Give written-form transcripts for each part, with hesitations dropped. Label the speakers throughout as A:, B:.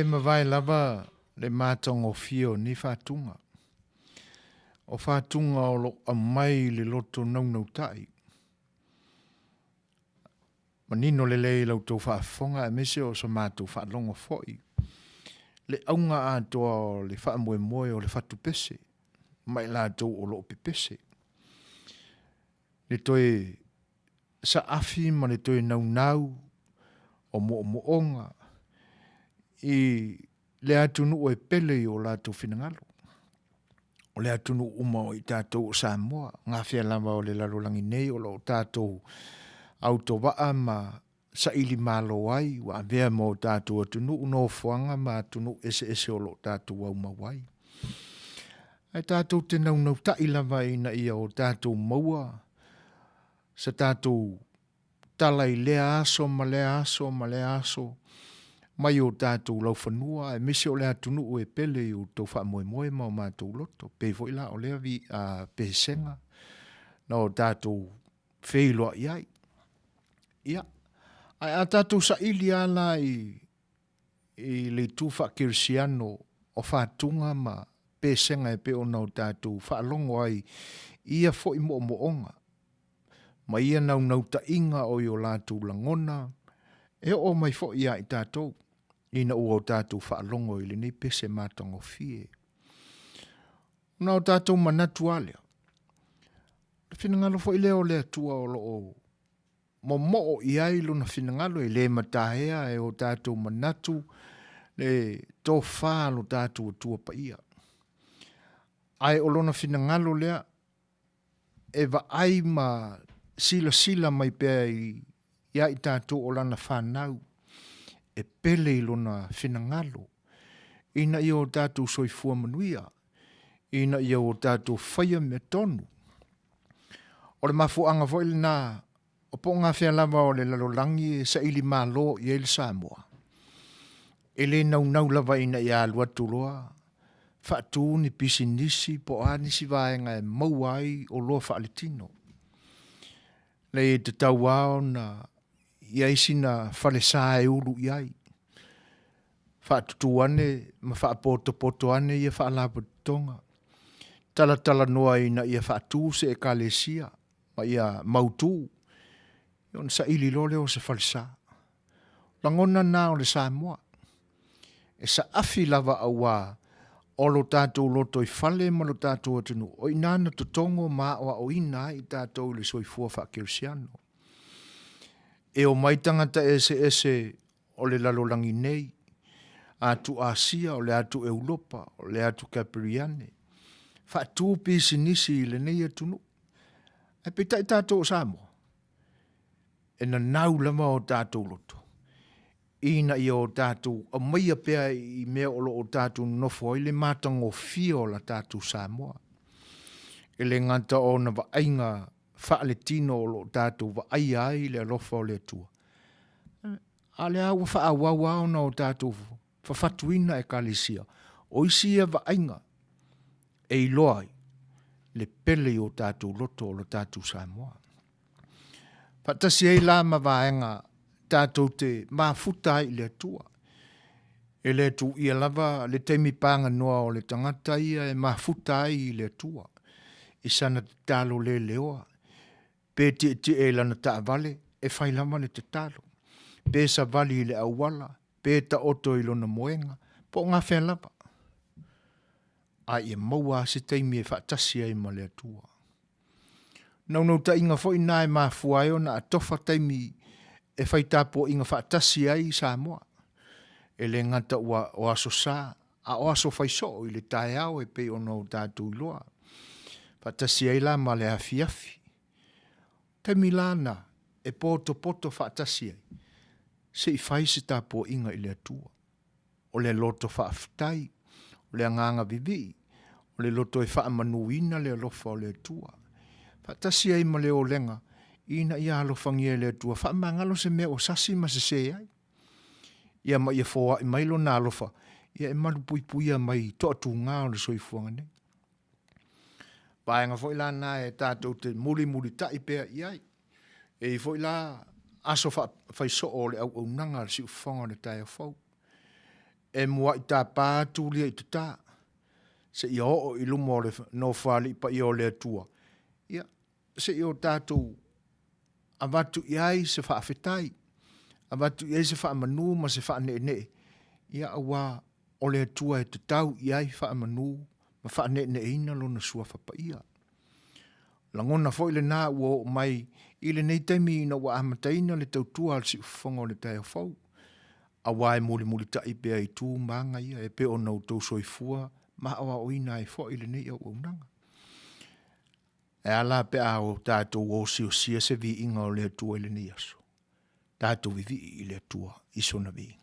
A: le mavae lava le matagofie o nei faatuga. O faatuga o lo o aumai i le loto naunautai. Manino lelei i la outou faafofoga aemaise o so matou faalogo foi le auga atoa o le faamoemoe o le fatupese ma i latou o lo o pepese. Le toe saafi ma le toe naunau o moomooga i le atunuu e pele i o latou finagalo. O le atunuu uma o i tatou o Samoa, gafea lava o le lalolagi nei o lo o tatou autovaa ma saili malo ai ua avea ma o tatou atunuu, nofoaga ma atunuu eseese o lo o tatou aumau ai. Ae tatou te naunautai lava ina ia o tatou maua se tatou tala i lea aso ma lea aso ma lea aso mai o tatou laufanua aemaise o le atunuu e pele i o outou faamoemoe ma o matou loto. Pei foi la o lea pesega na o tatou feiloai ai. Ia, ae a tatou saili lava la i le itu faakerisiano o fatuga ma pesega e pei ona o tatou faalogo ai i ia foi moomooga ma ia naunautaiga o i o latou lagona e oo mai foi ia i tatou ina ua o tatou faalogo i lenei pese matagofie. Ona o tatou manatu lava lea, o le finagalo foi lea o le Atua o lo o momoo i ai lona finagalo e le mataea e o tatou manatu le tofa a lo tatou Atua Paia. Ae o lona finagalo lea e vaai ma silasila mai pea ia i tatou o lana fanau e pele i lona finagalo ina ia o tatou soifua manuia, ina ia o tatou faia mea tonu. O le mafuaaga foi lena o po o gafea lava o le lalolagi e saili malo i ai le Samoa, e le naunau lava ina ia alu atu loa faatu ni pisinisi po o a nisi vaega e maua ai oloa faaletino. Leai e tatau lava ona i ai sina falesa e ulu i ai, faatutu ane ma faapotopoto ane ia faalapotopotoga, talatalanoa ina ia faatu se ekalesia ma ia mautu, ona saili loa lea o se falesa. Lagona na o le Samoa, e saafi lava auā o lo tatou lotoifale ma lo tatou atunuu, o i ina na totogo ma aoaoina ai i tatou i le soifua faakerisiano. E omai tagata eseese o le lalolagi nei, atu Asia, o le atu Europa, o le atu Kaperiane, faatu pisinisi i lenei atunuu. Ae peitai tatou o Samoa, e nanau lava o tatou loto ina ia o tatou aumaia pea i mea o lo o tatou nonofo ai le matagofie o la tatou Samoa. E le gata o ona vaaiga faaletino o lo o tatou vaaia ai le alofa o le Atua, a o lea ua faaauau lava ona o tatou fafatuina ekalesia. O isi ia vaaiga e iloa ai le pele i o tatou loto o lo tatou Samoa. Faatasi ai la ma vaega tatou te mafuta ai i le Atua. E le tuuia lava le taimi paganoa o le tagata ia e mafuta ai i le Atua i sana tatalo leleoa, pe tietie i lana taavale, e fai lava le tatalo, pe savali i le auala, pe taoto i lona moega, po o gafea lava, a ia maua lava se taimi e faatasi ai ma le Atua. Naunautaiga foi na e mafua ai ona atofa taimi e fai tapuaiga faatasi ai Samoa. E le gata ua o Aso Sa, a o aso fai soo i le taeao e pei ona o tatou iloa. Faatasi ai la ma le afiafi. Taimi la na e potopoto faatasi ai, se i fai se tapuaiga i le Atua. O le loto faafetai, o le agaga vivii, o le loto e faamanuina le alofa o le Atua. Faatasi ai ma le olega ina ia alofagia e le Atua faamagalo se mea ua sasi ma sese ai. Ia ma ia foai mai lona alofa, ia e malupuipuia mai toatuga o le soifuaga nei. Vaega foi la na e tatou te mulimulitai pea i ai. E i ai foi la aso faisoo o le auaunaga a le siufofoga o le taeao fou. E muaʻi tapa atu lia i tatā, seia oo i luma o le Nofoalii paia o le Atua, ia, seia o tatou avatu i ai se faafetai, avatu i ai se faamanu ma se faaneenee, ia auā o le Atua e tatau i ai faamanu ma faaneeneeina Lona Suafa Paia. Lagona foi lena ua oo mai i lenei taimi ina ua amataina le tautua a le siufofoga o le taeao fou, aua e mulimulitai pea i tu ma aga ia e pei ona outou soifua ma aoaoina ai foi lenei auaunaga. Ae a la pe a o tatou osiosia se viiga o le Atua i lenei aso? Tatou vivii i le Atua i sona viiga.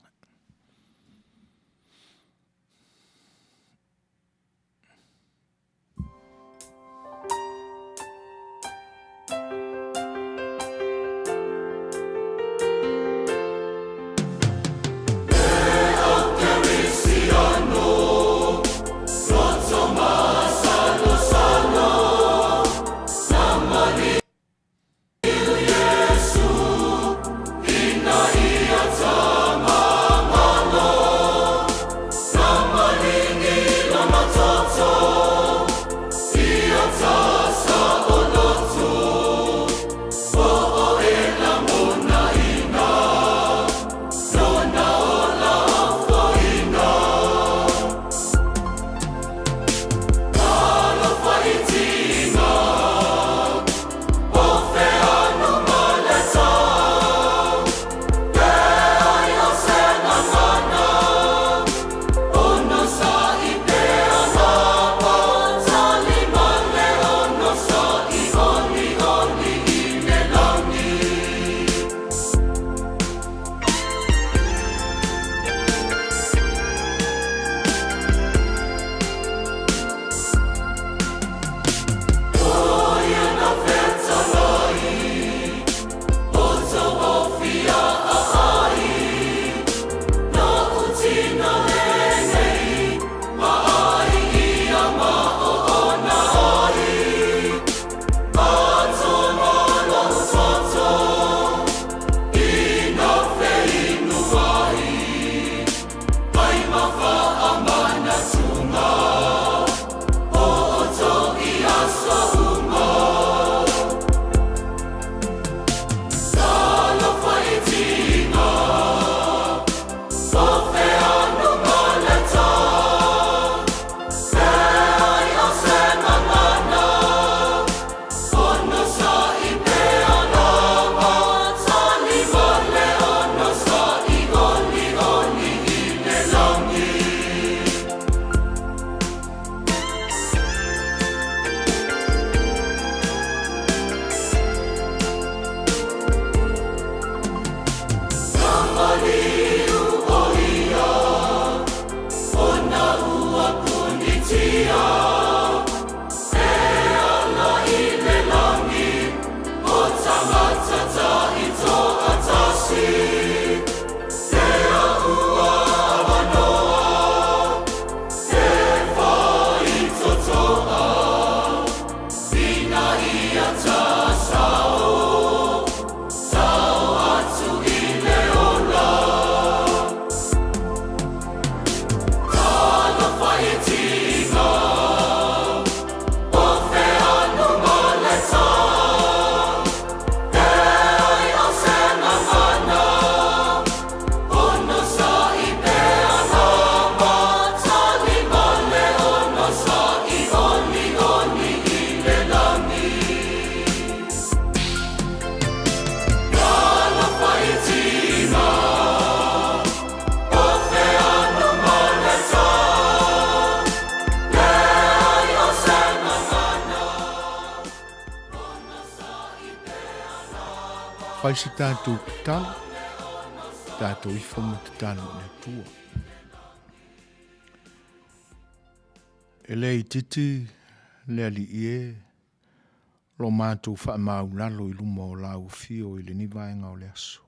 A: Fai se tātou tatalo, tātou ifo ma tatalo i le Atua. E le itiiti le Alii e, lo matou faamaulalo i luma o lau afio i lenei vaega o le aso.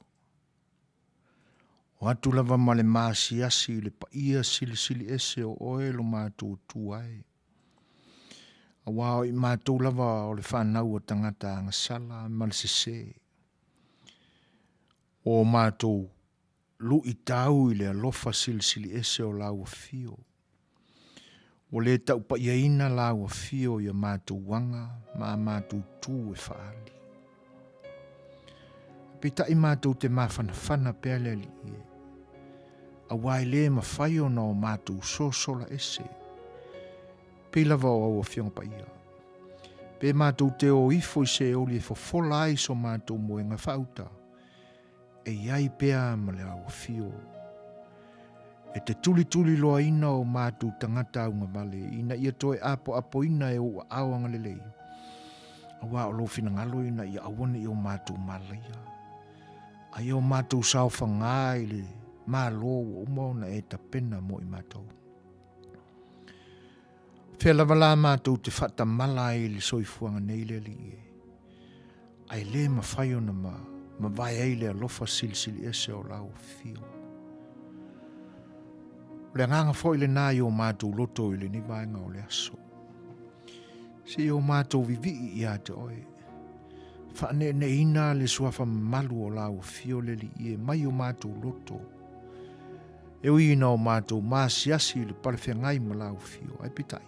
A: O atu lava ma le maasiasi i le paia silisili ese o oe lo matou Atua e. Aua o i matou lava o le fanau a tagata agasala ma le sese. O matou Luʻitau i le alofa silisiliese o Lau Afio. Ua le taupaiaina Lau Afio i a matou aga ma a matou tu e faaali. Peitai matou te mafanafana pea le Alii e, aua e le mafai ona o matou sosola ese, pei lava o au Afioga Paia. Pe matou te o ifo i Seoli e fofola ai so matou moega faauta, E i ai pea ma le auafio e te tulituliloaina o matou tagata augavale ina ia toe apoapoina e ou aao agalelei, aua o lou finagalo ina ia aua ne i o matou malaia, a ia o matou saofaga i le Malo ua uma ona e tapena mo i matou. Fea lava la matou te faatamala ai i le soifuaga nei le Alii e, ae le mafai ona ma mavae ai le alofa silisiliese o lau afio. O le agaga foi lena i o matou loto i lenei vaega o le aso. Se i o matou vivii ia te oe. Faaneeneina le suafa mamalu o lau afio le Alii e mai o matou loto. E ui ina o matou maasiasi i le palefeagai ma lau afio, ae peitai,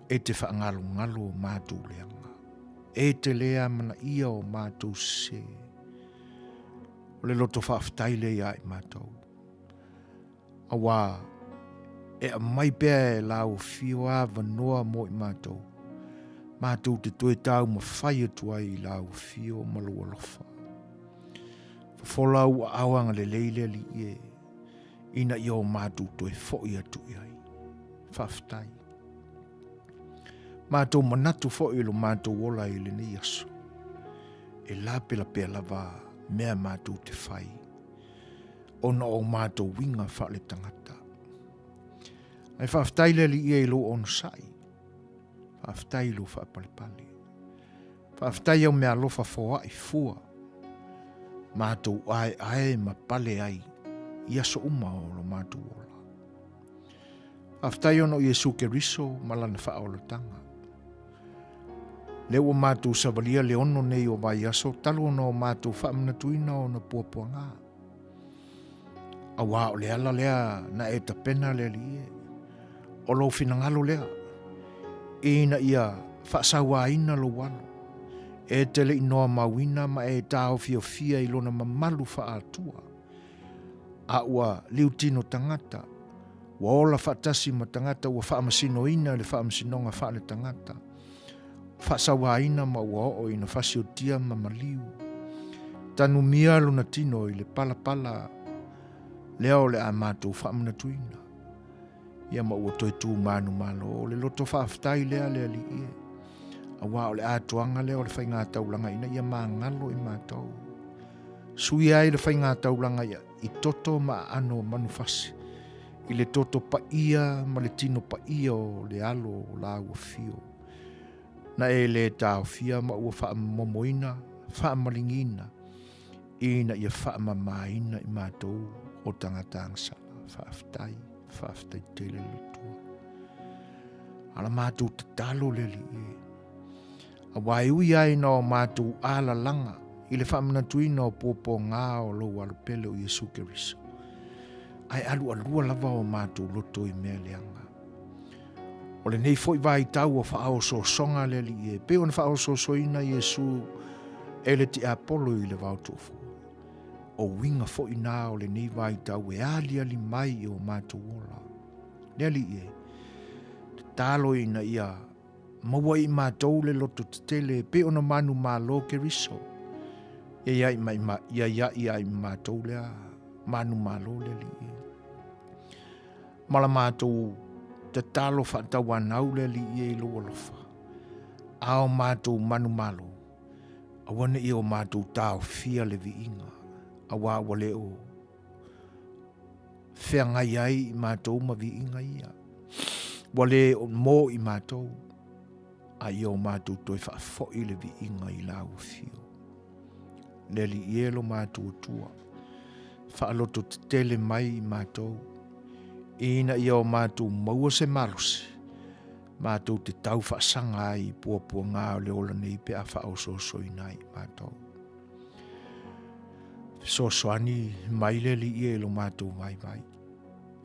A: e te faangalongalo o matou leaga, e te le amanaia o matou sese. O le loto faafetai lea ia i matou. Aua e aumai pea e lau afio avanoa mo i matou, matou te toe taumafai atu ai i lau afio ma lou alofa. Fofola ou aao agalelei le Alii e, ina ia o matou toe foi atu i ai. Faafetai. Matou manatu foi i lo matou ola i lenei aso. E lapelapea lava mea matou te fai, ona o matou uiga faaletagata. Ae faafetai le Alii e i lou onosai. Faafetai i lou faapalepale. Faafetai au meaalofa foai fua, matou aeae ma pale ai i aso uma o lo matou ola. Faafetai ona o Iesu Keriso ma lana faaolataga. Lea ua matou savalia le ono nei o vaiaso talu ona o matou faamanatuina ona puapuaga. Aua o le ala lea na e tapena le Alii e. O lou finagalo lea, ina ia faasauaina lou alo, e te le i noamauina ma e taofiofia i lona mamalu faa-Atua, a ua liutino tagata, ua ola faatasi ma tagata ua faamasinoina i le faamasinoga faale-tagata, faasauaina ma ua oo ina fasiotia ma maliu. Tanumia lona tino i le palapala lea o le a matou faamanatuina. Ia ma ua toe tu manumalo o le loto faafetai lea le Alii e. Aua o le atoaga lea o le faiga taulaga ina ia magalo i matou. Suia ai le faiga taulaga ia i toto ma aano o manufasi, i le toto paia ma le tino paia o le alo o lāua fio. Na e lē taofia ma ua faamomoina, faamaligiina, ina ia faamamaina i matou o tagata agasala. Faafetai, faafetai tele le Atua. A la matou tatalo le Alii e. Aua e ui ai na o matou alalaga i le faamanatuina o puapuaga o lou Alo pele o Iesu Keriso, ae alualua lava o matou loto i mea leaga. O lenei foi vaitau o faaosoosoga le Alii e pei ona faaosoosoina Iesu e le tiapolo i le vaotuafua. O uiga foi na o lenei vaitau e aliali mai i o matou ola. Le Alii e, tatalo ina ia Maua i matou le loto tetele e pei ona manumalo Keriso. Ia ia ia ia i matou lea manumalo le Alii. Ma la matou tatalo faatauanau le Alii i lou alofa. A o matou manumalo, aua ne i o matou taofia le viiga, aua ua le o feagai ai i matou ma viiga ia. Ua le mō i matou, a ia o matou toe faafoi le viiga i lau afio. Le Alii e lo matou Atua, faaloto tetele mai i matou, ina ia o matou maua se malosi, matou te tau faasaga ai i puapuaga o le ola nei pe a faaosoosoina ai i matou. Fesoasoani mai le Alii e i lo matou vaivai,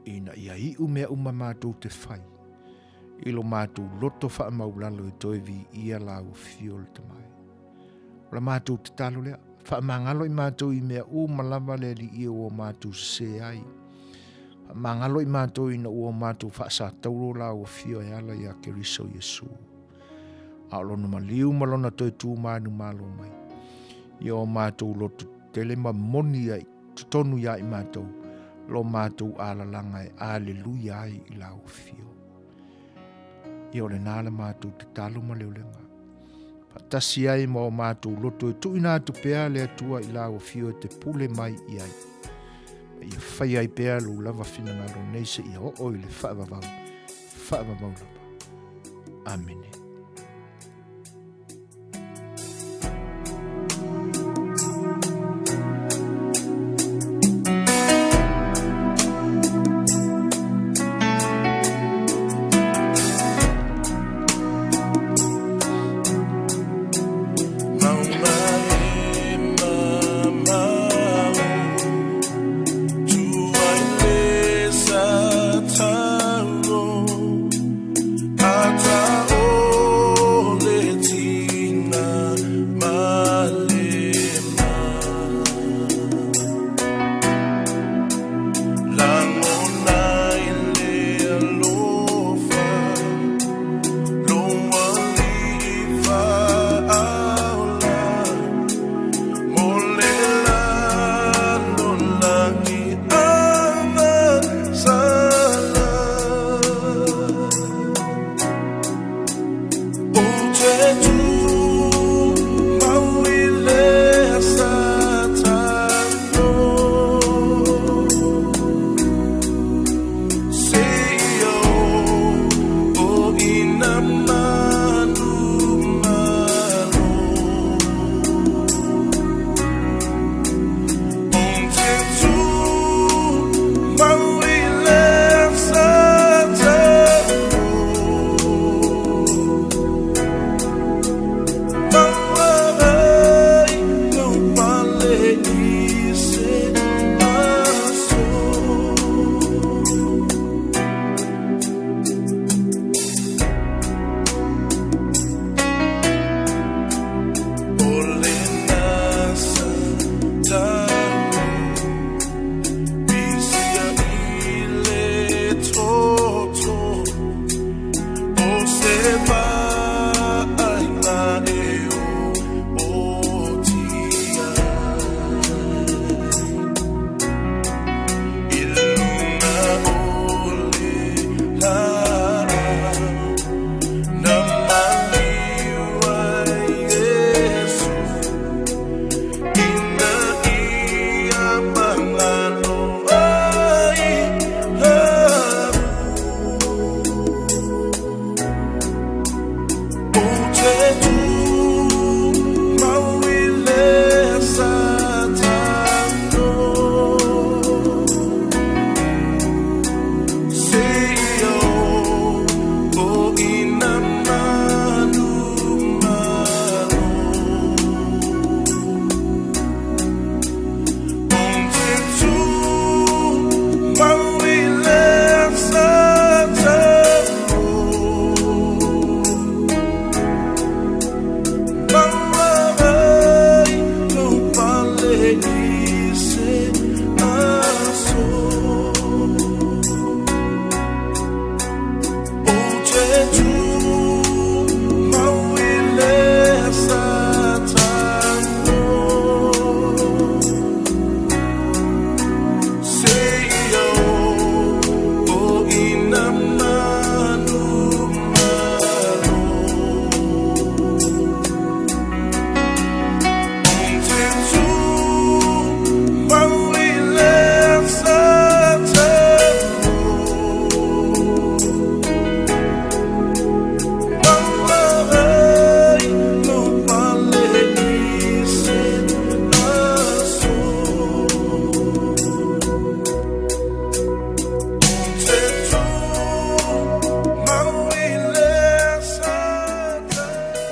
A: ina ia iu mea uma matou te fai, i lo matou loto faamaulalo e toe viia Lau Afio o le Tama e. O la matou tatalo lea, faamagalo i matou i mea uma lava le Alii e ua matou sese ai. Faamagalo i matou ina ua matou faasatauro Lau Afio e ala ia Keriso Iesu. A o lona maliu ma lona toe tu manumalo mai, ia o matou loto tele ma moni ai totonu ia i matou lo matou alalaga e aleluia ai i Lau Afio. Ia o lena la matou tatalo ma le olega. Faatasi ai ma o matou loto e tuuina atu pea le Atua i Lau Afio e te pule mai i ai. Ma ia fai ai pea lou lava finagalo nei seia oo i le faavavau, faavavau lava. Amene.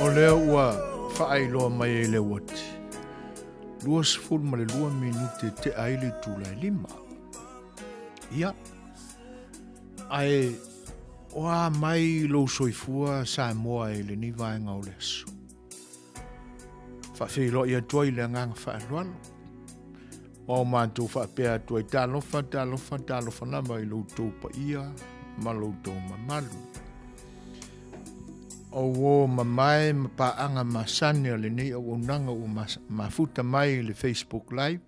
A: O lea ua faailoa mai e le uati. 22 minute e tea ai le itula e 5. Ia, ae o a mai lou soifua Samoa i lenei vaega o le aso? Faafeiloai atu ai i le agaga faaaloalo. Ma o matou faapea atu ai, talofa, talofa, talofa lava i lo outou paia ma lo outou mamalu. O uo mamae ma paaga masani a lenei auaunaga ua mafuta mai i le Facebook Live,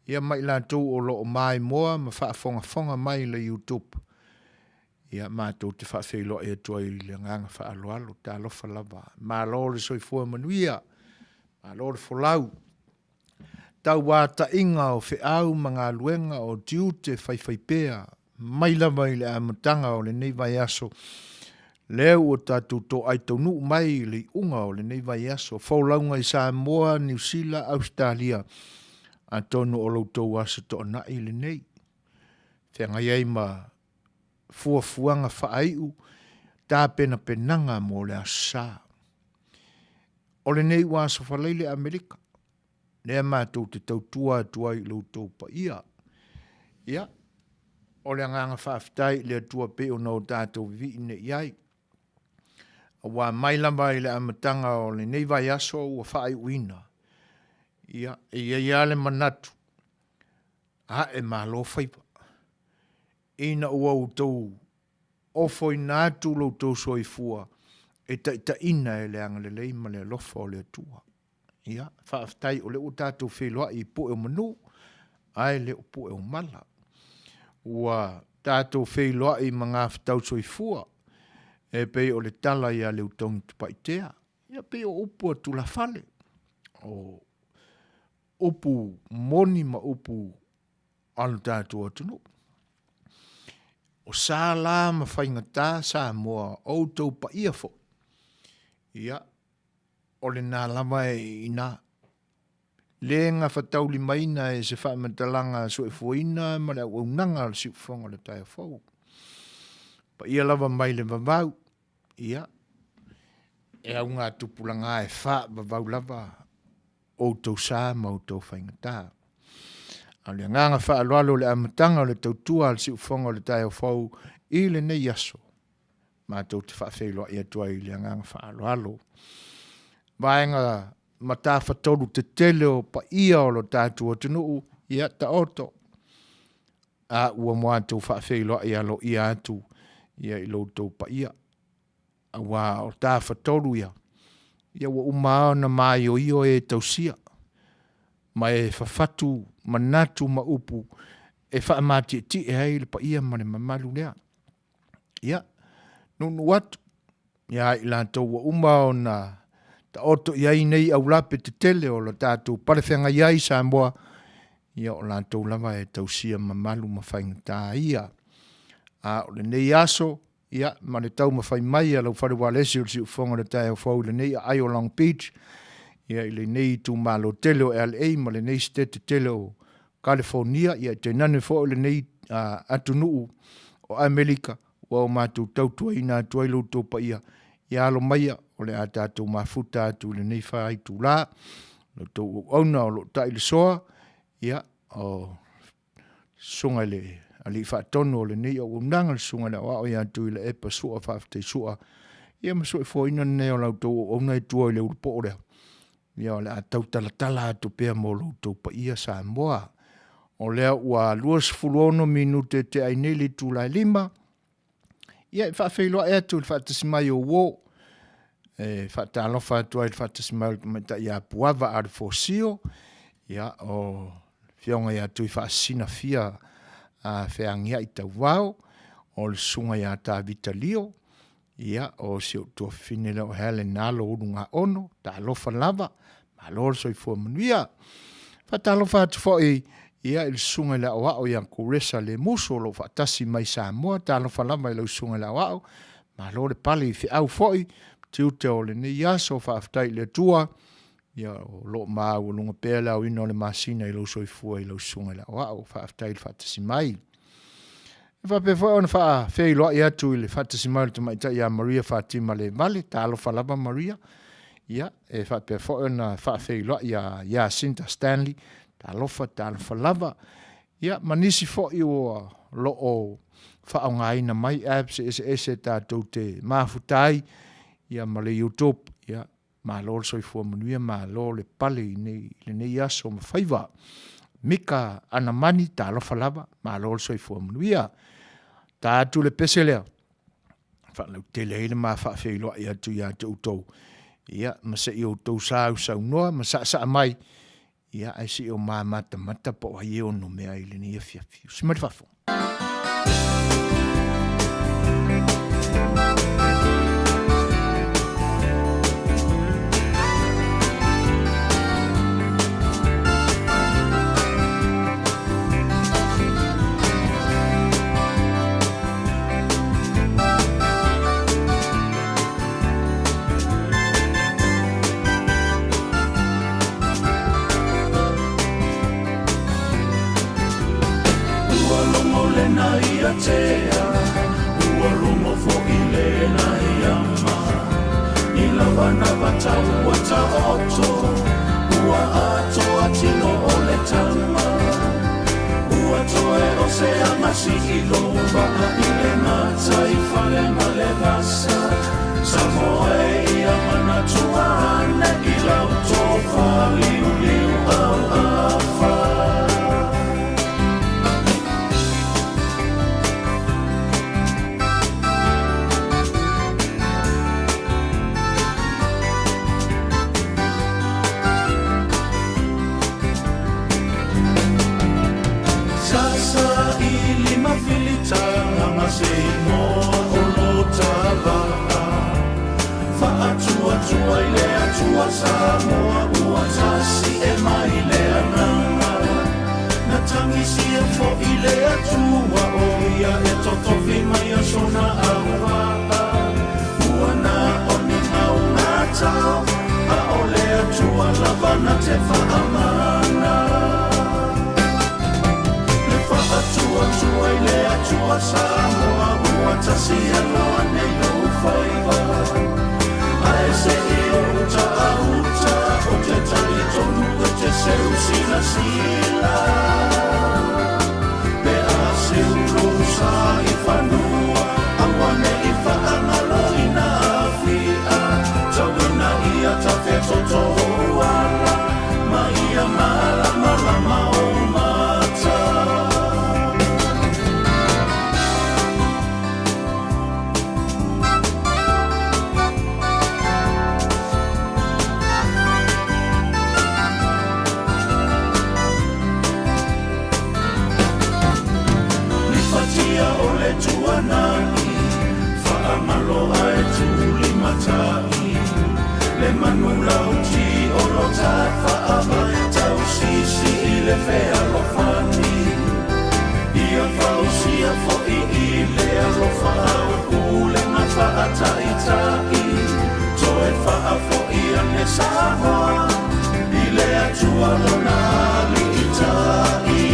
A: ia ma i latou o lo o maimoa ma faafogafoga mai i le YouTube, Ia, matou te faafeiloai atu ai i le agaga faaaloalo, talofa lava. Malo le soifua manuia, malo le folau. Tauataiga o feau ma galuega o tiute faifaipea mai lava i le amataga o lenei vaiaso, lea ua tatou toai taunuu mai i le iuga o lenei vaiaso, folauga i Samoa, Niu Sila, Ausetalia, atonu o lo outou aso toanai lenei. Feagai ai ma fuafuaga faaiu tapenapenaga mo le Aso Sa. O lenei ua Aso Faraile Amerika, lea matou te tautua atu ai i lo outou paia. Ia, o le agaga faafetai i le Atua pei ona o tatou vivii nei i ai. Aua mai lava i le amataga o lenei vaiaso ua faaiuina, ia, e i ai lava le manatu, ae malo faiva. Ina ua outou ofoina atu lo outou soifua e taitaiina e le agalelei ma le alofa o le Atua. Ia, faafetai o lea ua tatou feiloai i pue o manu, ae le o pue o mala. Ua tatou feiloai i magafetau soifua, e pei o le tala ia Leutogi Tapaitea. Ia, pei o upu a tulafale, o upu moni ma upu a lo tatou atunuu. O sa la ma faigata Samoa, o outou paia foi, ia, o lena lava e i ina. Le gafataulimaina e se faamatalaga soifuaina ma le auaunaga a le Siufofoga o le Taeao Fou. Paia lava mai le vavau, ia, e augatupulaga e faavavau lava outou sa ma outou faigata. A o le agaga faaaloalo i le amataga o le tautua a le Siufofoga o le Taeao Fou i lenei aso, matou te faafeiloai atu ai i le agaga faaaloalo. Vaega matafatolu tetele o paia o lo tatou atunuu, ia taoto, a ua matou faafeiloai aloaia atu ia i lo outou paia. Aua o tafatolu ia, ia ua uma lava ona maioio e tausia, ma e fafatu manatu ma upu e faamatietie ai le paia ma le mamalu lea. Ia, nuunuu atu ia i latou ua uma ona taoto i ai nei aulape tetele o lo tatou palefeagai ai i Samoa, ia o latou lava e tausia mamalu ma faigata ia. A o lenei aso, Ia, ma le taumafai mai a lau fale ualesi o le Siufofoga o le Taeao Fou i lenei aai o Long Beach, ia i lenei itumalo tele o LA ma lenei setete tele o Kalifonia, ia tainane foi o lenei atunuu o Amerika, ua o matou tautuaina atu ai lo outou paia, ia alo maia, o le a tatou mafuta atu i lenei faaitula, lo outou auauna o lo o tai le soa, ia, o Susuga i le Alii Faatonu o lenei auaunaga, le Susuga i le Aoao ia Tuilaepa Sua Faafetai Sua, ia ma soifuaina lenei o la outou auauna e tua i le ulupoo lea, ia o le a tau talatala atu pea mo lo outou paia Samoa. O lea ua 26 minute tea ai nei le itula e 5, Ia, e faafeiloai atu i le faatasi mai o uo, e faatalofa atu ai i le faatasi mai o le tamaitai ia Puava Alefosio, ia, o Afioga ia Tuifaasisina Fia Feagiai Tauvao, o le Susuga ia Tavita Lio, ia, o si ou tuafafine lea o Helen Alo Ulugaono, talofa lava, malo le soifua manuia. Faatalofa atu foi ia i le susuga i le aoao ia Kuresa Lemusu o lo o faatasi mai Samoa, talofa lava i lau susuga i le aoao, malo le pale i feau foi, tiute o lenei aso, faafetai i le Atua, ia o lo o maualuga pea le aoina o le masina i lou soifua i lau susuga i le aoao, faafetai le faatasi mai. E faapea foi ona faafeiloai atu i le faatasi mai o le tamaitai ia Maria Fatima Levale, talofa lava Maria. Ia, e faapea foi ona faafeiloai ia Jacinta Stanley, talofa, talofa lava. Ia, ma nisi foi ua loo faaaogaina mai apps eseese tatou te mafuta ai, ia ma le YouTube. Ia, malo le soifua manuia, malo le pale i lenei aso ma faiva. Mika Anamani, talofa lava, malo le soifua manuia. Ta atu le pese lea, faalautele ai le ma faafeiloai atu ia te outou, ia, ma se i outou sausaunoa ma saasaa mai, ia, ae se i o ma matamata po o ai e onomea i lenei afiafi. Usi mai le fafo.
B: Ua logo lena ia tea, ua logo foi lena ia ma. I lava na vatau ua taoto, ua atoa tino o le tama. Ua toe o se agasi i lou vaa i le gataifale ma le vasa. Samoa e ia manatua ane i lau tofa liuliu auafa. Sasa i lima filitaga ma se igoa o lo ta vaa. Faatuatua i le Atua Samoa ua tasi e mai le agaga. Na tagisia foi le Atua o ia e totofi mai a sona auvaa. Ua na o ni gaugatao, a o le Atua lava na te faamana. Le faatuatua i le Atua Samoa ua tasi aloa nei lou faiva. Ae se i ou uta a uta, ou te talitonu e te seu silasila. Pe a seu lou sa i fanua, aua ne i faagaloina afia. Tauina ia tafetoto ou ala, ma ia malamalama ou mata. Lifatia o le tuanai, faamalo ae tulimatai. Le manu lauti o lo tafaava, tausisi i le fealofani. Ia fausia foi i le alofa au pulega faataitai. Toe faafoi ane Samoa i le Atua lona aliitai.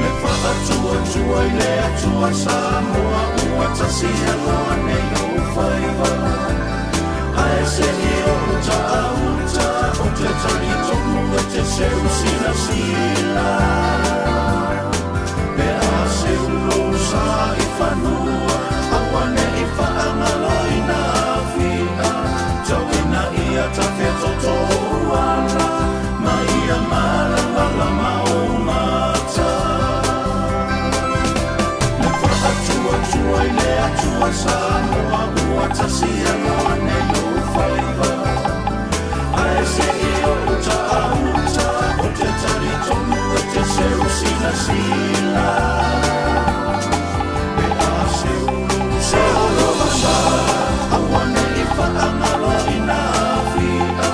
B: Le faatuatua i le Atua Samoa ua tasi aloa nei ou faiva. Ae se i ou uta a uta, ou te talitonu e te seu silasila. Pe a seu lou sa i fanua, aua ne i faagaloina afia. Tauina ia tafetoto ou ala, ma ia malamalama ou mata. Le faatuatua i le Atua Samoa ua tasi aloa nei ou faiva. Ae se i ou uta a uta, ou te talitonu e te seu silasila. Pe a seu lou sa i fanua, aua ne i faagaloina afia.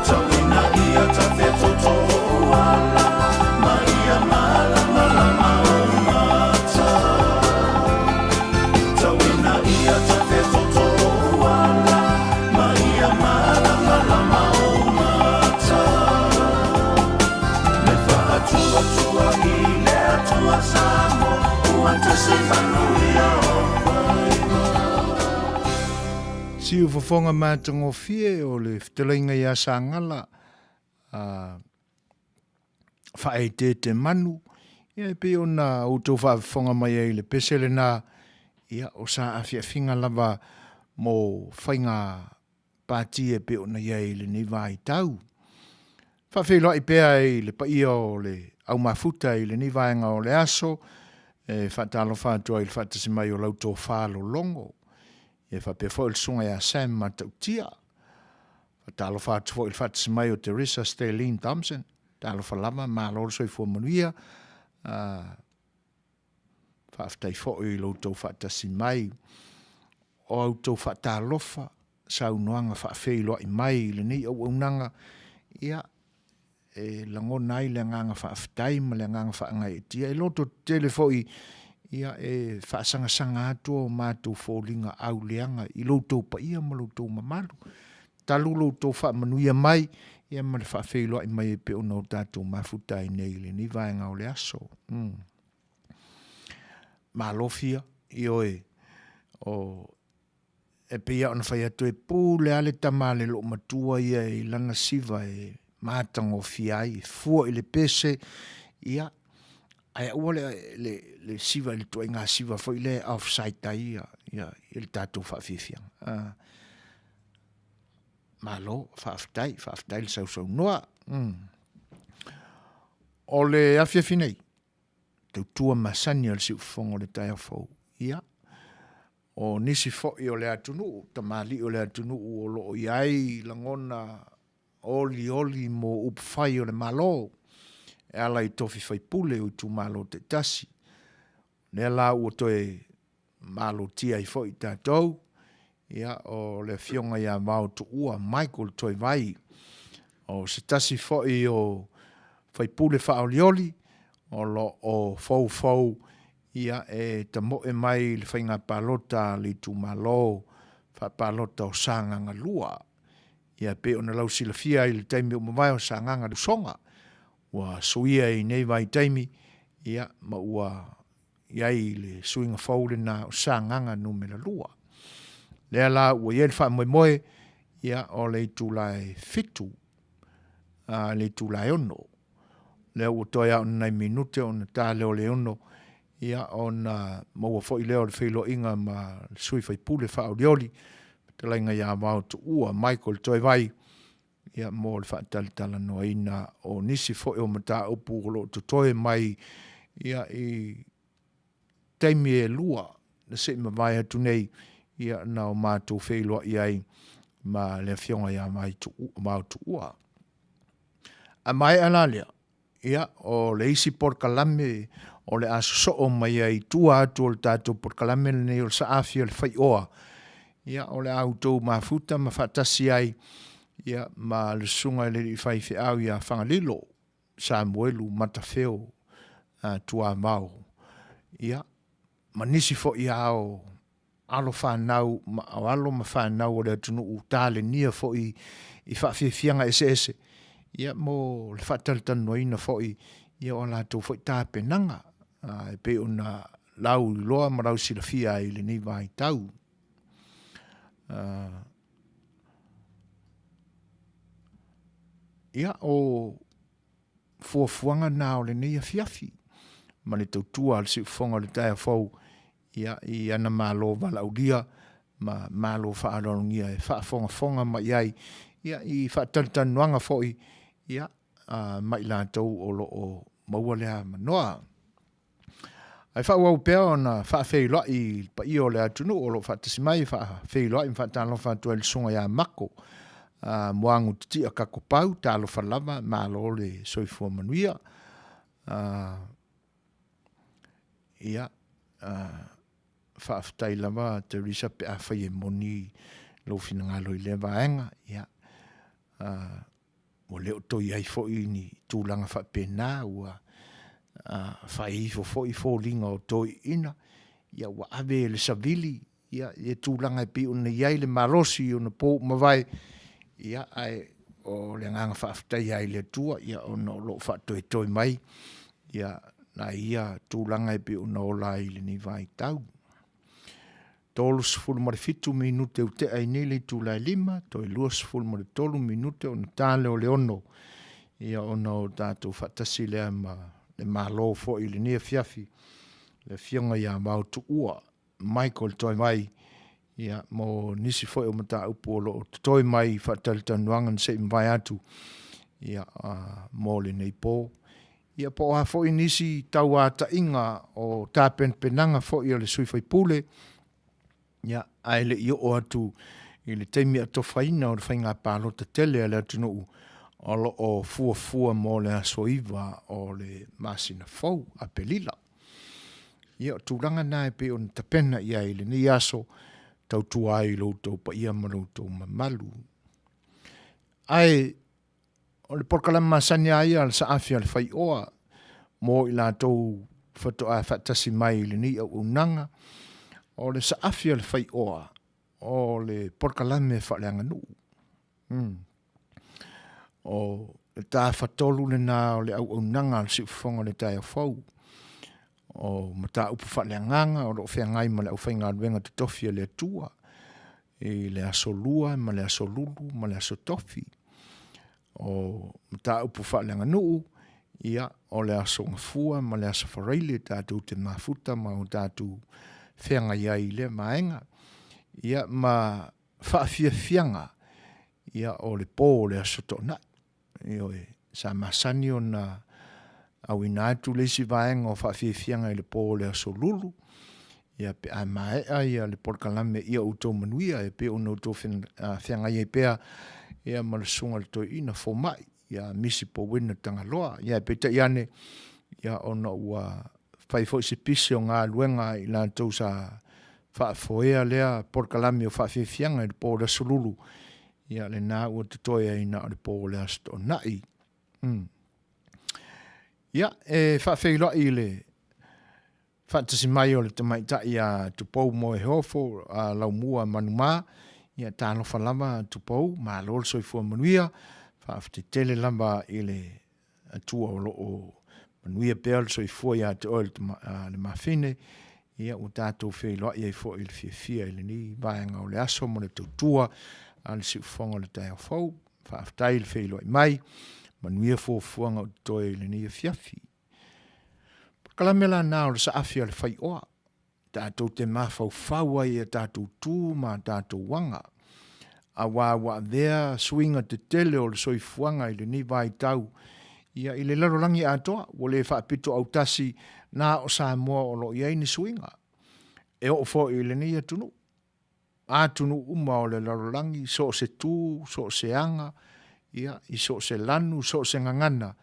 B: Tauina ia tafetoto ou ala, ma ia malamalama ou mata. Tauina ia tafetoto ou ala, ma ia malamalama ou mata. Le faatuatua i le Atua Samoa ua tasi manuia o faiva.
A: Siufofoga matagofie o le fetalaiga ia Sagala a faaeteete manu, ia e pei ona outou faafofoga mai ai i le pese lena, ia o saafiafiga lava mo faiga pati e pei ona i ai i lenei vaitau. Faafeiloai pea i le paia o le au mafuta i lenei vaega o le aso, e faatalofa atu ai i le faatasi mai o lau tofa lologo, e faapea foi le susuga ia Sam Matautia. Faatalofa atu foi i le faatasi mai o Teresa Stellene Thompson, talofa lava, malo le soifua manuia. Faafetai foi i lo outou faatasi mai. O a outou faatalofa, saunoaga faafeiloai mai i lenei auaunaga, ia, e lagona ai le agaga faafetai ma le agaga faagaeetia. E lototetele foi ia e faasagasaga atu o matou foliga auleaga i lo outou paia ma lo outou mamalu, talu lo outou faamanuia mai ia ma le faafeiloai mai e pei ona o tatou mafuta ai nei i lenei vaega o le aso. Malo fia, ioe, o e pei lava ona fai atu e pule lava le tama a le loomatua ia i lana siva e matagofie ai, e fua i le pese, ia, ae aua le, le, le siva i le ituaiga siva foi lea e offside ai ia, ia, ia le tatou faafiafiaga. Malo, faafetai, faafetai le sausaunoa. O le afiafi nei, tautua masani a le siufofoga o le taeao fou. Ia, o nisi foi o le atunuu, tamalii o le atunuu o lo o i ai lagona olioli mo upufai o le Malo e ala i tofi faipule o itumalo taitasi. O lea la ua toe malotia ai foi tatou, ia, o le afioga ia Vaotuua Michael Toivai, o se tasi foi o faipule faaolioli o lo o foufou ia e tamoe mai i le faiga palota a le itumalo faapalota o Sagaga 2. Ia e pei ona lausilafia i le taimi ua mavae o Sagaga le Usoga ua suia i nei vaitaimi ia ma ua i ai le suiga fou lena o Sagaga 2. Lea la ua i ai le faamoemoe ia o le itula e 7 a le itula e 6. Lea ua toe lava o ni nai minute ona ta lea o le 6, ia ona maua foi lea o le feiloaiga ma le sui faipule faaolioli, fetalaiga ia Vaotuua Michael Toevai, ia mo le faatalatalanoaina o nisi foi o mataupu o lo o totoe mai ia i taimi e lua na se i mavae atu nei, ia na o matou feiloai ai ma le afioga ia Vaotuua. A maea la lea, ia, o le isi polokalame o le a sosoo mai ai i tua atu o le tatou polokalame lenei o le Saafi o le Faioa, ia, o le a outou mafuta ma faatasi ai ia, ma le susuga i le alii faifeau ia Fagalilo Samuelu Matafeo Tuavao, ia, ma nisi foi ao alo fanau ma o alo ma fanau o le atunuu talenia foi i faafiafiaga eseese ia mo le faatalatalanoaina foi ia o a latou foi tapenaga e pei ona lauiloa ma lausilafia ai i lenei vaitau. Ia, o fuafuaga na o lenei afiafi ma le tautua a le siufofoga o le taeao fou ia, i ana malo valaaulia ma malo faaaloalogia e faafogafoga mai ai ia, i faatalatalanoaga foi ia, ma i latou o lo o maua lea avanoa. Ae faaauau pea ona faafeiloai i le paia o le atunuu o lo o faatasi mai, faafeiloai ma faatalofa atu ai i le susuga ia Mako Moagu Titia Kakopau, talofa lava, malo le soifua manuia. Ia, faafetai lava Teresa pe afai e moni lou finagalo i lea vaega. Ia, ua le o toe i ai foi ni tulaga faapena, ua fai ifo foi foliga o toeaiina, ia ua ave e le savili ia, ia tulaga e pei ona i ai le malosi i ona po ua mavae, ia, ae o le agaga faafetai lava i le Atua ia, ona o lo o faatoetoe mai ia nai ia tulaga e pei ona ola ai i lenei vaitau. 37 minute ua tea ai nei le itula e 5, toe 23 minute ona ta lea o le 6, ia ona o tatou faatasi lea ma le Malo foi i lenei afiafi, le Afioga ia Vaotuua Michael Toivai, ia, mo nisi foi o mataupu o lo o totoe mai i faatalatalanoaga na se i mavae atu, ia, mo lenei po. Ia po o a foi nisi tauataiga o tapenapenaga foi a le sui usufono, ia, ae le i oo atu i le taimi atofaina o le faiga palota tele a le atunuu o lo o fuafua mo le aso 9 o le masina fou, Aperila. Ia, o tulaga na e pei ona tapena i ai i lenei aso, tautua ai i lo outou paia ma lo outou mamalu. Ae o le polokalame masani lava ia a le Saafi a le Faioa mo i latou faatoa faatasi mai i lenei auaunaga, o le Saafi a le Faioa, o le polokalame faaleaganuu. O le tafatolu lena o le auaunaga a le Siufofoga o le Taeao Fou. O mataupu faaleagaga o lo o feagai ma le aufaigaluega totofi a le Atua i le Aso Lua ma le Aso Lulu ma le Aso Tofi. O mataupu faaleaganuu, ia, o le Aso Gafua ma le Aso Faraile tatou te mafuta ma o tatou feagai ai i lea vaega. Ia, ma faafiafiaga, ia, o le po o le Aso Toonai. Ioe, sa masani ona auina atu le isi vaega o faafiafiaga i le po o le Aso Lulu, ia pe a maea ia le polokalame ia outou manuia e pei ona outou feagai ai pea ia ma le susuga i le toeaina fomai ia Misi Powena Tagaloa. Ia peitai ane, ia ona ua fai foi si pisi o galuega a i latou sa faafoea lea polokalame o faafiafiaga i le po o le Aso Lulu, ia lena ua totoe ai na o le po o le Aso Toonai. Ia, e faafeiloai i le faatasi mai o le tamaitai ia Tupou Moeofo Laumua Manuma. Ia talofa lava Tupou, malo le soifua manuia, faafetai tele lava i le Atua o lo o manuia pea le soifua ia te oe le mafine, ia ua tatou feiloai ai foi i le fiafia i lenei vaega o le aso ma le tautua a le siufofoga o le taeao fou. Faafetai le feiloai mai, manuia fuafuaga o totoe i lenei afiafi. Polokalame lana o le saafi a le faioa, tatou te mafaufau ai i a tatou tu ma a tatou aga, aua ua avea suiga tetele o le soifuaga i lenei vaitau ia i le lalolagi atoa, ua le faapito autasi na o Samoa o lo o i ai ni suiga, e oo foi i lenei atunuu. Atunuu uma o le lalolagi, so o se tu, so o se aga, ia, i so o se lanu, so o se gagana,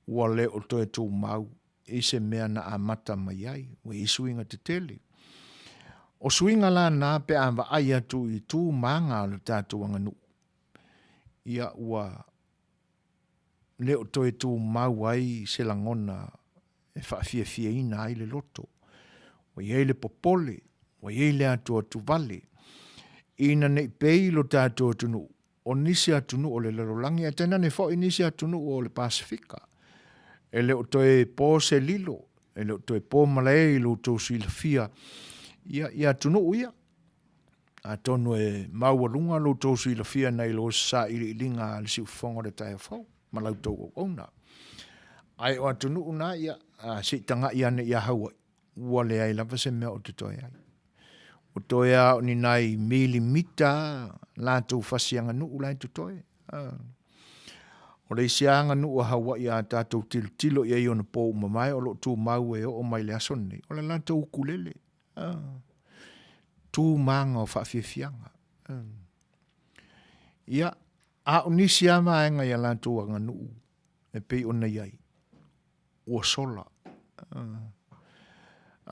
A: ua le o toe tumau i se mea na amata mai ai, ua i ai suiga tetele. O suiga la na pe a vaai atu i tu ma aga o le tatou aganuu, ia ua le o toe tumau ai se lagona e faafiafiaina ai le loto. Ua i ai le popole, ua i ai le atuatuvale, ina ne i pei lo tatou atunuu o nisi atunuu o le lalolagi ae tainane foi nisi atunuu o le Pasefika. E le o toe po se lilo, e le o toe po malae i lo outou silafia ia, i atunuu ia. Atonu e maualuga lo outou silafia nai lo se sailiiliga a le siufofoga o le taeao fou ma la outou auauna. Ae o atunuu na, ia, se i tagai ane ia Hawaii, ua leai lava se mea o totoe ai. Ua toe lava o ni nai milimita latou fasi aganuu la e totoe. O le isi lava aganuu a Hawaii a tatou tilotilo i ai i ona po ua mavae o lo o tumau e oo mai le aso lenei, o le latou ukulele. Tu ma aga o faafiafiaga. Ia, a o nisi lava vaega i a latou aganuu e pei ona i ai, ua sola.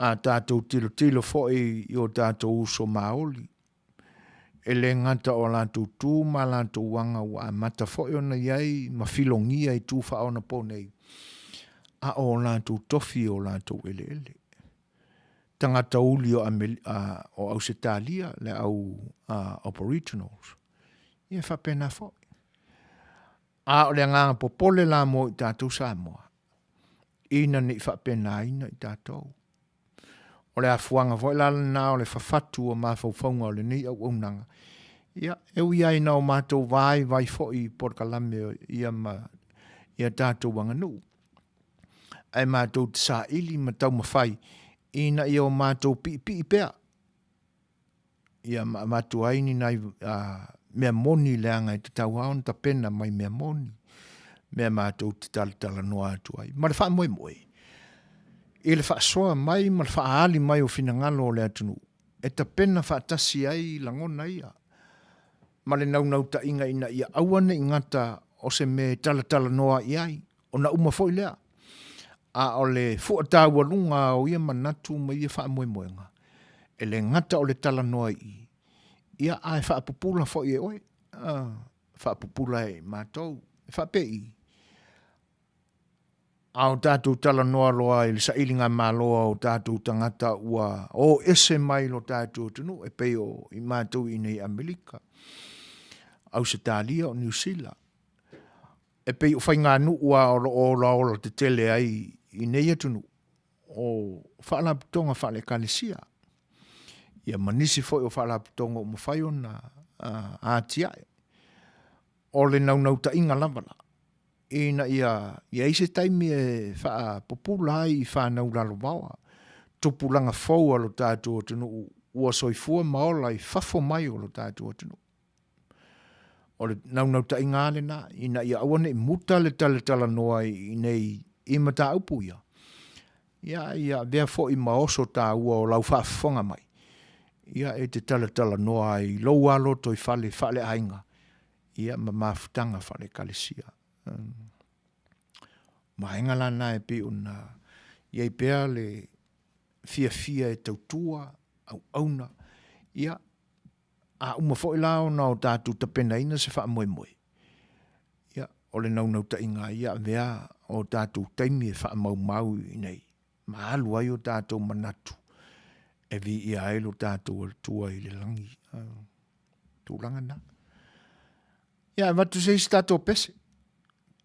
A: A tatou tilotilo foi i o tatou uso Maoli, e le gata o latou tu ma latou aga ua amata foi ona i ai ma filogia i tu faaonaponei, a o latou tofi i o latou eleele. Tagata uli o, o Ausetalia, le au Aboriginals, ia e faapena foi. A o le agaga popole la mo i tatou Samoa, ina ne i faapenaina i tatou. O le afuaga foi la lena o le fafatu o mafaufauga o lenei auaunaga, ia, e ui lava ina o matou vaivai foi i polokalame ia ma ia tatou aganuu, ae matou te saili ma taumafai ina ia o matou piipii pea ia ma avatu ai ni nai mea moni leaga e tatau lava ona tapena mai mea moni, mea matou te talatalanoa atu ai. Ma le faamoemoe, i le faasoa mai ma le faaali mai o finagalo o le atunuu, e tapena faatasi ai lagona ia ma le naunautaiga ina ia aua ne i gata o se mea e talatalanoa i ai, ona uma foi lea, a o le fua taualuga o ia manatu ma ia faamoemoega, e le gata o le talanoa i i, ia ae faapupula foi e oe, faapupula e matou. E faapei, a o tatou talanoa loa i le sailigamalo a o tatou tagata ua o ese mai lo tatou atunuu e pei o i matou i inei i Amerika, Ausetalia, o Niu Sila, e pei o faiganuu lava o lo o olaola tetele ai i nei atunuu, o faalapotopotoga faale-Ekalesia, ia ma nisi foi o faalapotopotoga ua mafai ona atiae. O le naunautaiga lava la, ina ia i ai se taimi e faapupula ai i fanau lalovaoa, tupulaga fou a lo tatou atunuu ua soifua ma ola i fafo mai o lo tatou atunuu. O le naunautaiga lava lena, ina ia aua ne i muta le talatalanoa i inei i mataupu ia, ia, ia avea foi ma oso taua o lau faafofoga mai, ia e te talatalanoa ai i lou lava lotoifale faaleaiga, ia ma mafutaga faale-Ekalesia. Vaega la na e pei ona i ai pea le fiafia e tautua, auauna, ia, a uma foi la ona o tatou tapenaina se faamoemoe, ia, o le naunautaiga ia avea o tatou taimi e faamaumau i inei ma alu ai o tatou manatu e viia ai lo tatou Atua i le lagi. Tulaga na. Ia, avatu se isi tatou pese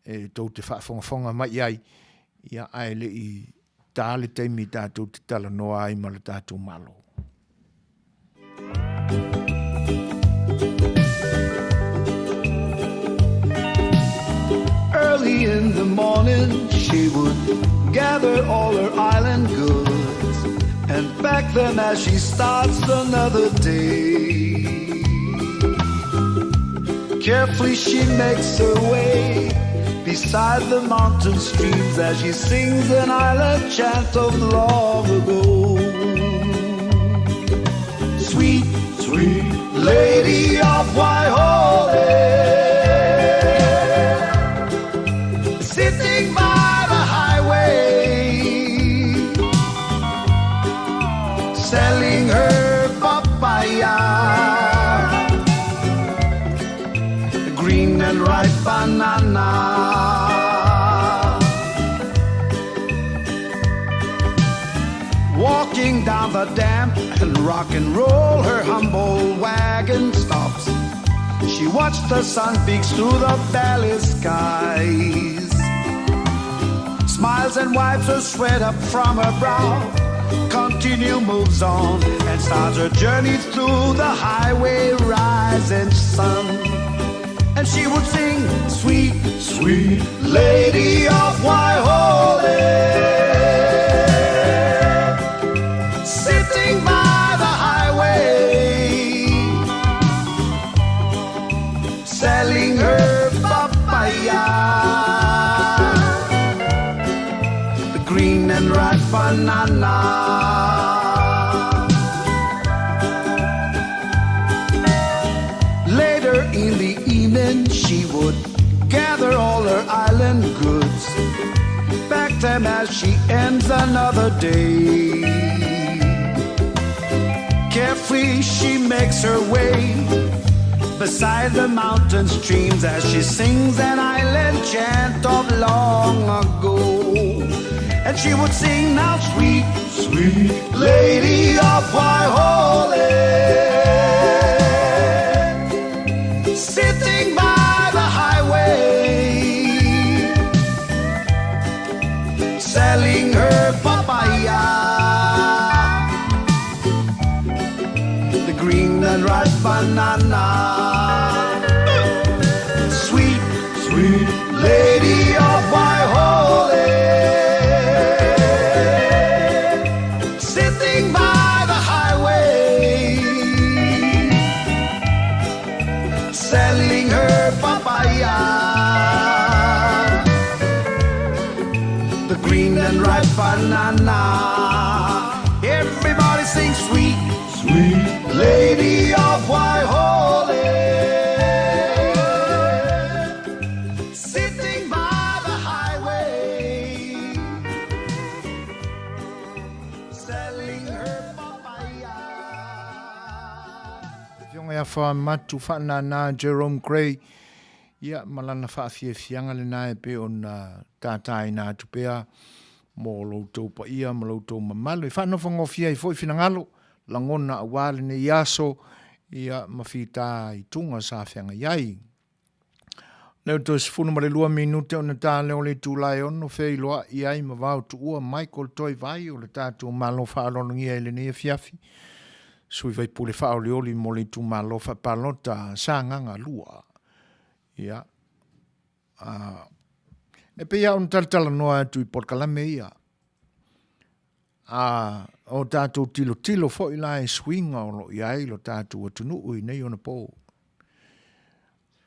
A: e tou te faafogafoga mai i ai, ia, ae le i ta le taimi tatou te talanoa ai ma le tatou Malo.
B: Early in the morning she would gather all her island goods and pack them as she starts another day. Carefully she makes her way beside the mountain streams as she sings an island chant of long ago. Sweet, sweet lady of Waihole, sitting by the highway, selling her papaya, green and ripe banana. Walking down the damp and rock and roll, her humble wagon stops. She watched the sun peeks through the valley skies. Smiles and wipes her sweat up from her brow. Continue moves on and starts her journey through the highway rising sun. And she would sing, sweet, sweet lady of Waihole, sitting by the highway, selling her papaya, the green and ripe banana. Later in the evening, she would gather all her island goods, pack them as she ends another day. Carefully she makes her way beside the mountain streams as she sings an island chant of long ago. And she would sing now, sweet, sweet lady of Waihole, sitting by the highway, selling her papaya, and ripe banana. Sweet, sweet lady of Waihole, sitting by the highway, selling her papaya. The green and ripe banana. Everybody sings sweet, sweet lady of Waihole, sitting by the highway, selling her papaya.
A: Afioga ia Faamatu Faanana Jerome Gray, ia ma lana faafiafiaga lena e pei ona tataina atu pea mo lo outou paia ma lo outou mamalu. E faanofogofie ai foi finagalo, lagona aua lenei aso, ia ma fita i tuga sa feagai ai. Lea ua toe 12 minute ona ta lea o le itula e 6 feiloai ai ma vao tuua Michael Toivai o le tatou Malo faaaloalogia i lenei afiafi, sui faipule faaolioli mo le itumalo faapalota Sagaga 2. Ia, a, e pei lava ona talatalanoa atu i polokalame ia, a o tatou tilotilo foi la i suiga o lo o i ai lo tatou atunuu i nei ona po.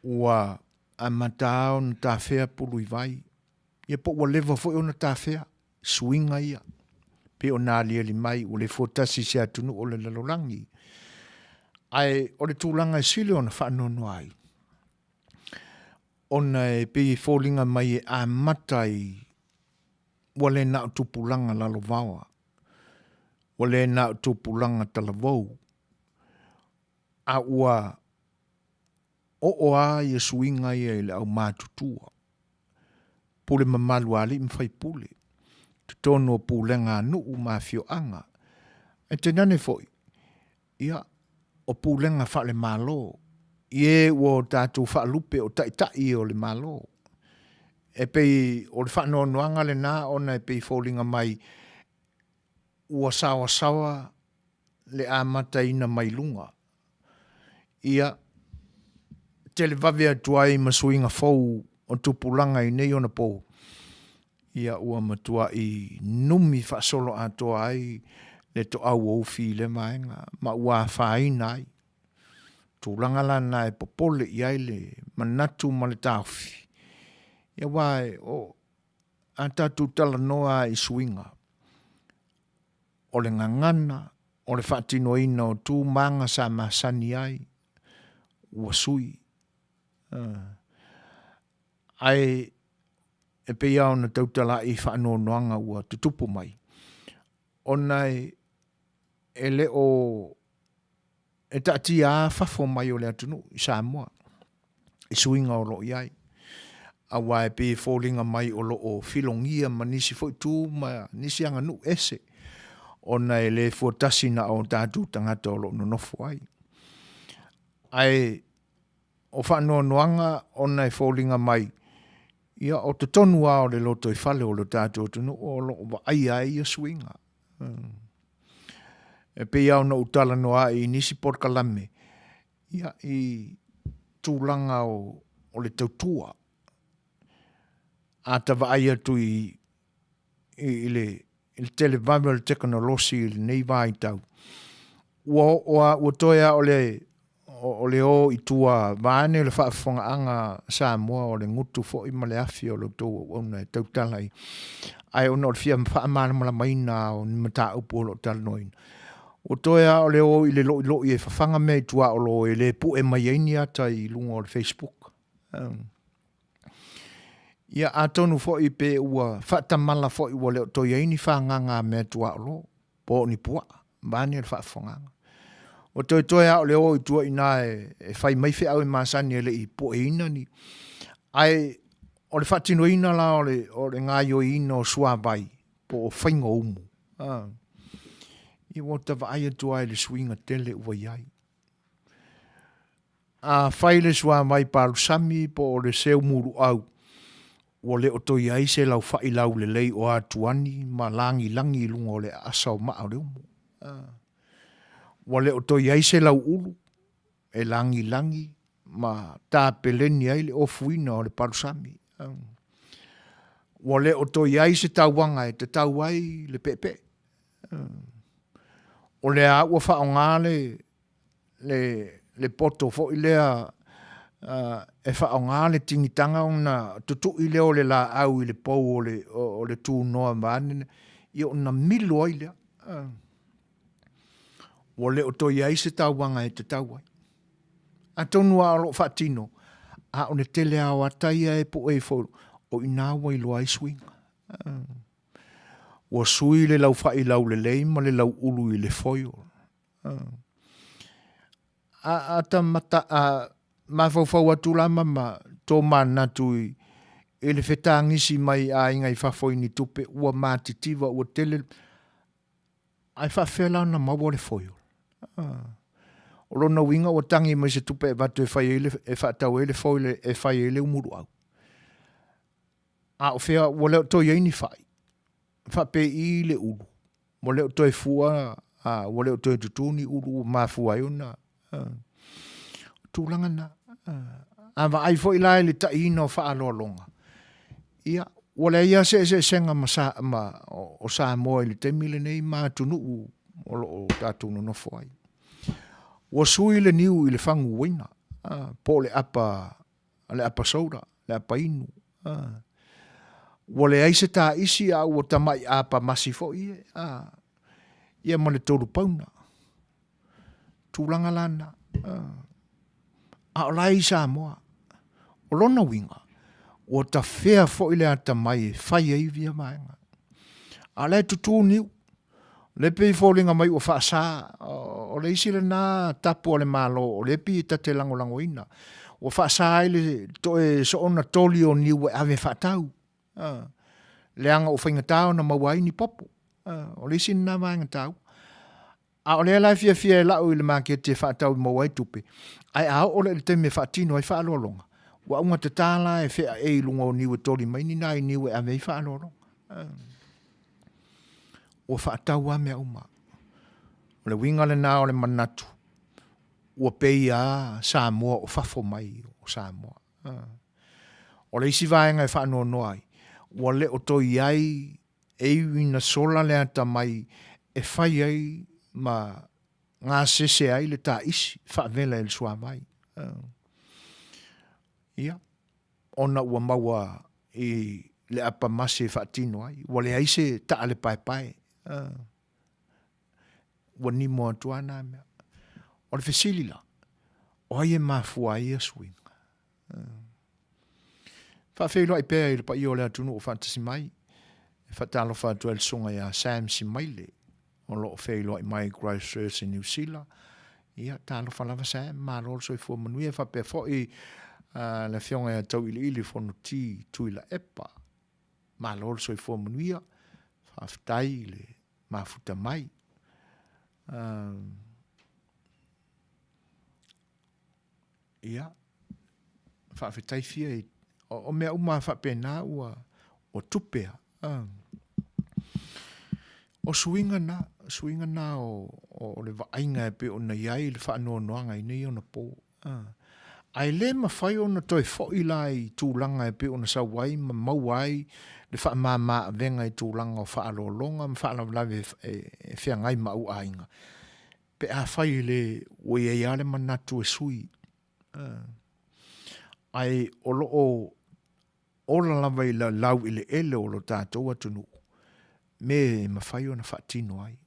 A: Ua amata lava ona tafea pulu i vai, ia po ua leva foi ona tafea suiga ia, pei ona aliali mai ua le fuatasi i se atunuu o le lalolagi. Ae o le tulaga e sili ona faanoanoa ai, ona e pei e foliga mai e amata i ua le na o tupulaga lalovaoa, ua le na o tupulaga talavou, a ua oo lava ia suiga ia i le aumatutua, pule mamalu a alii ma faipule, totonu o pulega a nuu ma afioaga, ae tainane foi ia o pulega faale-Malo i e ua o tatou faalupe o taitai o le Malo. E pei o le faanoanoaga lena ona e pei e foliga mai ua saoasaoa le amataina mai luga. Ia, televave atu ai ma suiga fou o tupulaga i nei ona po, ia ua matuai numi faasoloatoa ai le toau o ufi i lea vaega ma ua afaina ai. Tulaga la na e popole i ai le manatu ma le taofi, ia aua o a tatou talanoa lava i suiga, o le gagana, o le faatinoina o tu ma aga sa masani ai, ua sui. Ae e pei lava ona tautala i faanoanoaga ua tutupu mai, ona e le o e taatia lava fafo mai o le atunuu i Samoa i suiga o lo o i ai, aua e pei e foliga mai o lo o filogia ma nisi foi tu ma nisi aganuu ese, ona e le fuatasi na o tatou tagata o lo o nonofo ai. Ae o faanoanoaga ona e foliga mai, ia o totonu lava o le lotoifale o le tatou atunuu o lo o vaaia ai ia suiga. E pei lava ona ou talanoa ai i nisi polokalame, ia, i tulaga o, o le tautua. A ta vaai atu i, i, i le, i le televave o le tekonolosi i lenei vaitau, ua oo lava, ua toe lava o le, o le o i tua vaeane le faafofogaaga a Samoa o le gutu foi ma le afi o la outou auauna e tautala i, ae ona o le fia faamalamalamaina lava o ni mataupu o lo o talanoaina, ua toe lava o le o i le loiloi e fafaga mea i tuaolo e le pue mai ai ni ata i luga o le Facebook. Ia atonu foi pe ua faatamala foi ua le o toe i ai ni fagaga a mea tuaolo po o ni puaa, vaeane le faafofogaaga. Ua toetoe lava o le o i tua i ina e fai mai feau e masani e le i pueina ni. Ae o le faatinoina la o le, o le gaoioiina o suavai po o faiga o umu, a, ia ua ta vaai atu lava i le suiga tele ua i ai. A fai le suavai palusami po o le seu muluau, ua le o toe i ai se laufai laulelei o atuani ma lagilagi i luga o le aasa o maa o le umu. Ua le o toe i ai se lauulu. e lagilagi ma tapeleni ai le ofuina o le palusami. Ua le o toe i ai se tauaga e tatau ai le peepee. O lea ua faaaoga le le poto foi lea e faaaoga le tigitaga ona tutui lea o le laau i le pou o le tunoa vaeane, ia ona milo ai lea. Ua le o toe i ai se tauaga e tatau ai. Atonu lava o lo o faatino, a o le tele lava o ata ia e pue ifo, o i ina ua iloa ai suiga. Ua sui le laufai laulelei ma le lauulu i le foil. A ta mafaufau atu la ma tomanatu i le fetagisi mai aiga i fafo i ni tupe ua matitiva ua tele, ae faapefea la ona maua le foil? O lona uiga ua tagi mai se tupe e avatu e fai ai le, e faatau ai le foil e fai ai le umuluau. A o fea ua le o toe i ai ni fai, faapei i le ulu, ua le o toe fua, a, ua le o toe tutu ni ulu ua mafua ai ona, a, o tulaga na. A vaai foi la i le taiina o faaaloaloga, ia, ua leai lava se eseesega ma, sa, ma o Samoa i le taimi lenei ma atunuu o lo o tatou nonofo ai. Ua sui le niu i le fagu uaina, a, po o le apa le apa soda, le apa inu. A. Ua leai se taisi a ua tamai apa masi foi ia, a. Ia ma le tolu pauna. Tulaga la na. A. A o la e i Samoa. O lona uiga, ua tafea foi le atamai e fai ai ia vaega. A o la e tutu niu. O lea e pei e foliga mai ua faasa, o le isi lena tapu a le Malo o lea e pei e ta te lagolagoina. Ua faasa ai le toe soona toli o niu e ave e faatau, leaga ua faigata ona maua ai ni popo. O le isi lena vaega taua. A o lea la e fiafia e lau i le maketi e faatau e maua ai tupe, ae a oo loa i le taimi e faatino ai faaaloaloga, ua augatata la e feaei i luga o niu e toli mai ni nai niu e ave ai faaaloaloga. Ua faatau lava mea uma. O le uiga lena o le manatu, ua pei lava Samoa o fafo mai o Samoa. O le isi vaega e faanoanoa ai, ua le o toe i ai e iu ina sola le atamai e fai ai ma gasese ai le taisi faavela i le suavai. Ia, ona ua maua i le apamase e faatino ai, ua leai se taale paepae. Ua nimo atu lava na mea. O le fesili la, o ai e mafua ai ia suiga? Faafeiloai pea i le paia o le atunuu o faatasi mai, e faatalofa atu ai le susuga ia Sam Simaile, o lo o feiloai mai i Christchurch i Niu Sila. Ia, talofa lava Sam, malo le soifua manuia, faapea foi le afioga ia Tauiliili Fonoti Tuilaepa. Malo le soifua manuia, faafetai i le mafuta mai. Ia, faafetai fia i, o, o mea uma faapena ua, ua tupe a. O suiga na, suiga na o, o le vaaiga e pei ona i ai le faanoanoaga i nei ona po. Ae le mafai ona toe foi la i tulaga e pei ona sau ai ma maua ai le faamama avega i tulaga o faaaloaloga ma faalavelave e, e feagai ma au aiga. Pe afai e le, ua i ai lava le manatu e sui, ae o lo o ola lava i le laueleele o lo tatou atunuu me e mafai ona faatino ai.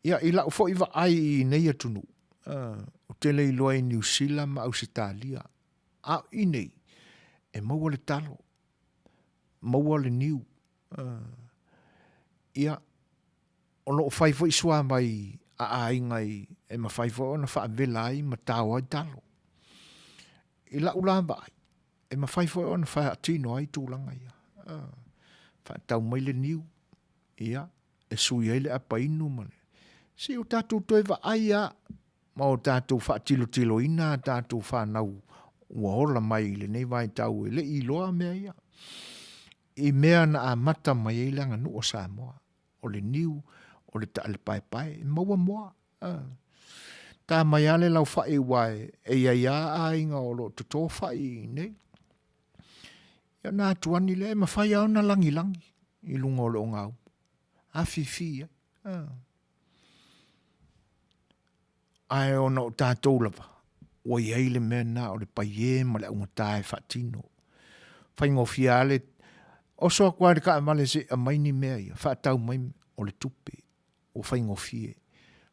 A: Ia, i lau foi vaai i nei atunuu, ou te le iloa i Niu Sila ma Ausetalia, a o i nei, e maua le talo, maua le niu, ia, O lo o fai foi suavai a aiga i, e mafai foi ona faavela ai ma tao ai talo. I lau la vaai, e mafai foi ona faatino ai tulaga ia. Faatau mai le niu, ia, e sui ai le apainu ma le... Se i o tatou toe vaai lava ma o tatou faatilotiloina a tatou fanau ua ola mai i lenei vaitau e le i iloa mea ia. I mea na amata mai ai le aganuu a Samoa. o le niu, o le taale paepae, e maua moa. Ta mai lava le laufai aua e i ai lava aiga o lo o toto fai i inei. Ia ona atuani lea, e mafai lava ona lagilagi i luga o le ogaumu, afifi ai. Ae ona o tatou lava, ua i ai le mea lena o le paie ma le augata e faatino. Faigofie lava le oso atu lava i le taavale se i aumai ni mea ia, faatau mai o le tupe, ua faigofie.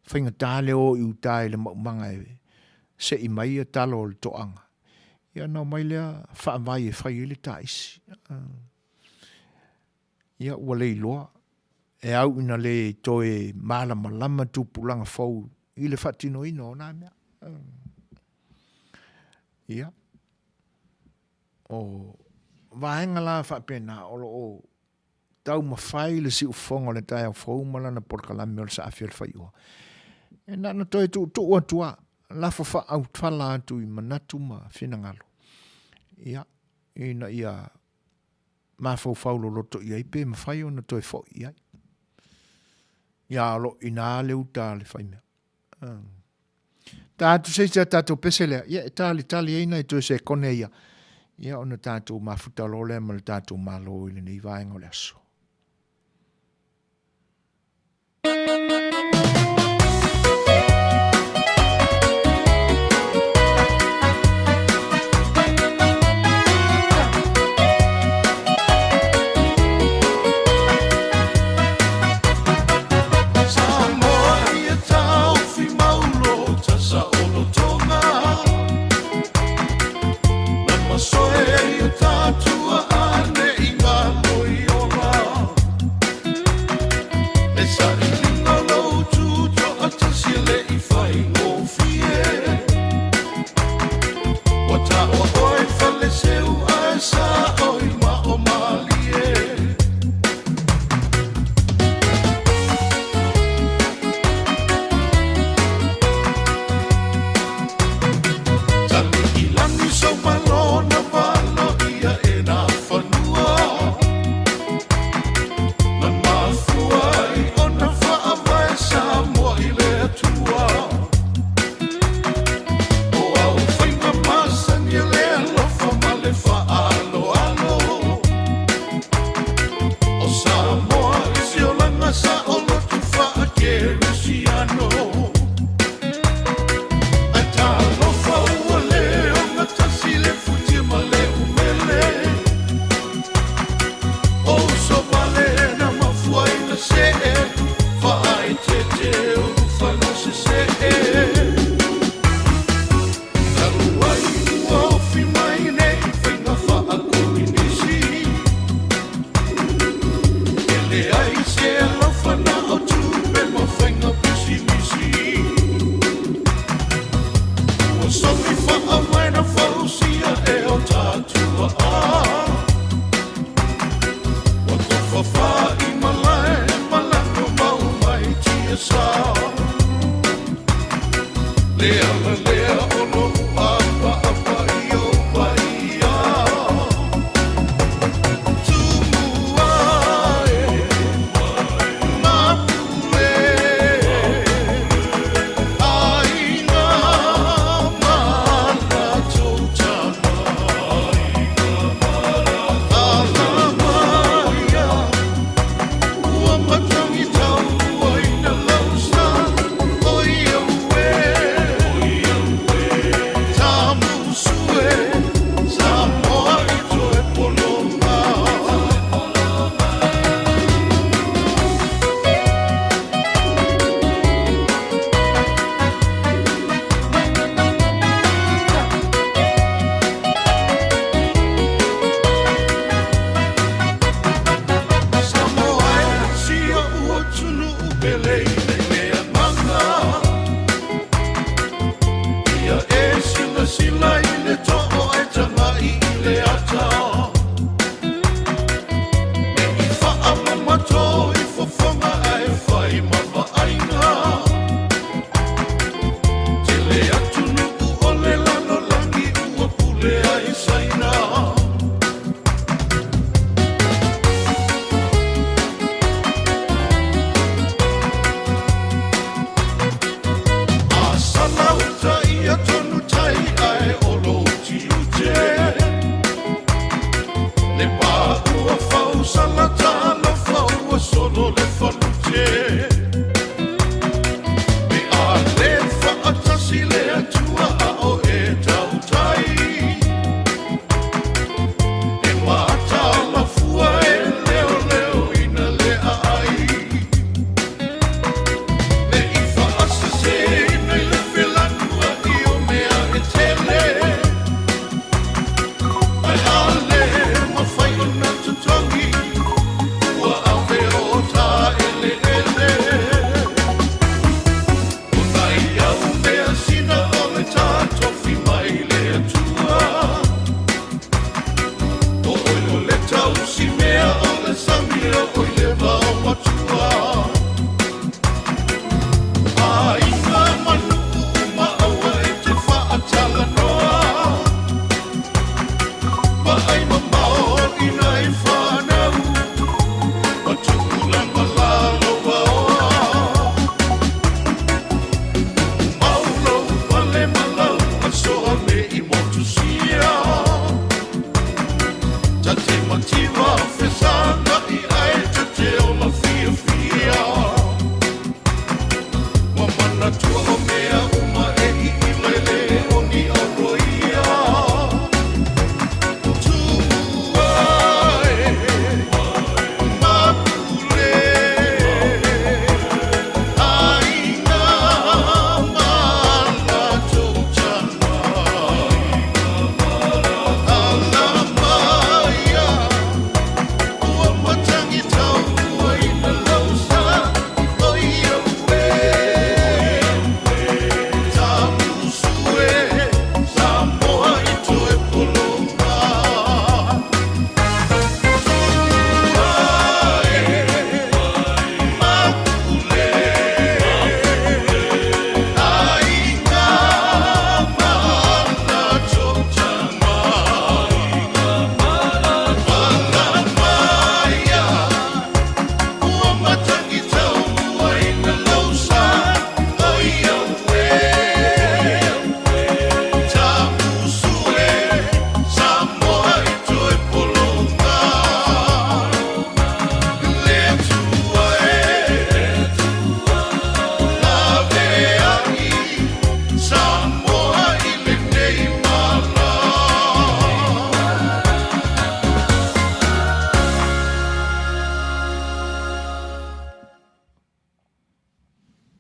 A: Faigata le o i uta i le maumaga e sei mai ia talo o le toaga, ia ona omai lea faavai e fai ai le taisi. Ia ua le iloa, e au ina le toe malamalama tupulaga fou i le faatinoina o na mea. Ia, o vaega la faapena o lo o taumafai le siufofoga o le taeao fou ma lana polokalame o le Saafi o le Faioa. E na ona toe tuutuu atu lava, lafo faaaufala atu i manatu ma finagalo, ia, ina ia mafaufau loloto i ai pe mafai ona toe foi i ai. Ia o lo o i ina le uta a le faimea. Ta atu se isi a tatou pese lea, ia e talitali ai nai toe sekone ia, ia ona tatou mafuta loa lea ma le tatou Malo i lenei vaega o le aso.
B: Samoa ia taofi mau lo tasa o lo tonga Na masoe ai o tatua ane i ngā moi ola Le sailiga o lou tutoatasi e le i faigofie Ua taua oe Faleseu ae sao i mao malie. Tali i lagi sou malo na valo ia e nā fanua Na mafua ai ona faavae Samoa i le Atua O au faiga masani e le alofa ma le faaaloalo O Samoa i se olaga saoloto faakerisiano Ae talofa ua le ogatasi le futia ma le umele O uso vale na mafua ina see Faaeteete o lufana sesee Talu ai ua ofi mai nei faiga faakominisi E leai se alofa na o tupe ma faiga pisimisi Ua somi faavae na fausia e o tatua Ua tofafa i malae malaga mau mai tiasa Le ala lea o lou apaapa i ou paia Tumua e Mapule Aiga ma latou tama Alamaia Ua matangi tauaina lau sa, oi au e.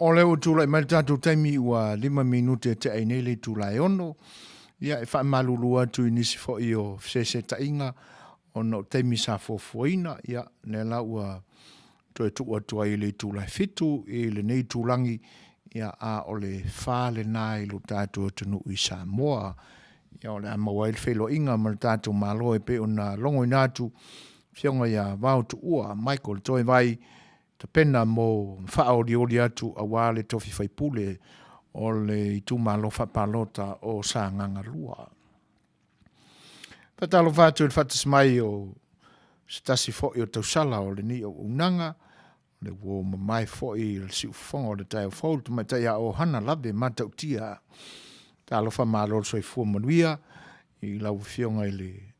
A: O lea ua tulai mai le tatou taimi ua 5 minute e tea ai nei le itula e 6. Ia e faamalulu atu i nisi foi o feseeseetaiga ona o taimi sa fuafuaina, ia lea la ua toe tuu atu ai i le itula e 7 i lenei itulagi, ia a o le 4 lena i lo tatou atunuu i Samoa. Ia o le a maua ai le feiloaiga ma le tatou Malo e pei ona logoina atu Afioga ia Vao Tuua Michael Toevai tapena mo faaolioli atu aua le tofi faipule o le itumalo faapalota o Sagaga 2. Faatalofa atu i le faatasi mai o se tasi foi o tausala o lenei auaunaga, o le uo mamae foi i le siufofoga o le taeao fou, le tamaitai ia Ohana Lave Matautia. Talofa malo le soifua manuia i lau Afioga i le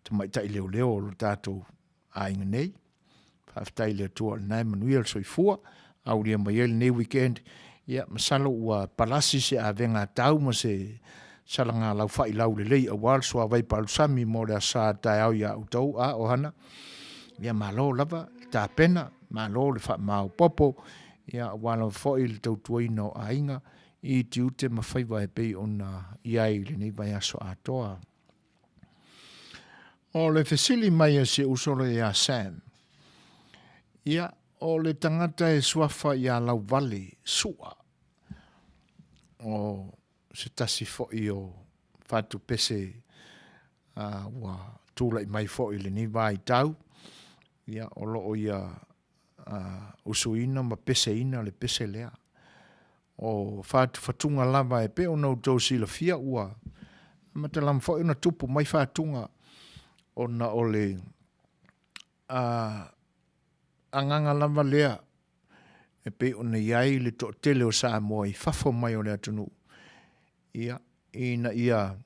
A: tamaitai leoleo o lo tatou aiga nei. Faafetai i le Atua o lena e manuia le soifua, aulia mai ai lenei weekend. Ia, masalo ua palasi se avega tau ma se salaga laufa'i laulelei aua le suavai palusami mo le Aso Sa a taeao ia outou, a Ohana. Ia malo lava le tapena, malo le faamaopoopo, ia aua lava foi le tautuaina o aiga i tiute ma faiva e pei ona i ai i lenei vaiaso atoa. O le fesili mai a si uso lea ia Sam, ia, o le tagata e suafa ia Lauvale Su'a, o se tasi foi o fatupese ua tulai mai foi i lenei vaitau, ia, o lo o ia usuina ma peseina le pese lea. O fatufatuga lava e pei ona outou silafia ua amata lava foi ona tupu mai fatuga ona o le agaga lava lea e pei ona i ai le toatele o Samoa i fafo mai o le atunuu, ia, ina ia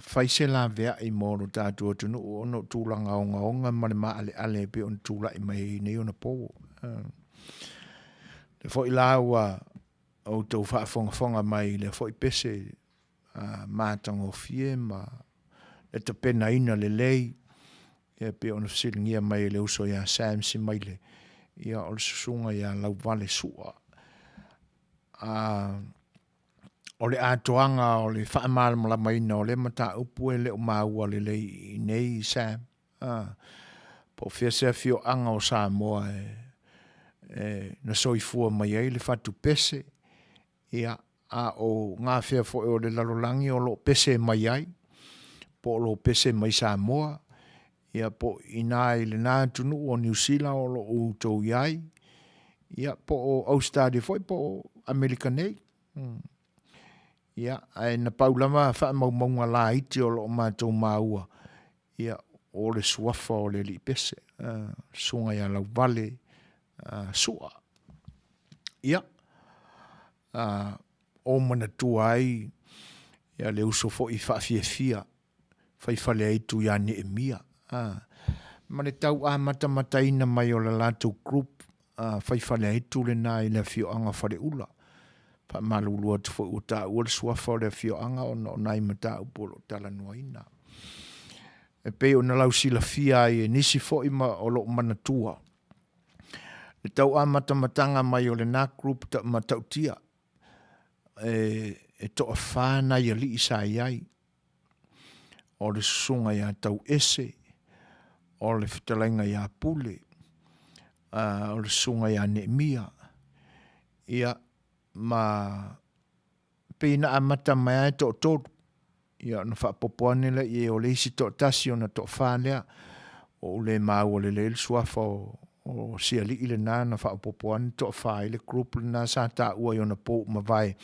A: fai se laveai mo lo tatou atunuu ona o tulaga ogaoga ma le maaleale e pei ona tulai mai ai nei ona po. Lea foi la ua outou faafogafoga mai i lea foi pese matagofie ma le tapenaina lelei e pei ona fesiligia mai e le uso ia Sam Simaile, ia o le susuga ia Lauvale Sua. O le atoaga o le faamalamalamaina o lea mataupu e le o maua lelei i inei Sam, po o fea se afioaga o Samoa e, na soifua mai ai le fatu pese, ia, a o gafea foi o le lalolagi o lo o pese mai ai, po o lo o pese mai Samoa, ia po o ina i lena atunuu o Niu Sila o lo o outou i ai, ia po o Ausetalia foi po o Amerika nei. Ia, ae na pau lava faamaumauga laiti o lo o matou maua, ia, o le suafa o le alii pese, susuga ia Lauvale Sua. Ia, o manatua ai ia le uso foi faafiafia fai Faleaitu ia Neemia, ma le tau amatamataina mai o le latou group fai Faleaitu lena i le afioaga o Faleula. Faamalulu atu foi ua taua le suafa o le afioaga ona o nai mataupu o lo o talanoaina. E pei ona lausilafia ai e nisi foi ma o lo o manatua le tau amatamataga mai o lena group matautia e toafa nai alii sa i ai, o le susuga ia Tauese, o le fetalaiga ia Pule, o le susuga ia Neemia, ia, ma pei na amata mai lava e toatolu, ia ona faaopoopo ane lea i ai o le isi toatasi ona toafa lea. Ua ou le maua lelei le suafa o si alii lena na faaopoopo ane toafa ai le group lena sa taua i ona po ua mavae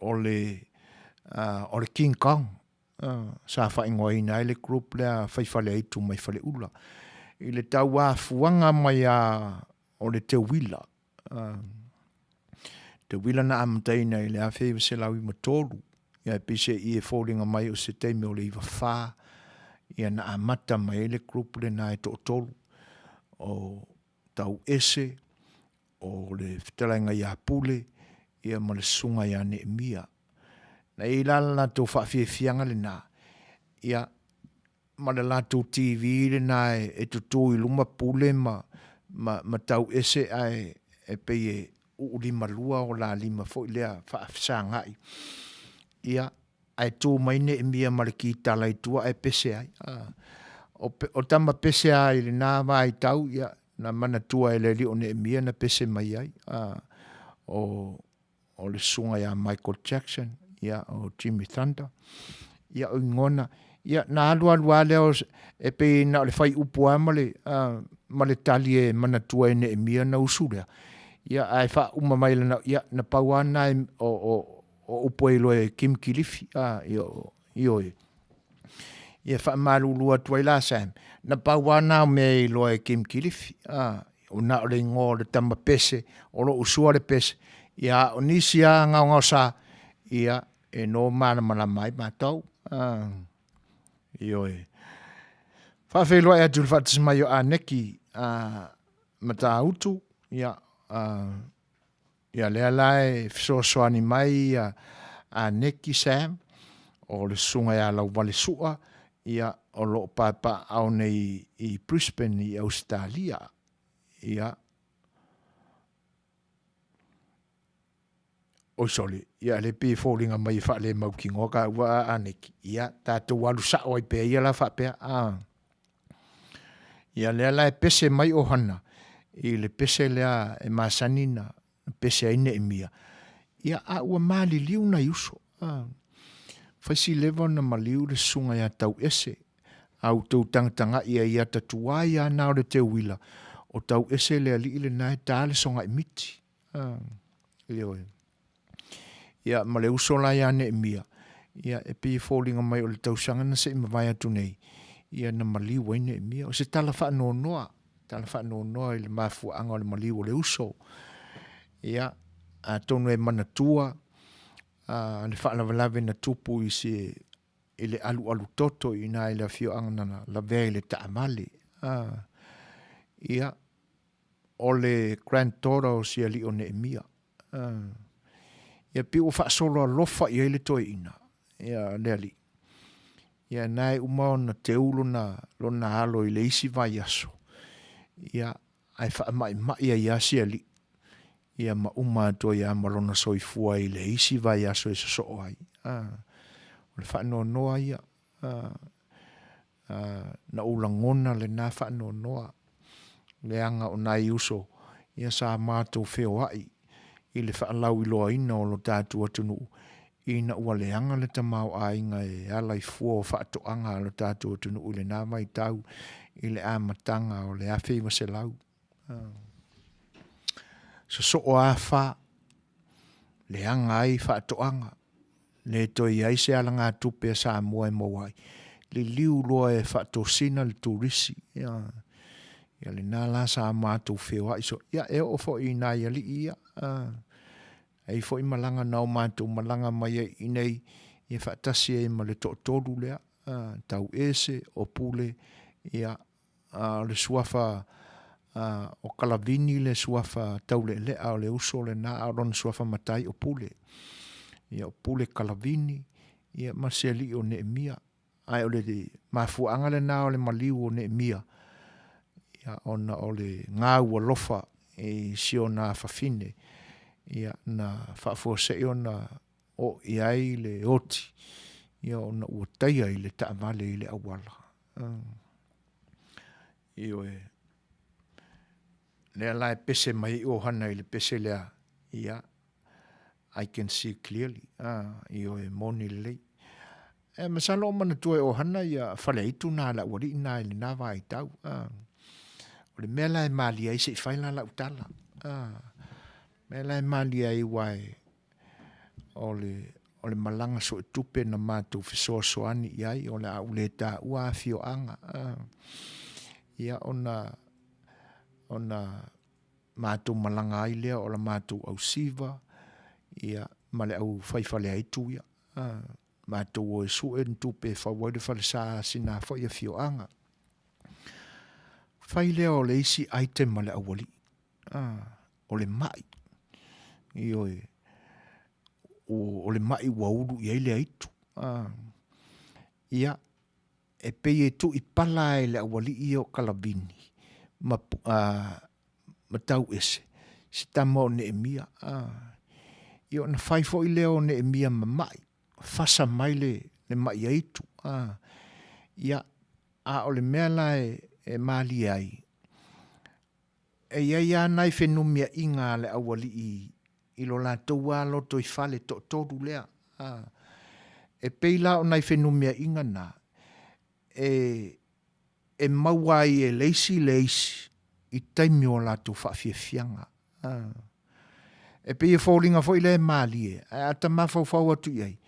A: o le o le King Kong sa faaigoaina ai le group lea fai Faleaitu mai Faleula i le tauafuaga mai lava o le teuila. Teuila na amataina i le 1993, ia e peiseai e foliga mai o se taimi o le 94 ia na amata mai ai le group lena e toatolu o Tauese, o le fetalaiga ia Pule ia ma le susuga ia Neemia. Na i ai la le latou faafiafiaga lena, ia ma le latou TV lena e tutu i luma Pule ma. ma, ma tau ese ae e pei e uu limalua o la lima foi lea faafesagai. Ia, ae tu mai Neemia ma le kitala i tua ae pese ai. O, o tama pese lava i lena vaitau, ia, na manatua e le alii o Neemia na pese mai ai. O, o le susuga ia Michael Jackson, ia, o Jimmy Thunder, ia, o igoa na, ia, na alu alu lava lea e pei na o le fai upu lava ma le, ma le tali e manatua e Neemia ona usu lea, ia, ae faauma mai lana, ia, na pau lava lena o, o, o upu e iloa e Kim Kilifi, a, ioe. Ia faamalulu atu ai la Sam, na pau lava lena o mea e iloa e Kim Kilifi, a, na o le igoa o le tama pese, o lou sua le pese, ia a o nisi lava gaogaosa, ia, e no malamalama ai matou. A, ioe. Faafeiloai atu i le faatasi mai o Aneki a Matautu, ia, a, Ia lea la e fesoasoani mai ia Aneki Sam, o le susuga ia Lauvalesua, ia o lo o paepaeaao nei i Brisbane i Ausetalia. Ia, oi sole, ia lea pei e foliga mai e faalemautinoa taua a Aneki, ia tatou alu sao ai pea ia la faapea, a. Ia lea la e pese mai ʻohana i le pese lea e masani na pese ai Neemia, ia a ua maliliu nai uso. A, fai si leva ona maliu le susuga ia Tauese, a outou tagatagai ai i ata tuai lava na o le teuila, o Tauese le alii lena e ta le sogai miti. A, ioe. Ia, ma le uso la ia Neemia, ia, e pei e foliga mai o le tausaga na se i mavae atu nei, ia na maliu ai Neemia. O se tala faanoanoa, tala faanoanoa i le mafuaaga o le maliu o le uso. Ia, atonu e manatua a, le faalavelave na tupu i se i le alualu toto i ina i le afioaga na lavea i le taavale. A, ia, o le granddaughter o si alii o Neemia. Ia pei ua faasolo alofa i ai le toeaina, ia le alii. Ia na e uma ona teu lona, lona alo i le isi vaiaso, ia ae faamaimai ai lava si alii, ia ma uma atu ai lava ma lona soifua i le isi vaiaso e sosoo ai. O le faanoanoa ia, na ou lagona lena faanoanoa, leaga o nai uso ia sa matou feoai i le faalauiloaina o lo tatou atunuu ina ua leaga le tamaoaiga e ala i fua o faatoaga a lo tatou atunuu i lena vaitau i le amataga o le 1900. Sosoo afa, leaga ai faatoaga, le toe i ai se alagatupe a Samoa e maua ai, liliu loa e faatosina le turisi. Ia, ia lena la sa matou feoai so, ia e oo foi i nai alii ia, e i foi malaga na o matou malaga mai ai i nei, ia faatasi ai ma le toatolu lea, Tauese, o Pule, ia, A o le suafa o Kalavini le suafa taulealea o le uso lena, a o lona suafa matai o Pule. Ia o Pule Kalavini, ia ma se alii o Neemia. Ae o le mafuaaga lena o le maliu o Neemia, ia ona o le gau alofa i si ona afafine, ia na faafuasei ona oo i ai le oti, ia ona ua taia i le taavale i le auala. Ioe. Lea la e pese mai ai ʻohana i le pese lea, ia, I can see clearly. Ah, ioe, moni lelei. E masalo o manatua e ʻohana ia Faleaitu na le aualii na i lena vaitau. Ah. O le mea la e malie ai se i fai la lau tala. Ah. Mea la e malie ai ua e o le, o le malaga suetupe na matou fesoasoani i ai, o le a ou le taua afioaga. Ia ona, ona matou malaga ai lea o la matou ausiva, ia, ma le au fai faleaitu ia. Matou o e sue ni tupe e fau ai le falesa a sina foi afioaga. Fai lea o le isi item a le aualii. o le mai. Ioe, o le mai ua ulu i ai le aitu. Ia, e pei e tuuipala lava e le aualii ia o Kalavini ma, ma Tauese, si tama o Neemia. Ia ona fai foi lea o Neemia ma ma'i, fasa mai le, le ma'i aitu. Ia, a o le mea la e, e malie ai, e i ai lava nai fenumiaiga a le aualii i lo latou lava lotoifale toatolu lea. E pei la o nai fenumiaiga na, e, e maua ai e le isi le isi i taimi o latou faafiafiaga. E pei e foliga foi lea e malie, ae a ta mafaufau atu i ai,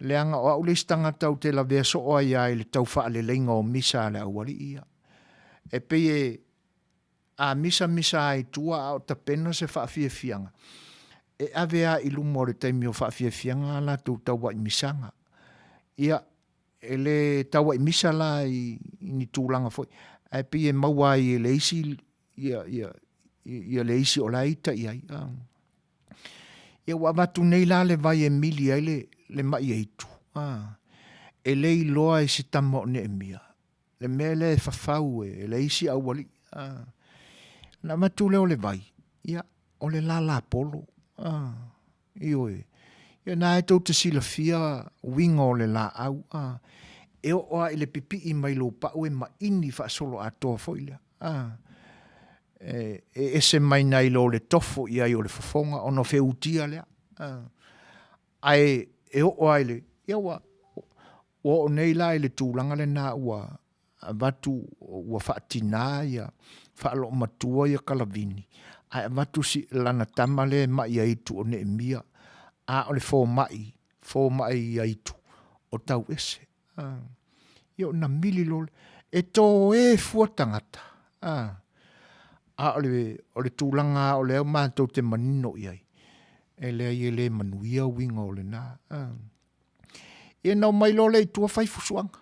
A: leaga o au le isi tagata ou te lavea soo ai lava i le tau faaleleiga o misa a le aualii ia. E pei e a misamisa lava i tua a o tapena se faafiafiaga, e ave lava i luma o le taimi o faafiafiaga a latou tauaimisaga. Ia, e le tauaimisa la i ni tulaga foi, ae pei e maua ai e le isi ia, ia, ia le isi o la e ita i ai. Ia ua avatu nei la le vai e mili ai le, le ma'i aitu, e le iloa e si tama o Neemia le mea lea e fafau e le isi aualii. Ona avatu lea o le vai, ia, o le lala polo. Ioe. Ia na e tou te silafia uiga o le laau, a. E oo lava i le pipii mai lou pau e maini faasoloatoa foi lea, a. E, e ese mai nai lo le tofo i ai o le fofoga ona feutia lea, a. Ae e oo lava i le, ia ua, ua oo nei la i le tulaga lena ua avatu ua faatina ia faaloomatua ia Kalavini ae avatu si lana tama lea e mai aitu o Neemia a o le fomai fomai aitu o Tauese. Ia ona mili loa lea, e toe fua tagata a o le o le tulaga lava o lea matou te manino i ai, e leai e le manuia uiga o lena. Ia na omai loa lea i tua fai fusuaga.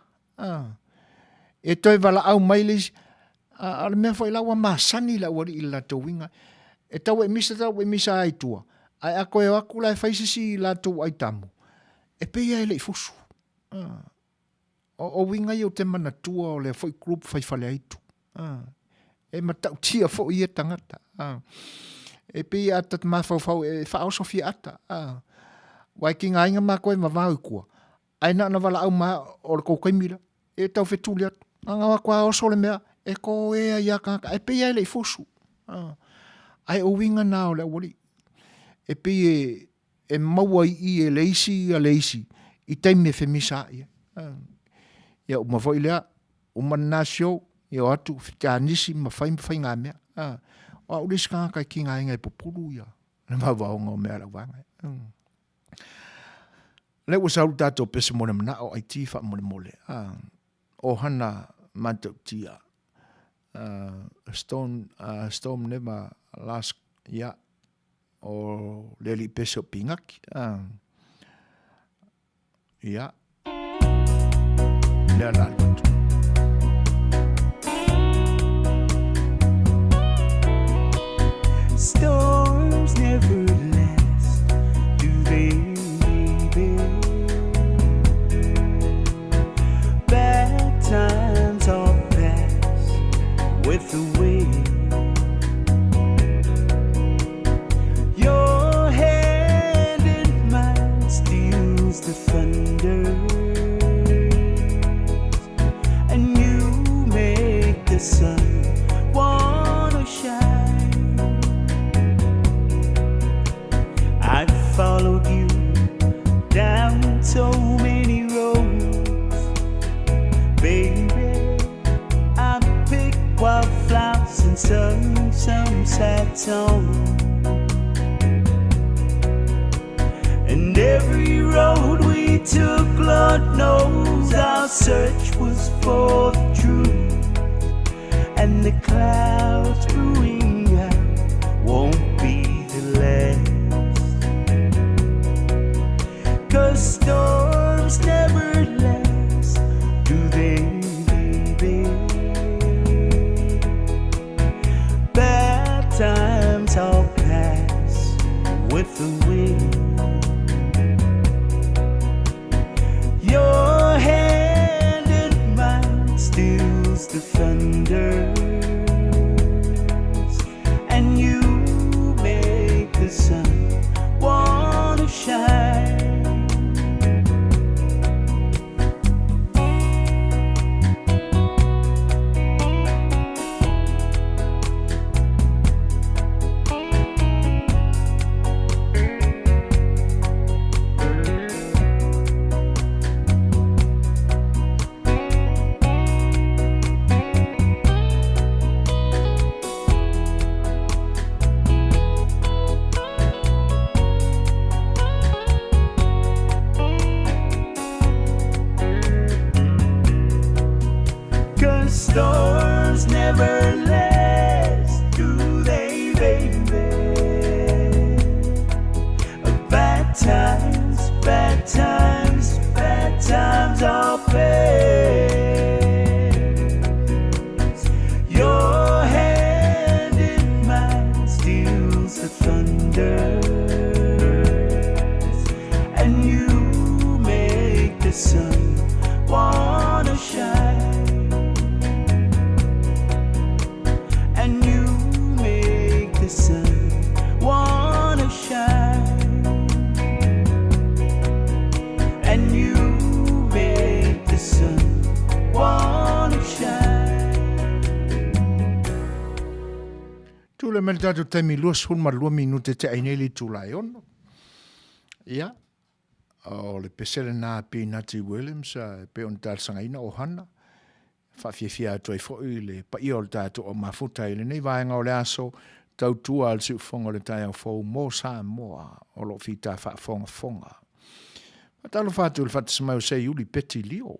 A: E toe valaau mai le isi, a o le mea foi la ua masani le aualii i le latou uiga. E tau e misa tau e misa lava i tua, ae a toe o atu la e fai se isi latou aitamo, e pei lava e le i fusu. O, o uiga ia ou te manatua o lea foi group fai Faleaitu. E matautia foi ia tagata. E pei a ta mafaufau e faaoso fiaata. Aua e tigaina matou e vavao i tua, ae na ona valaau mai lava, o le tou taimi lea, e tau fetuli atu. Na ona o atu lava oso le mea, e toe ai lava tagata, ae pei lava e le i fusu. Ae o uiga na o le aualii, e pei e, e maua i i e le isi ia le isi i taimi e femisaai ai. Ia uma foi lea, uma lena show, ia o atu fetanisi ma fai ma faigamea. O au le isi tagata e tigaina e pupulu ia le vaovaoga o mea a le auvaega. Lea ua sau le tatou pese mo le manao IT faamolemole. Ohana matautia. Stone, storm never last, ia, o le alii pese o Pigaki. Ia, lea la alu atu.
B: Storms never last, do they, baby? Bad times all pass with the wind. Your hand in mine steals the thunder, and you make the sun wanna shine. I've followed you down so many roads, baby. I picked wildflowers and sung some sad songs. And every road we took, Lord knows our search was for the truth. And the clouds brewing up won't be the last. Cause storms never last, do they, baby? Bad times all pass with the wind. Your hand in mine steals the thunders, and the thunders, and you make the sun wanna shine. And you make the sun wanna shine. And you make the sun wanna shine.
A: Tule mai le tatou taimi 22 minute te ai nei le itula e ono. Ia, o le pese lena a Pinati Williams e pei ona talosagaina o Hana. Faafiafia atu ai foi le paia o le tatou aumafuta i lenei vaega o le aso, tautua a le siufofoga o le taeao fou mo Samoa o lo o fita faafogafoga. Faatalofa atu i le faatasi mai o Seiuli Peti Lio.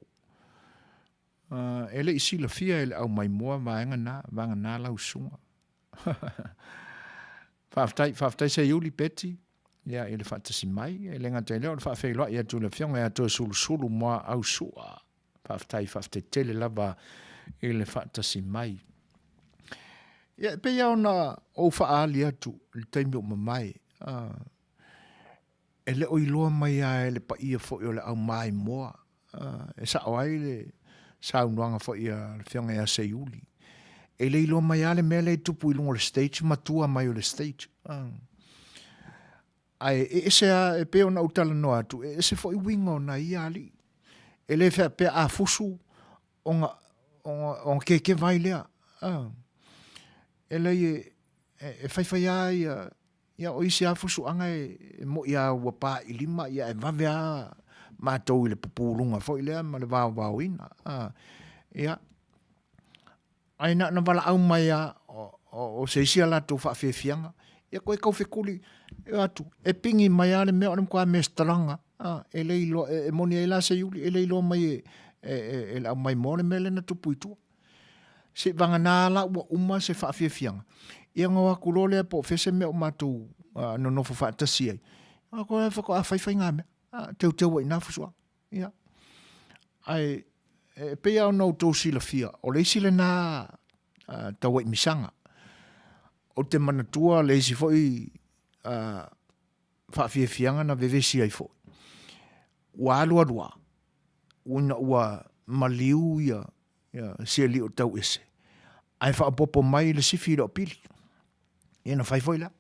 A: E le i silafia e le aumaimoa vaega na, vagana lau susuga. Faafetai, faafetai Seiuli Peti, ia i le faatasi mai. E le gata i lea o le faafeiloai atu i le Afioga ia Toesulusulu Moaau Sua. Faafetai, faafetai tele lava i le faatasi mai. Ia, e pei lava ona ou faaali atu i le taimi ua mavae, e le o iloa mai lava e le paia foi o le aumaimoa, e sao ai le saunoaga foi a le Afioga ia Seiuli, e le iloa mai lava le mea lea e tupu i luga o le stage ma tua mai o le stage. Ae e ese lava, e pei ona ou talanoa atu, e ese foi uiga o nai ia alii. E le faapea a fusu ona, ona, ona kekeva ai lea. E leai e, e faifai lava ia, ia o isi lava fusuaga e, e moi lava ua pa i lima ia e vave lava matou i le pupuluga foi lea ma le vaovaoina. Ia, Ae na ona valaau mai lava o se isi a latou faafiafiaga, ia koe tau fekuli, e o atu, e pigi mai lava le mea o le matua mesitalaga, a, e le iloa, e moni ai la Seiuli, e le iloa mai e, e, e, e le aumaimoa le mea lea na tupu i tua. Seivagana la ua uma se faafiafiaga, ia ona o atu loa lea po o fea se mea o matou nonofo faatasi ai, o atu lea faatoa fai faigamea, a, teuteu ai i ina fusuaga. Ia. Ae e pei lava ona outou silafia, o le isi lena tauaimisaga. Ou te manatua le isi foi faafiafiaga na vevesi ai foi. Ua alu alu lava, ina ua maliu ia si alii o Tauese, ae faaopoopo mai le sifi i lou pili. Ia na fai foi la.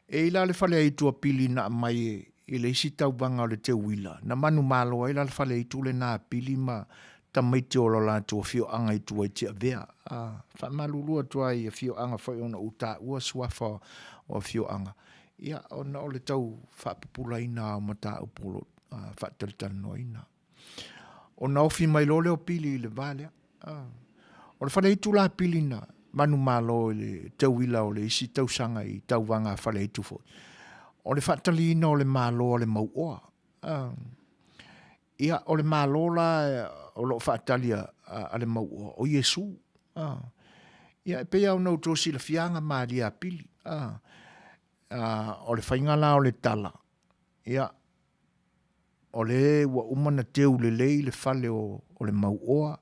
A: E i la le faleaitu a Pili na aumai i le isi tauvaga o le teuila, na manumalo ai la le faleaitu lena a Pili ma tamaiti o lo latou afioaga i tua i Tiavea. A faamalulu atu ai i afioaga foi ona ou taua suafa o afioaga, ia ona o le tau faapupulaina o mataupu o lo o faatalatalanoaina. Ona ofi mai loa lea o Pili i le va lea. O le faleaitu la a Pili na manumalo i le teuila o le isi tausaga i tauvaga a faleaitu foi, o le faataliina o le Malo a le Mauoa. Ia, o le Malo la o lo o faatali a le Mauoa, o Iesu. Ia, e pei lava ona outou silafia aga malie a Pili. O le faiga la o le tala, ia, o le ua uma ona teu lelei le fale o le Mauoa,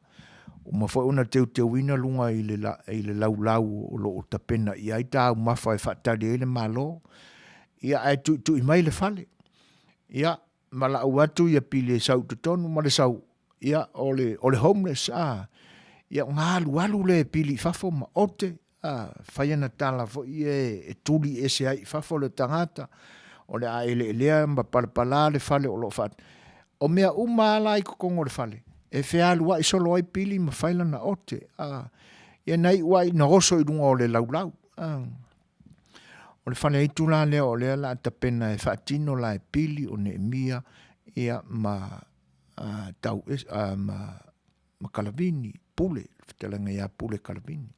A: uma foi ona teuteuina luga i le, i le laulau o lo o tapena i ai taumafa e faatali ai le Malo, ia ae tuitui mai le fale. Ia, ma lau atu ia Pili e sau i totonu ma le sau, ia o le, o le homeless, a, ia ona alualu lea e Pili i fafo ma ote, A fai ana tala foi ia e tuli ese ai i fafo le tagata, o le a eleelea ma palapala le fale o lo o faa... O mea uma lava la i totonu o le fale, e fealuai solo ai Pili ma fai lana ote. A, ia na iu lava ina oso i luga o le laulau. A, o le faleaitu la lea o lea o le a tapena e faatino la e Pili o Neemia ia ma a, tau, a, ma ma Kalavini, Pule, le fetalaiga ia Pule Kalavini.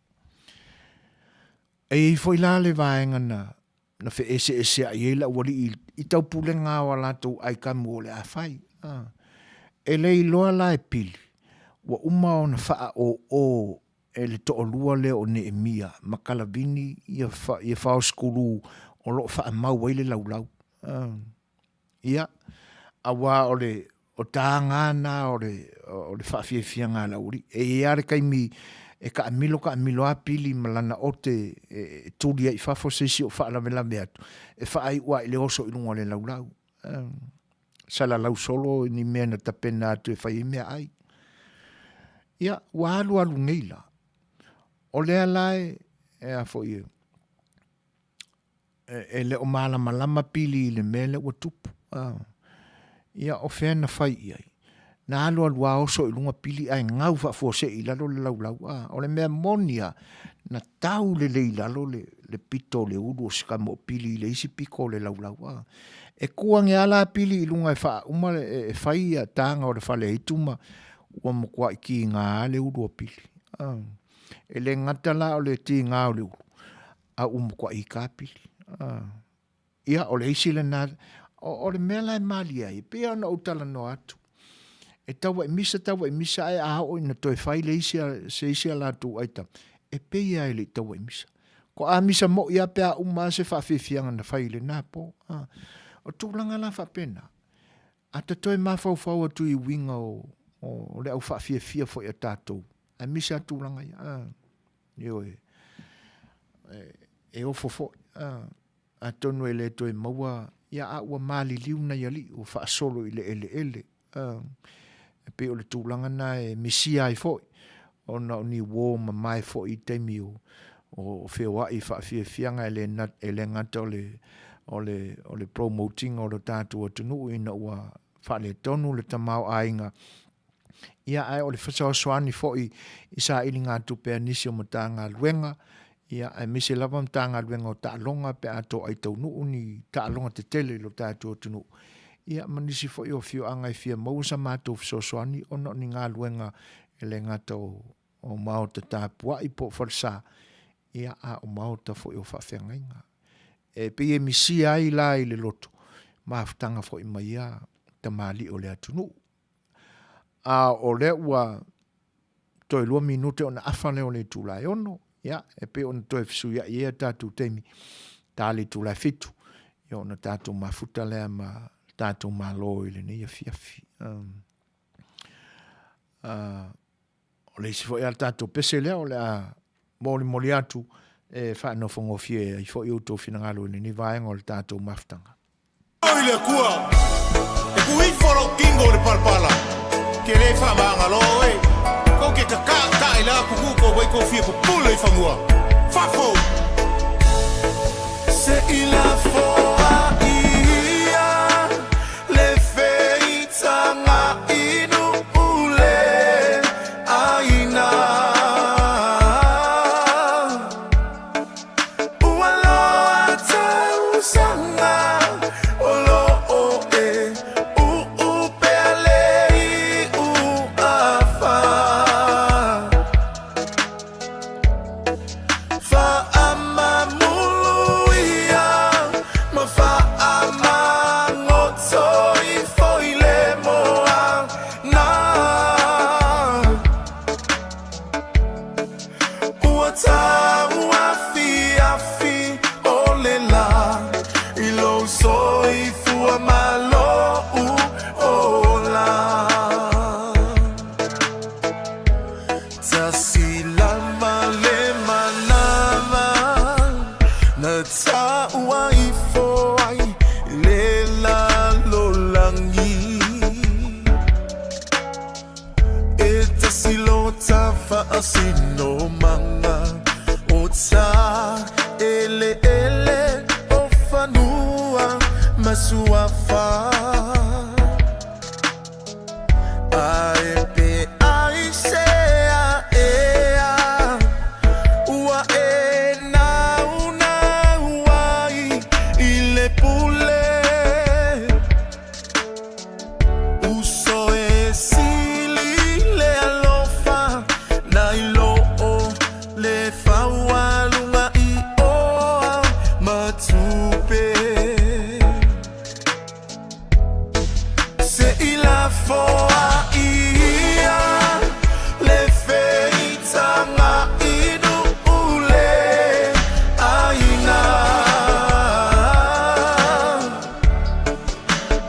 A: E i ai foi la le vaega na, na feeseeseai ai le aualii i taupulega o a latou aikamu o le a fai. A. E le iloa la e Pili, ua uma ona faaoo e le toalua lea o Neemia ma Kalavini ia, ia faosikulu o lo o faamau ai le laulau. A. Ia, aua o le o taga na o le o le faafiafiaga a le aualii. E i ai lava le taimi E kaamilo kaamilo lava Pili ma lana ote e tuli ai i fafo se isi o faalavelave atu, e faaiu lava i le oso i luga o le laulau. Salalau solo ni mea na tapena atu e fai ai meaai. Ia, ua alualu nei la, o lea la e, e a foi e, e le o malamalama Pili i le mea lea ua tupu. Ia, o fea na fai i ai? Na alualu lava oso i luga Pili ae gau faafuasei i lalo le laulau. O le mea moni lava, na tau lelei i lalo le, le pito o le ulu o si tama o Pili i le isi pito o le laulau. E tu ane lava la Pili i luga e faauma e fai ia taga o le faleaitu ma ua matuai tiga lava le ulu o Pili. E le gata la o le tiga o le ulu, a ua matuai ita Pili. Ia, o le isi lena, o le mea la e malie ai, e pei lava ona ou talanoa atu, e tauai misa, tauai misa, ae a oo ina toe fai le isi, se isi a latou aitama, e pei lava e le i tauai misa. Toa misa moi lava pe a uma lava se faafiafiaga na fai i lena po. O tulaga la faapena, a ta toe mafaufau atu i uiga o, o le au faafiafia foi a tatou, aemaise lava tulaga ia. Ioe. E ofo foi. Atonu e le toe maua, ia a ua maliliu nai alii ua faasolo i le eleele. E pei o le tulaga na e misia ai foi, ona o ni uo mamae foi i taimi o, o feoai i faafiafiaga e le, e le gata o le, o le, o le promote ina o le tatou atunuu ina ua faaletonu le tamaoaiga, Ia, ae o le fesoasoani foi i sailigatupe a nisi o Matagaluega, ia, aemaise lava Matagaluega o Taaloga pe a toai taunuu ni taaloga tetele i lo tatou atunuu, ia, ma nisi foi o afioaga e fia maua sa matou fesoasoani ona o ni galuega e le gata o, o maota tapuai po o falesa, ia, a o maota foi o faafeagaiga. E pei e misia ai la i le loto mafutaga foi ma ia tamalii o le atunuu. A o lea ua toe 2 minute ona afa lea o le itula e 6, ia, e pei ona toe fesuiai ai a tatou taimi, ta le itula e 7, ia ona tatou mafuta lea ma le tatou Malo i lenei afiafi. O le isi foi a le tatou pese lea o le a molimoli atu e faanofogofie ai foi outou finagalo i lenei vaega o le tatou mafutaga.
B: I le Atua, e ku ifo lou kingo i le palapala, ke le faamagalo oe, kou ke kakaʻakaʻi la kuku kou vai kou fia pupule i fanua. Fafo! Se i lafoa ia le feitaga inu le ʻāina. Ua loa tausaga o loo e uu pea le iu afa. Faamamulu ia ma faamagoto ifo i le moana. Ua tauafiafi o le la i lou soifua ma lou ola. Tasi lava le manava na taua ifo ai le lalolagi. E tasi lota faasinomaga o ta eleele o fanua ma suafa. Ae pe aisea ea ua e naunau ai i le pule. Uso e sili le alofa nai lo o le faualuga i oa ma tupe. Se i lafoa ia le feitaga inu le ʻāina.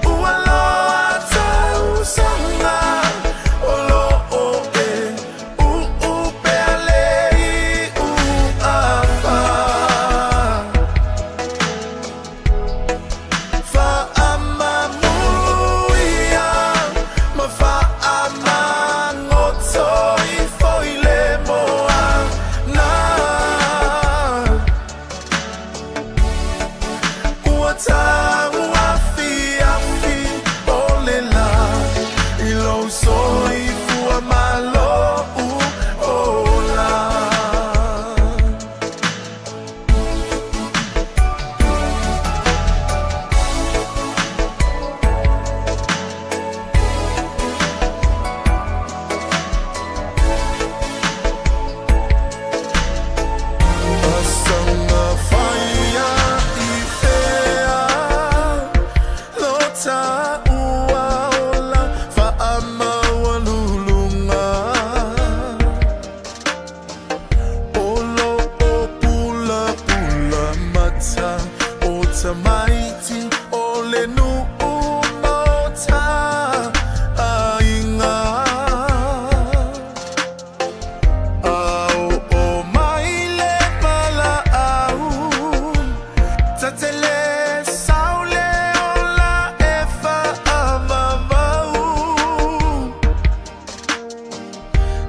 B: Ua loa tausaga o loo e uu pea le Ua tauafiafi o le lā i lou soifua ma lou ola. A oo mai le valaau, Tatele sau le ola e faavavau,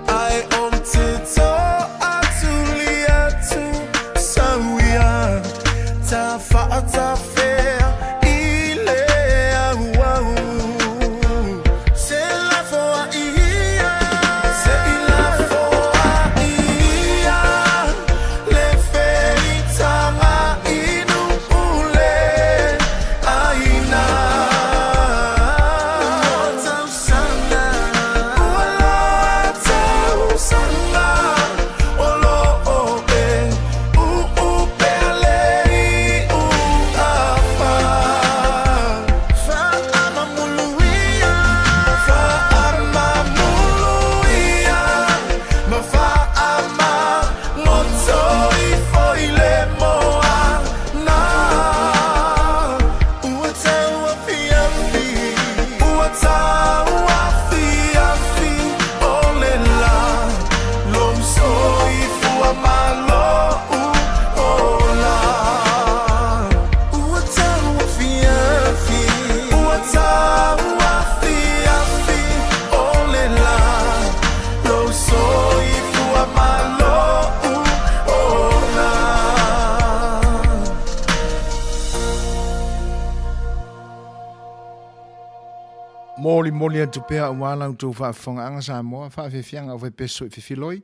B: Ae ou te toatuli atu sau ia, Tafaatafea i le auau. Se lafo a ia, se i lafo a ia le feitaga inu ule aina. Ua tausaga, ua loa tausaga o lo o e uu pea le iu afa. Faamamuluia, faamamuluia, ma faamagoto ifo i le moana. Ua tauafiafi, ua tauafiafi o le lā, lou soifua ma lou ola. Ua tauafiafi, ua tauafiafi o le lā, lou soifua ma lou ola.
A: Molimoli atu pea aua la outou faafofogaaga Samoa, faafiafiaga au faipeso i Fefiloi,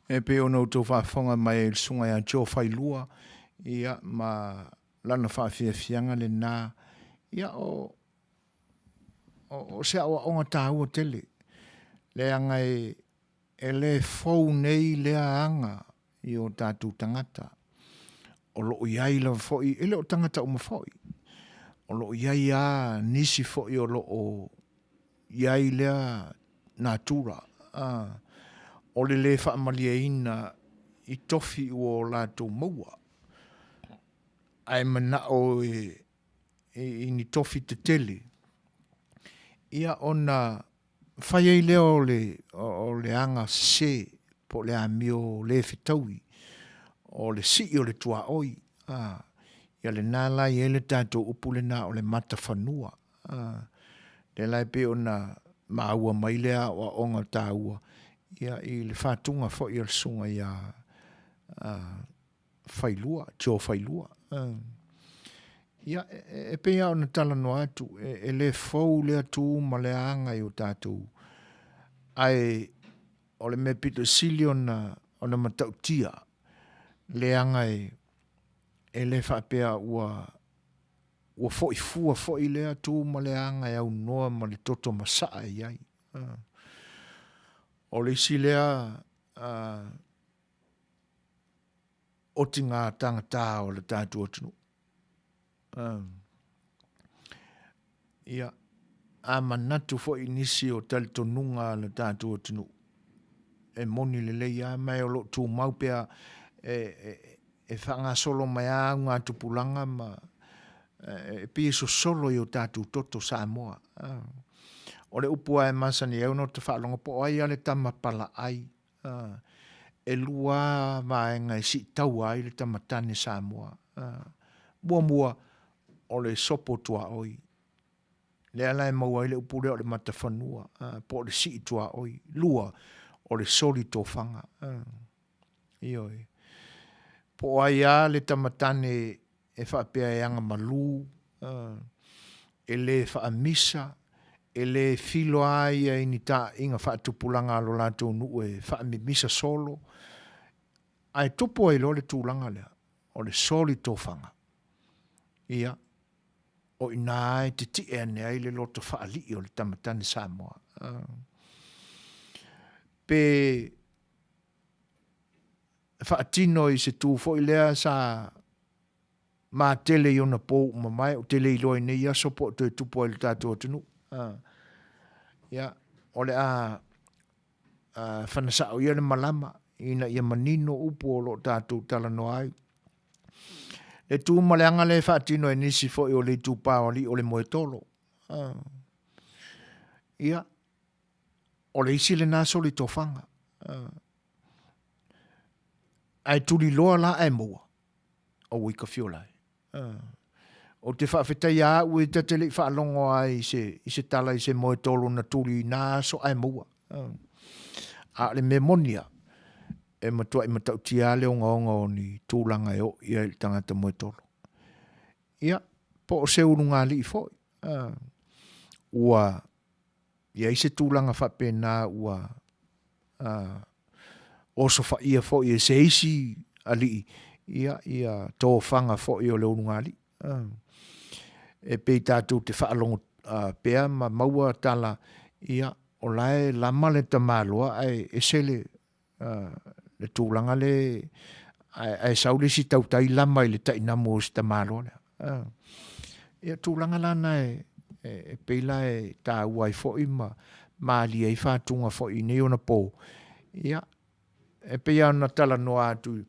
A: e pei ona outou faafofoga mai ai i le susuga ia Joe Failua, ia, ma lana faafiafiaga lena, ia, o, o, o se aoaoga taua tele, leaga e, e le fou nei lea aga i o tatou tagata. O lo o i ai lava foi, e le o tagata uma foi, o lo o i ai lava nisi foi o lo o i ai lea natura, a, o le lē faamalieina i tofi ua o latou maua, ae manao e, i ni tofi tetele, ia ona fai ai lea o le, o le aga sese po o le amio le fetaui, o le sii o le tuaoi, a, ia lena la e i ai le tatou upu lena o le matafanua. A, lea la e pei ona maua mai lea aoaoga taua, ia, i le fatuga foi o le susuga ia, a, Failua, Joe Failua. Ia, e pei lava ona talanoa atu, e le fou lea tu ma lea aga i o tatou, ae o le mea pito sili ona, ona matautia, leaga e, e le faapea ua, ua foi fua foi lea tu ma lea aga e aunoa ma le toto masaa e i ai. O le isi lea otiga tagata o le tatou atunuu. Ia, a manatu foi i nisi o talitonuga a le tatou atunuu, e moni lelei lava, ma o lo o tumau pea e, e, e faagasolo mai lava augatupulaga ma e pei e sosolo i o tatou toto Samoa. O le upu lava e masani ai ona ou te faalogo po o ai lava le tama palaai E lua lava vaega e siitaua ai le tama tane Samoa. Muamua, o le sopo tuaoi. Lea la e maua ai le upu lea o le matafanua, po o le sii tuaoi. Lua, o le soli tofaga. Ioe. Po o ai lava le tama tane. e faapea e agamalu, e le faamisa, e le filo lava ia i ni taaiga faatupulaga a lo latou nuu e faamimisa solo, ae tupu ai loa le tulaga lea, o le soli tofaga. Ia, o i ina e titie ane ai le loto faalii o le tama tane Samoa. Pe faatino i se tu foi lea sa matele i ona po ua mavae, ou te le iloa i nei aso po o toe tupu ai i le tatou atunuu. Ia, o le a fana sao ia le malama ina ia manino upu o lo o tatou talanoa ai. Le tu ma le aga lea e faatino e nisi foi o le itupa o alii o le moetolo. Ia, o le isi lena solitofaga. Ae tuliloa la ae maua, aua ka fiola e. Ou te faafetaia au e ta te le i faalogo lava i se tala i se moetolo na tuli i na aso ae maua. A o le mea moni lava, e matuai matautia lava le ogaoga o ni tulaga e oo i ai le tagata moetolo. Ia, po o se ulugalii foi, ua i ai se tulaga faapena ua osofaia foi e se isi alii ia tofaga foi o le ulugalii. E pei tatou te faalogo pea ma maua tala, ia, o la e lama le tamaloa ae ese le tulaga lea ae sau le isi tautai lama i le tainamu o si tamaloa lea. Ia o tulaga la na e pei la e taua ai foi ma malie ai fatuga foi i nei ona po, ia, e pei lava ona talanoa atu,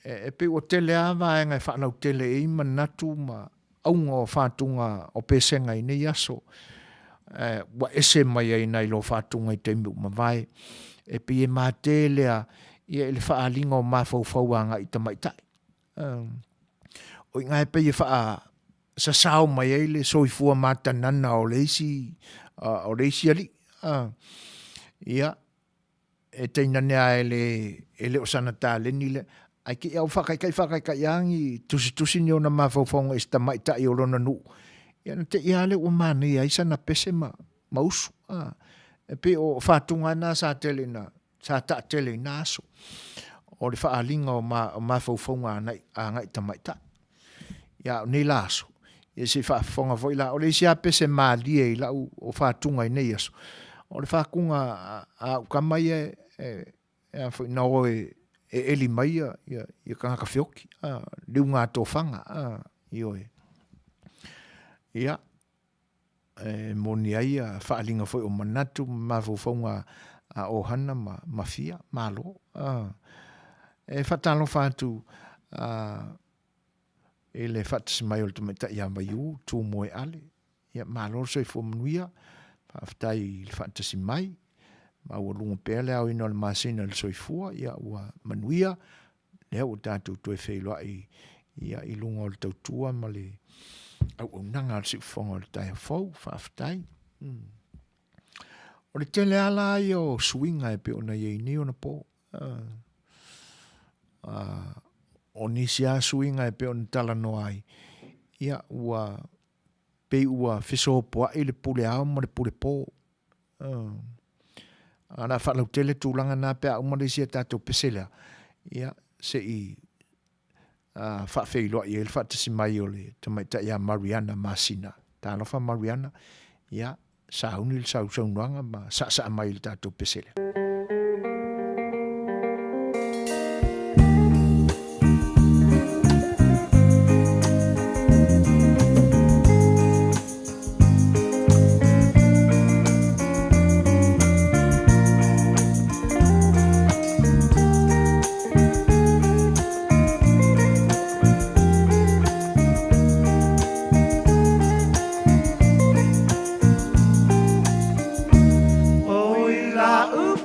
A: e pei ua tele lava vaega e faalautele i ai manatu ma auga o fatuga o pesega i nei aso, ua ese mai ai nai lo fatuga i taimi ua mavae. E pei e matele lava i le faaaliga o mafaufau agai i tamaitai. O i ina e pei e faasasao mai ai le soifua matanana o le isi alii. Ia, e tainane lava e le o sana taleni lea, ae te i lava ua faataitai faataitai lava ni tusitusi ni ona mafaufauga i se tamaitai o lona nuu, ia ona te i lava lea ua manaia ai sana pese ma usu. E pei o fatuga lava na sa tele ina, sa taatele i na aso, o le faaaliga o mafaufauga agai i tamaitai. A o nei la aso, ia se i faafofoga foi la, o le isi lava pese malie i lau, o fatuga i nei aso, o le fatuga a au tama ia na o e eli mai tagata feoti, le ugatofaga, ioe. Ia, e moni ai le faaaliga foi o manatu ma mafaufauga a o hana ma fia malo. E faatalofa atu i le faatasi mai o le tamaitai ia Vaiū Tūmoeale, ia malo le soifua manuia, faafetai i le faatasi mai, maualuga pea le aoina o le masina i le soifua, ia ua manuia, lea ua tatou toe feiloai i luga o le tautua ma le auaunaga a le siufofoga i le taeao fou, faafetai. O le tele lava la ia o suiga e pei ona i ai nei ona po. O nisi lava suiga e pei ona talanoa ai, ia ua pei ua fesopoai le pule ao ma le pule po. Ae o le a faalautele tulaga na pe a uma le isi a tatou pese lea, ia se i faafeiloai ai le faatasi mai o le tamaitai ia Mariana Masina. Talofa Mariana, ia sauni le sausaunoaga ma saasaa mai i le tatou pese lea.
B: Oi la'u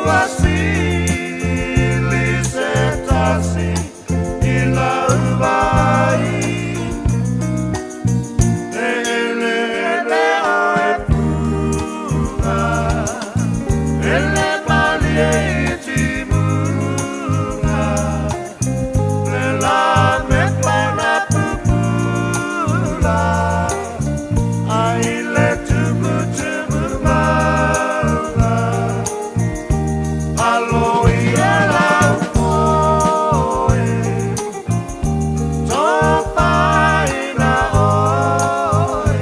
B: Ua sili se tasi i lau vaai. Le eleele oe Fuga, Ele malie i timuga, Le la me kona pupula, A i le tumutumu mauga. Alo ia lau poe, Tofaina oe,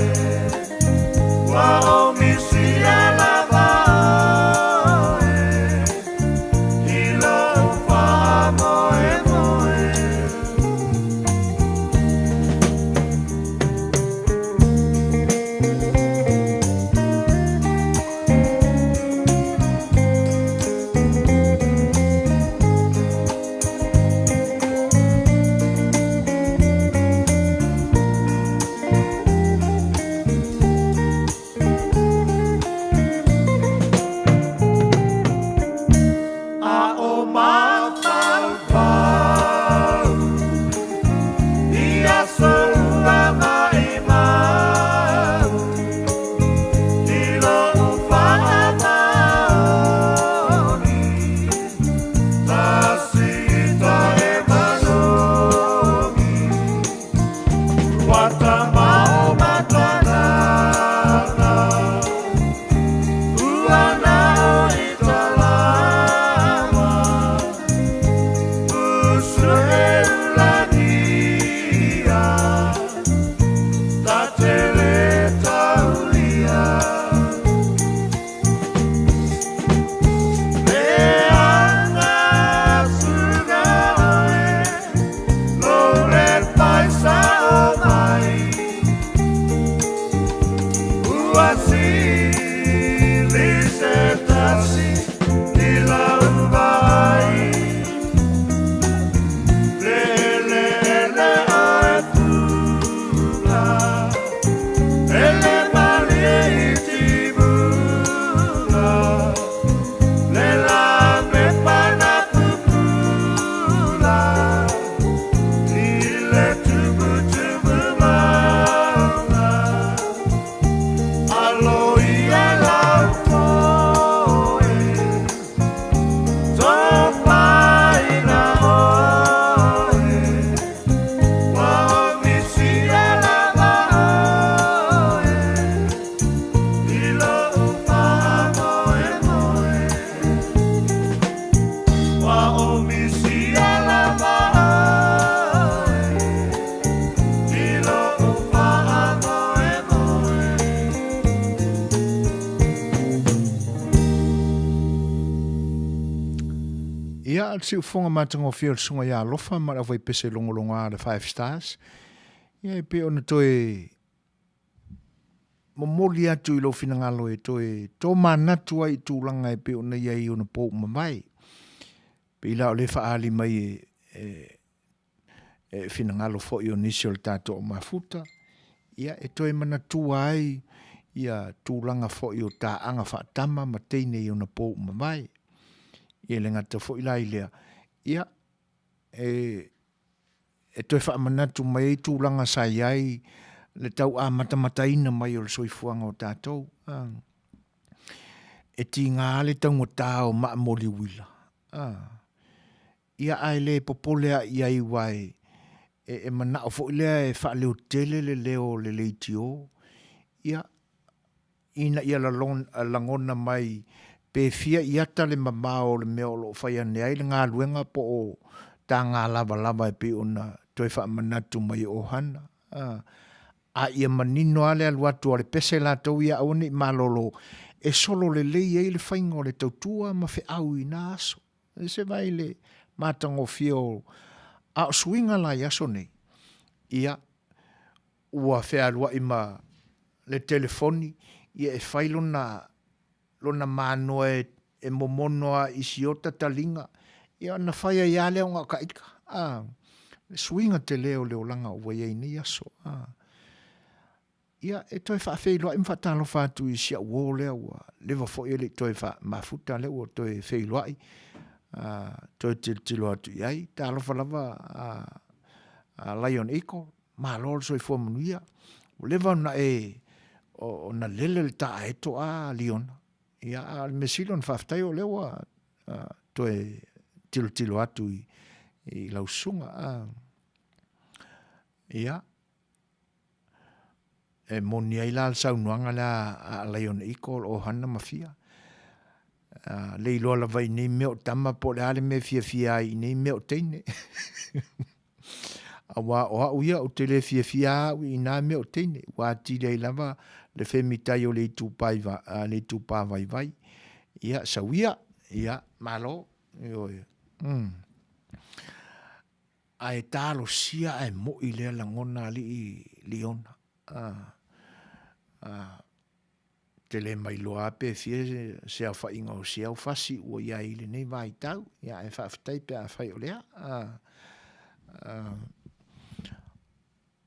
B: Ua omisia lava oe, I lou faamoemoe. A o mafaufau i aso ua maimau, I lou faamaoni, Tasi ita e manogi, Ua tamao matanana, Ua nao i talama, Usu e ulagia, Ta tele taulia. Le aga suga oe, Lo le faisa o mai, Ua sili se tasi i lau vaai. Le eleele oe Fuga, Ele malie i timuga, Le la me pana pupula, I le tumutumu mauga. Alo ia lau poe, Tofaina oe, Ua omisia lava oe, I lou faamoemoe. Ua omisia lava oe, I lou faamoemoe.
A: Ia, le siufofoga matagofie o le Susuga ia Alofa ma le aufaipese logologa a le Five Stars, ia e pei ona toe momoli atu i lou finagalo e toe tomanatu ai i tulaga e pei ona i ai i ona pou mavae. Pei la o lea e faaali mai e, e, e finagalo foi o nisi o le tatou mafuta, ia e toe manatua ai ia tulaga foi o taaga faatama ma teine i ona pou mavae. Ia e le gata foi la i lea, ia e e toe faamanatu mai ai tulaga sa i ai le tau amatamataina mai o le soifuaga o tatou. E tiga le taugata o maa moli uila. Ia ae le popole lava i ai aua e, e manao foi lea e faaleotele le leo o le leitio, ia, ina ia lagona mai pe fia iata le mamao o le mea o lo o fai ane ai le galuega po o taga lavalava e pei ona toe faamanatu mai e Ohana. A ia manino lava le alu atu a le pese latou ia aua ne i malolo e solo lelei ai le faiga o le tautua ma feau i na aso. Se vaai i le matagofie o a o suiga la i aso nei, ia ua fealuai ma le telefoni, ia e fai lona lona manoa e e momono lava i siota taliga, ia ona fai ai lava lea ona o ta ita, a, le suiga tele o le olaga ua i ai nei aso, a. Ia, e toe faafeiloai ma faatalofa atu i si au uo lea ua leva foi e le i toe mafuta lea ua toe feiloai, toe tilotilo atu i ai. Talofa lava a Lion Eagle, malo le soifua manuia. Ua leva ona e, ona lele le taaeto a Liona, ia, a o le mea sili ona faafetai o lea ua toe tilotilo atu i lau susuga. Ia, e moni ai la le saunoaga lea a Lion Eagle o Hana ma Fia. Le iloa lava i nei mea o tama po o le a le mea e fiafia ai i nei mea o teine. Aua o au ia ou te le fiafia au i nā mea o teine, ua atili ai lava le femitai o le itupa, le itupa vaivai. Ia, sau ia, ia, malo, ioe. Ae talosia ae moi lea lagona alii Liona. Te le mailoa lava pe fia se aofaiga o si au fasi ua i ai i lenei vaitau, ia ae faafetai pe afai o lea.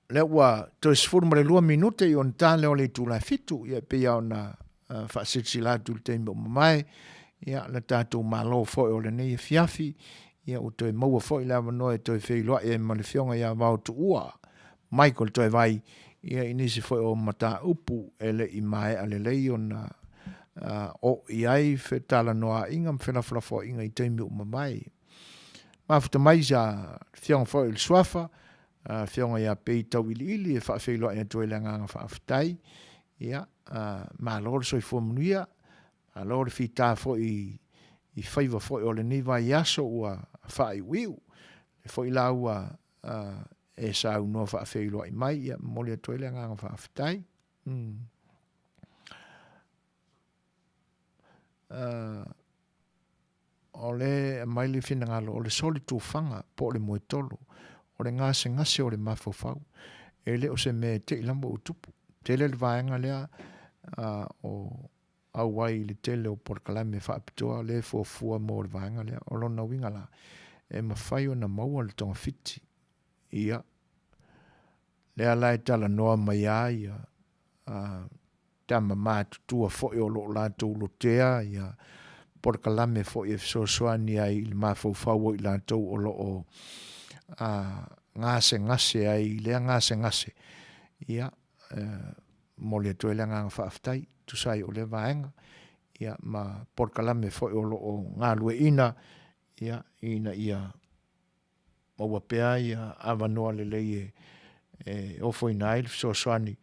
A: Lea ua toe 12 minute i ona ta lea o le itula e 7, ia e pei lava ona faasilasila atu i le taimi ua mavae, ia le tatou malo foi o lenei afiafi, ia ua toe maua foi le avanoa e toe feiloai ai ma le Afioga ia Vaotuua Michael Toevai, ia i nisi foi o mataupu e le i maea lelei ona oo i ai fetalanoaiga ma felafolafoaiga i taimi ua mavae. Mafuta mai sa Afioga foi i le Suafa, Afioga ia Pei Tauiliili e faafeiloai atu ai le agaga faafetai. Ia, malo le soifua manuia, malo le fita foi i faiva foi o lenei vaiaso ua faaiuiu. E foi la ua e saunoa faafeiloai mai, ia momoli atu ai le agaga faafetai. O le aumai le finagalo o le solitufaga po o le moetolo, o le gasegase o le mafaufau, e le o se mea e te i lava ua tupu. Tele le vaega lea o auai i le tele o polokalame faapitoa lea e fuafua mo le vaega lea. O lona uiga la, e mafai ona maua le togafiti. Ia, lea la e talanoa mai ai ia tama matutua foi o lo o latou lotea ia polokalame foi e fesoasoani ai i le mafaufau o i latou o lo o gasegase ai i lea gasegase, ia, e momoli atu ai le agaga faafetai e tusa ai o lea vaega, ia, ma polokalame foi o lo o galueaiina, ia, ina ia maua pea ia avanoa lelei e ofoina ai le fesoasoani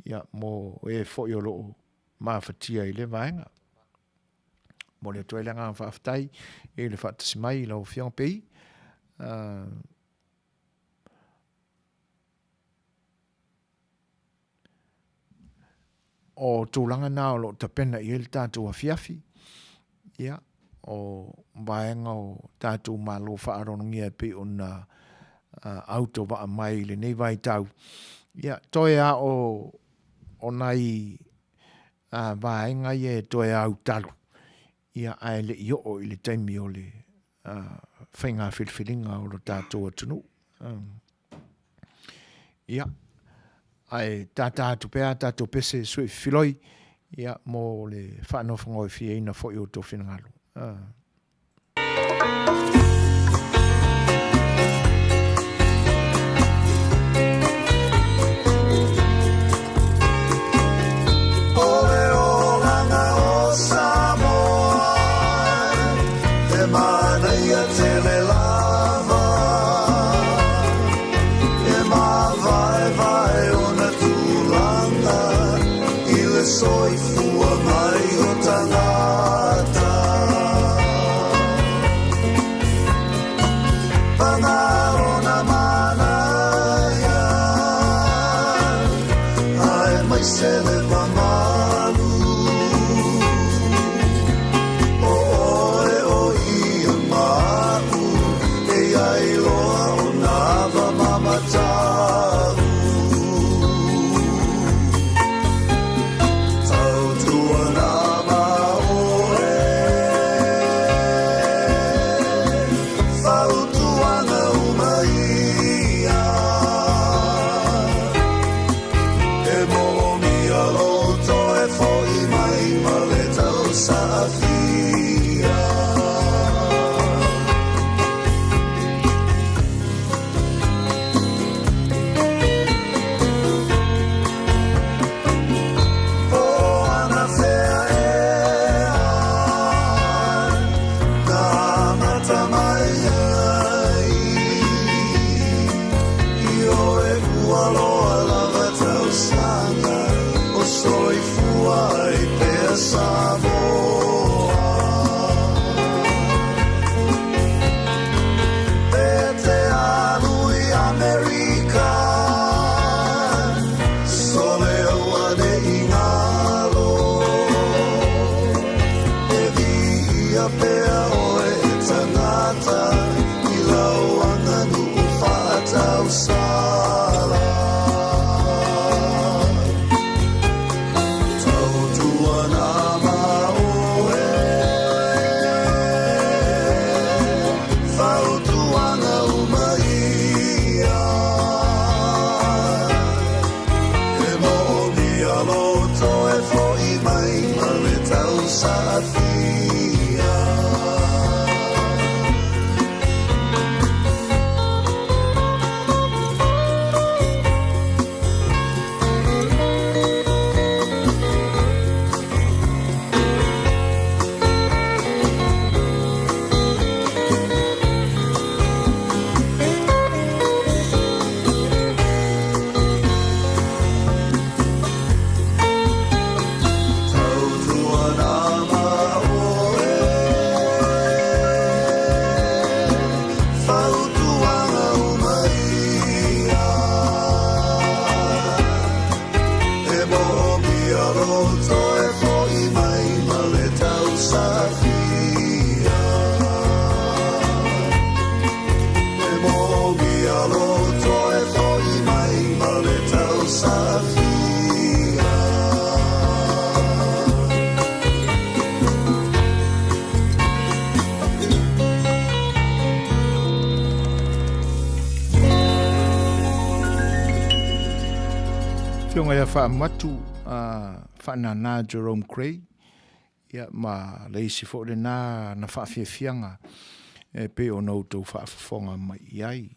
A: ia, mo e foi o lo o mafatia i lea vaega. Momoli atu ai le agaga faafetai i le faatasi mai i lau Afioga Pei. O tulaga na o lo o tapena i ai le tatou afiafi, ia, o vaega o tatou malo faaaloalogia e pei ona autovaa mai i lenei vaitau, ia, toe lava o nai vaega ia e toe autalu, ia, ae le i oo i le taimi o le faiga filifiliga o lo tatou atunuu. Ia, ae tata atu pea a tatou pese sui filoi, ia, mo le faanofogaofieina foi o outou finagalo.
B: O le olaga o Samoa, he manaia tele lava, e māvaevae ona tulaga i le soifua mai o tagata. amata mai ai. Ioe ua loa lava tausaga o soifua ai pea Samoa. E te alu i Amerika, sole auane'i ngalo. E viia pea oe e tangata i lau aganuu faatausala. Tautuana ma oe, fautuaga uma ia. E moomia lou toe fo'i mai ma le tausaafia. Tautuana ma oe, fautuaga uma ia. E moomia lou toe fo'i mai ma le tausaafia. E moomia lou toe fo'i mai ma le tausaafia.
A: Afioga ia Faamatu Faanana Jerome Gray, ia ma le isi foi lena na faafiafiaga e pei ona outou faafofoga mai i ai.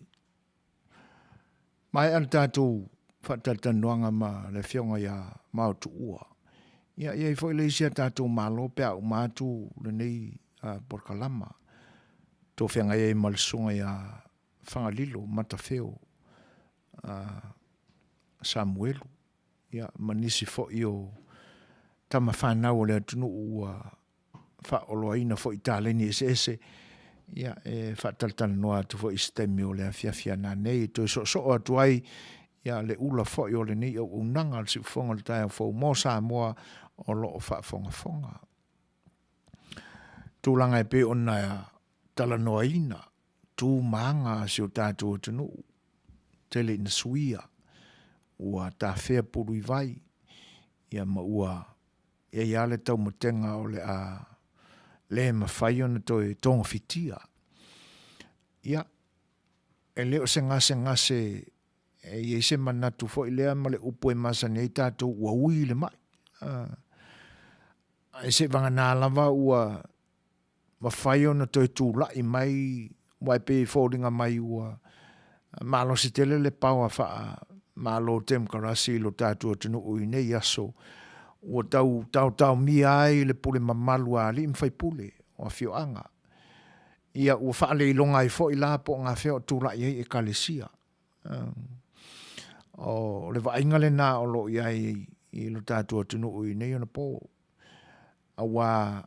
A: Maea le tatou faatalatalanoaga ma le afioga ia Mao Tuua. Ia, e i ai foi le isi a tatou Malo pe a uma atu lenei polokalama. Tou feagai ai ma le susuga ia Fagalilo Matafeo Samuelu, ia, ma nisi foi o tama fanau o le atunuu ua faaoloaina foi i taleni eseese, ia, e faatalatalanoa atu foi i se taimi o le afiafi a nanei e toe soosoo atu ai ia le ula foi o lenei auaunaga a le Siufofoga o le Taeao Fou mo Samoa o lo o faafogafoga. Tulaga e pei ona talanoaina tu ma aga a si o tatou atunuu, tele ina suia, ua tafea pulu i vai, ia ma ua i ai lava le taumatega o le a le mafai ona toe togafitia. Ia, e le o se gasegase e i ai se manatu foi lea ma le upu e masani ai tatou ua ui le mai. Ae seivagana lava ua mafai ona toe tulai mai, aua e pei e foliga mai ua malosi tele le paoa faa-Malo Temokarasi i lo tatou atunuu i nei aso, ua tau taotaomia ai le pule mamalu a alii ma faipule o afioaga. Ia ua faaleiloga ai foi la po o gafea o tulai ai Ekalesia. O le vaaiga lena o lo o i ai i lo tatou atunuu i nei ona po. Aua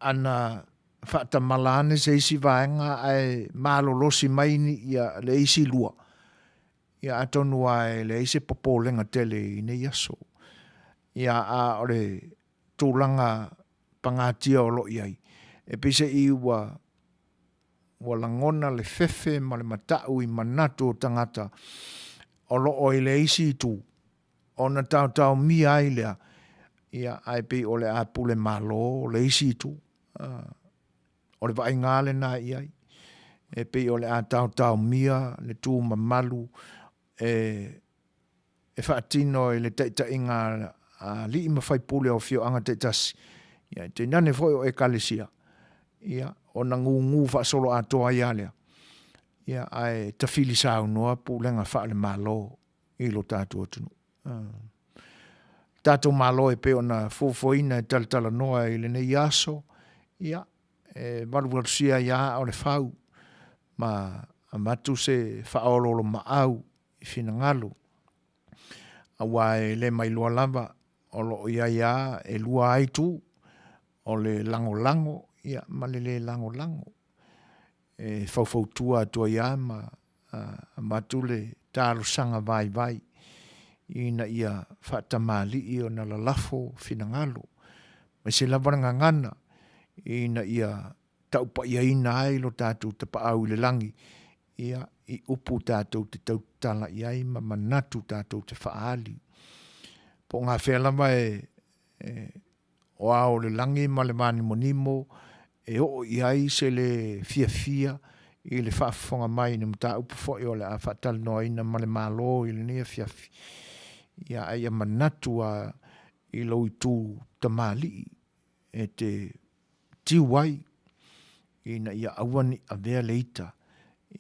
A: ana faatamala ane se isi vaega ae malolosi mai ia le isi lua, ia atonu lava e leai se popolega tele i nei aso. Ia a o le tulaga pagatia o lo o i ai, e peiseai ua ua lagona le fefe ma le matau i manatu o tagata o lo o i le isi itu, ona taotaomia ai lea, ia, ae pei o le a pule malo le isi itu. O le vaaiga lava lena i ai. E pei o le a taotaomia le tu mamalu e e faatino i le taitaiga a alii ma faipule o afioaga taitasi, ia, tainane foi o Ekalesia, ia, ona gugu faasoloatoa ai lava lea, ia, ae tafili saunoa pulega faale-Malo i lo tatou atunuu. Tatou Malo e pei ona fuafuaina e talatalanoa i lenei aso, ia, e valuvalusia ai aa o le fau ma avatu se faaoloolomaau i finagalo, aua e le mailoa lava o lo o i ai a e lua ai itu, o le lagolago ia ma le le lagolago. E faufautua atu ai a ma avatu le talosaga vaivai ina ia faatamalii ona lalafo finagalo, aemaise lava le gagana ina ia taupaiaina ai lo tatou Tapaau i le Lagi, ia, i upu tatou te tautatala i ai ma manatu tatou te faaali. Po o gafea lava e, e o ao o le lagi ma le vanimonimo e oo i ai se le fiafia i le faafofoga mai i ni mataupu foi o le a faatalanoaina ma le Malo i lenei afiafi, ia a ia manatu lava i lou itu tamalii e te tiu ai ina ia aua ne i avea le ita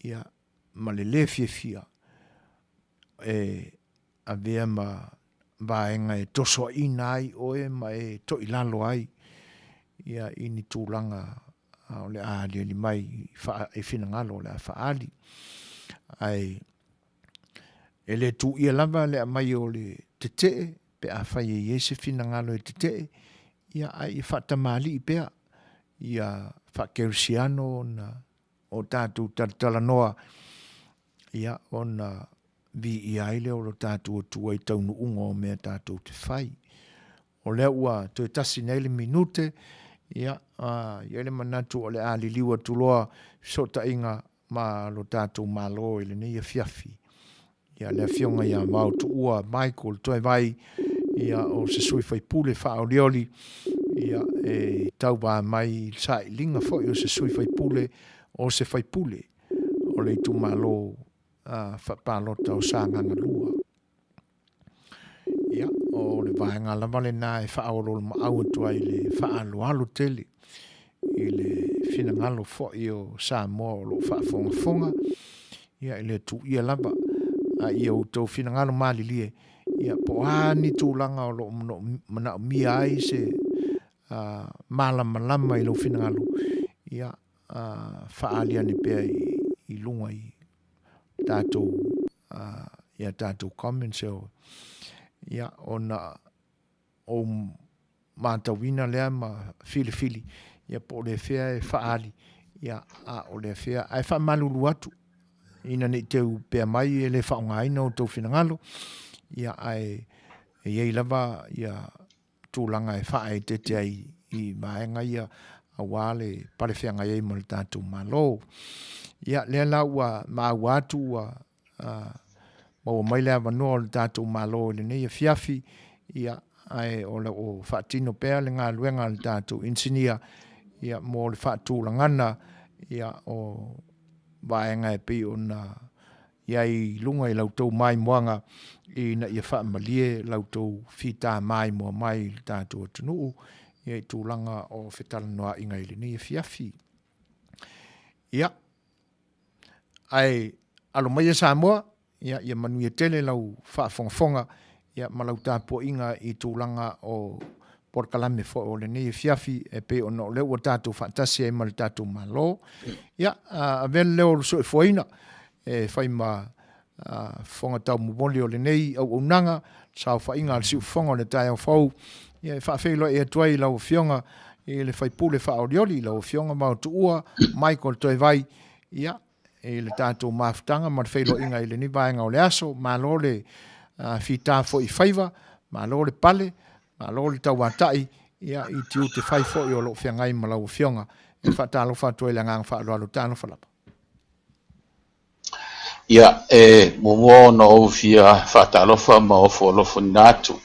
A: ia ma le lē fiafia e avea ma vaega e tosoaina ai oe ma e toilalo ai ia i ni tulaga o le a aliali mai i finagalo o le a faaali. Ae e le tuuia lava le aumai o le tetee pe afai e i ai se finagalo e tetee, ia ae ia faatamalii pea ia faakerisiano ona o tatou talatalanoa, ia, ona viia ai lea o lo tatou Atua i taunuuga o mea tatou te fai. O lea ua toe tasi nei le minute, ia, i ai le manatu o le a liliu atu loa fesootaiga ma lo tatou Malo i lenei afiafi. Ia, le Afioga ia Vaotuua Michael Toevai, ia, o se sui faipule faaolioli, ia, e tauva mai i le sailiga foi o se sui faipule, o se faipule o le itumalo faapalota o Sagaga 2. Ia, o le vaega lava lena e faaoloolomaau atu ai i le faaaloalo tele i le finagalo foi o Samoa o lo o faafogafoga, ia e le tuuia lava, a ia outou finagalo malilie, ia po o a ni tulaga o lo o manaomia ai se malamalama i lou finagalo, ia faaali ane pea i luga i tatou ia tatou comments ia ona ou matauina lea ma filifili ia po o le fea e faaali ia a o le fea ae faamalulu atu ina ne i teu pea mai e le faaaogaina outou finagalo ia ae e i ai lava ia tulaga e faaeteete ai i vaega ia aua le palefeagai ai ma le tatou Malo. Ia, lea la ua maua atu ua maua mai le avanoa o le tatou Malo i lenei afiafi, ia, ae o lo o faatino pea le galuega a le tatou inisinia, ia, mo le faatulagana, ia, o vaega e pei ona i ai i luga i la outou maimoaga ina ia faamalie la outou fita maimoa mai i le tatou atunuu ia i tulaga o fetalanoaiga i lenei afiafi. Ia, ae alo maia Samoa, ia, ia manuia tele lau faafogafoga ia, ma lau tapuaiga i tulaga o polokalame foi o lenei afiafi e pei ona o lea ua tatou faatasi ai ma le tatou Malo. Ia, avea le leo o le soifuaina e fai ma fofoga taumomoli o lenei auaunaga, saofaiga a le siufofoga o le taeao fou, ia e faafeiloai atu ai i lau Afioga i le faipule faaolioli, lau Afioga Vaotuua Michael Toevai, ia, i le tatou mafutaga ma le feiloaiga i lenei vaega o le aso. Malo le fita foi i faiva, malo le pale, malo le tauatai ia, i tiute fai foi o lo o feagai ma lau Afioga. E faatalofa atu ai le agaga faaaloalo. Talofa lava.
C: Ia, e muamua ona ou fia faatalofa ma ofo alofaina atu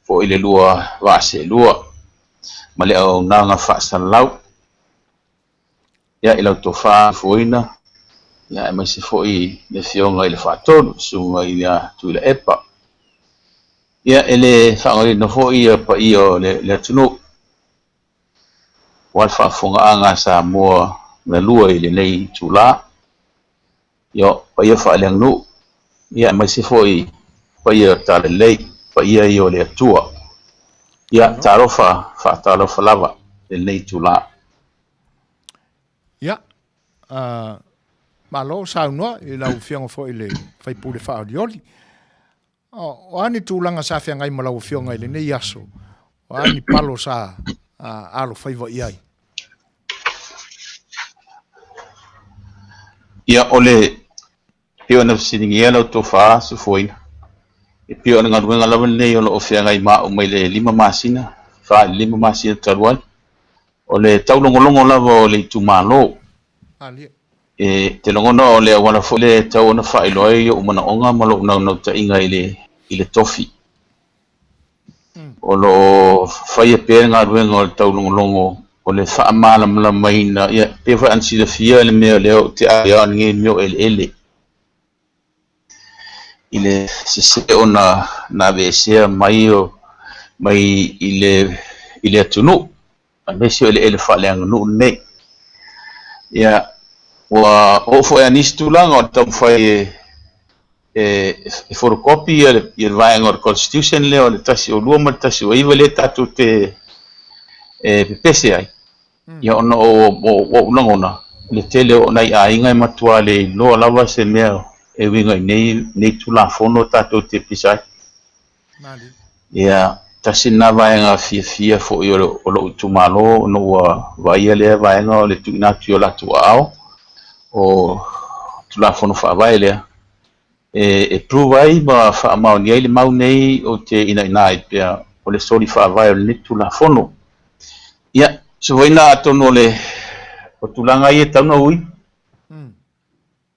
C: foi i le lua vaa seelua ma le auaunaga faasalalau. Ia, i lau tofa fuaina, ia, aemaise foi le Afioga i le Faatonu, Susuga ia Tuilaepa. Ia, e le faagaloina foi ia paia o le, le atunuu, aua le faafofogaaga a Samoa galue i lenei itula. Ia, paia faaleaganuu, ia, aemaise foi paia o le Talalelei, paia ia o le Atua. Ia, talofa, faatalofa lava i lenei itula.
A: Ia, malo saunoa i lau Afioga foi i le sui usufono faaolioli. O a ni tulaga sa feagai ma lau Afioga i lenei aso? O a ni palo sa alofaiva i ai?
C: Ia, o le pei ona fesiligia lau tofa Sufuaina, e pei o le galuega lava lenei o lo o feagai ma au mai le 5 masina, 4 i le 5 masina talu ai, o le taulogologo lava o le itumalo. E te lagona o le auala foi lea e tatau ona faailoa ai ou manaoga ma lou naunautaiga i le i le tofi. O lo o faia pea le galuega o le taulogologo o le faamalamalamaina, ia, pei foi ona silafia le mea lea ou te ave o lenei mea o eleele. I le sese ona na aveesea mai o mai i le atunuu, aemaise o eleele faaleaganuu lenei. Ia, ua oo foi lava i nisi tulaga o le taumafai e e photocopy ia le vaega o le Constitution lea o le 102 ma le 109 lea tatou te pepese ai, ia ona o ou lagona, le tele o nai aiga e matua le iloa lava se mea e uiga i nei Tulafono tatou te pisa ai. Ia, tasi lena vaega fiafia foi o lou itumalo ona ua vaaia lea vaega o le tuuina atu i o latou aao o Tulafono Faavae lea e prove ai ma faamaonia ai le mau nei ou te inaina ai pea o le soli faavae o lenei Tulafono. Ia, Suaina, atonu o le o tulaga ia e tatau ona ui,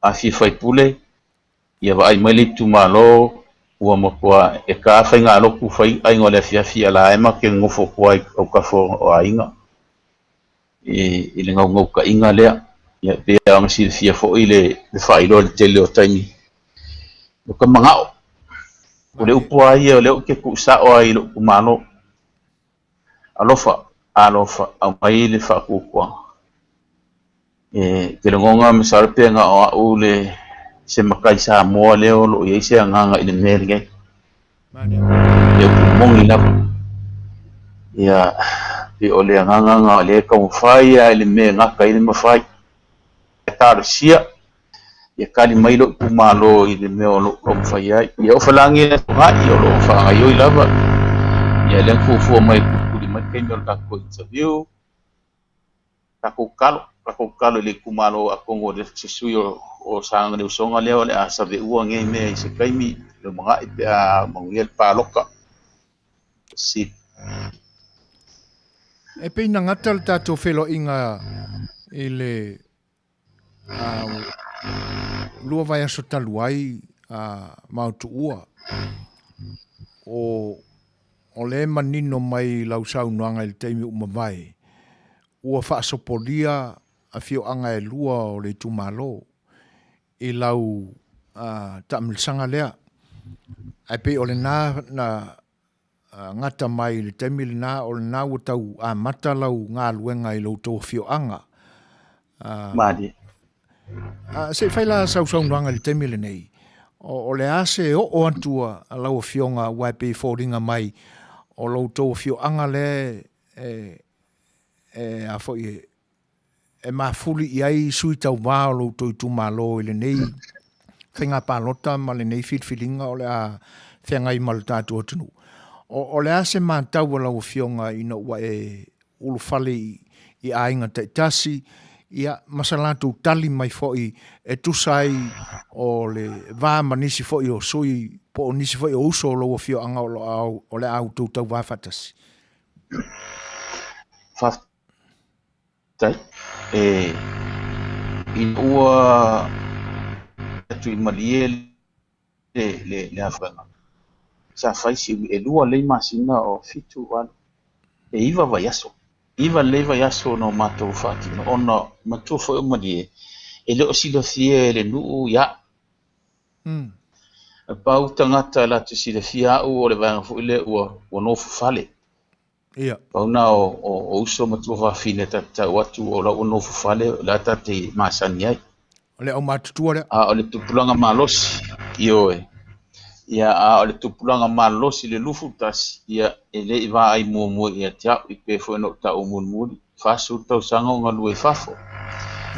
C: a fia faipule, ia vaai mai le itumalo ua matua e ka faigalotu fai aiga o le afiafi a la e ma te nonofo atu ai autafa o aiga i le naunautaiga lea. Ia, e pei lava ona silafia foi le faailoa i le tele o taimi o ka manao. O le upu lava ia o lea ou te tuusao ai i lou itumalo. Alofa, alofa, aumai le faatuatuaga. E te lagona masalo pe na o au le se matai Samoa lea o lo o i ai se agaga i le mea lenei. Le upu moni lava. Ia, pei o le agaga lena o lea e taumafai lava i le mea e gata ai le mafai. E talosia, ia tali mai lou itumalo i le mea o lo o taumafai ai. Ia o falagi le atunai o lo o faagaioi lava. Ia lea na fuafua mai e tulituli mai le taimi o le tatou interview. Tatou tatalo, tatou tatalo i le itumalo atonu o se sui o Sagaga le Usoga lea o le a saveua nei mea i se taimi lumanai pe a manuia le palota. Sili.
A: E pei na gata le tatou feiloaiga i le 2 vaiaso talu ai ma o Tuua. O lea e manino mai lau saunoaga i le taimi ua mavae, ua faasopolia afioaga e 2 o le itumalo i lau taamilosaga lea. Ae pei o lena na gata mai i le taimi lena, o lena ua tau amata lau galuega i lo outou afioaga.
C: Malie.
A: Se i fai la sau saunoaga i le taimi lenei, o le a se oo atu a lau afioga aua e pei e foliga mai o lo outou afioaga lea e a foi e mafuli i ai sui tauva o lo outou itumalo i lenei faiga palota ma lenei filifiliga o le a feagai ma le tatou atunuu. O le a se matau a lau afioga ina ua e ulufale i aiga taitasi, ia, ma sa latou tali mai foi e tusa ai o le va ma nisi foi o sui po o nisi foi o uso o lou afioaga o le a outou tauva faatasi?
C: Faafetai. E, ina ua atu i Malie le afuaga, sa fai si umi, e 2 lelei masina o 7, 8, e 9 vaiaso. 9 lelei vaiaso na o matou faatino, ona matua foi o Malie, e le o silafia e le nuu ia. E pau tagata latou silafia au o le vaega foi lea ua nofo fale.
A: Ia.
C: Pau na o uso ma tuafafine ta te tau atu o la ua nofo fale o le a ta te masani ai.
A: O le aumatutua lea.
C: A o le tupulaga malosi, ioe. Ia, a o le tupulaga malosi le 21, ia, e le i vaai muamua ia te au, i pei foi ona ou taua mulimuli, 40 tausaga o galue i fafo.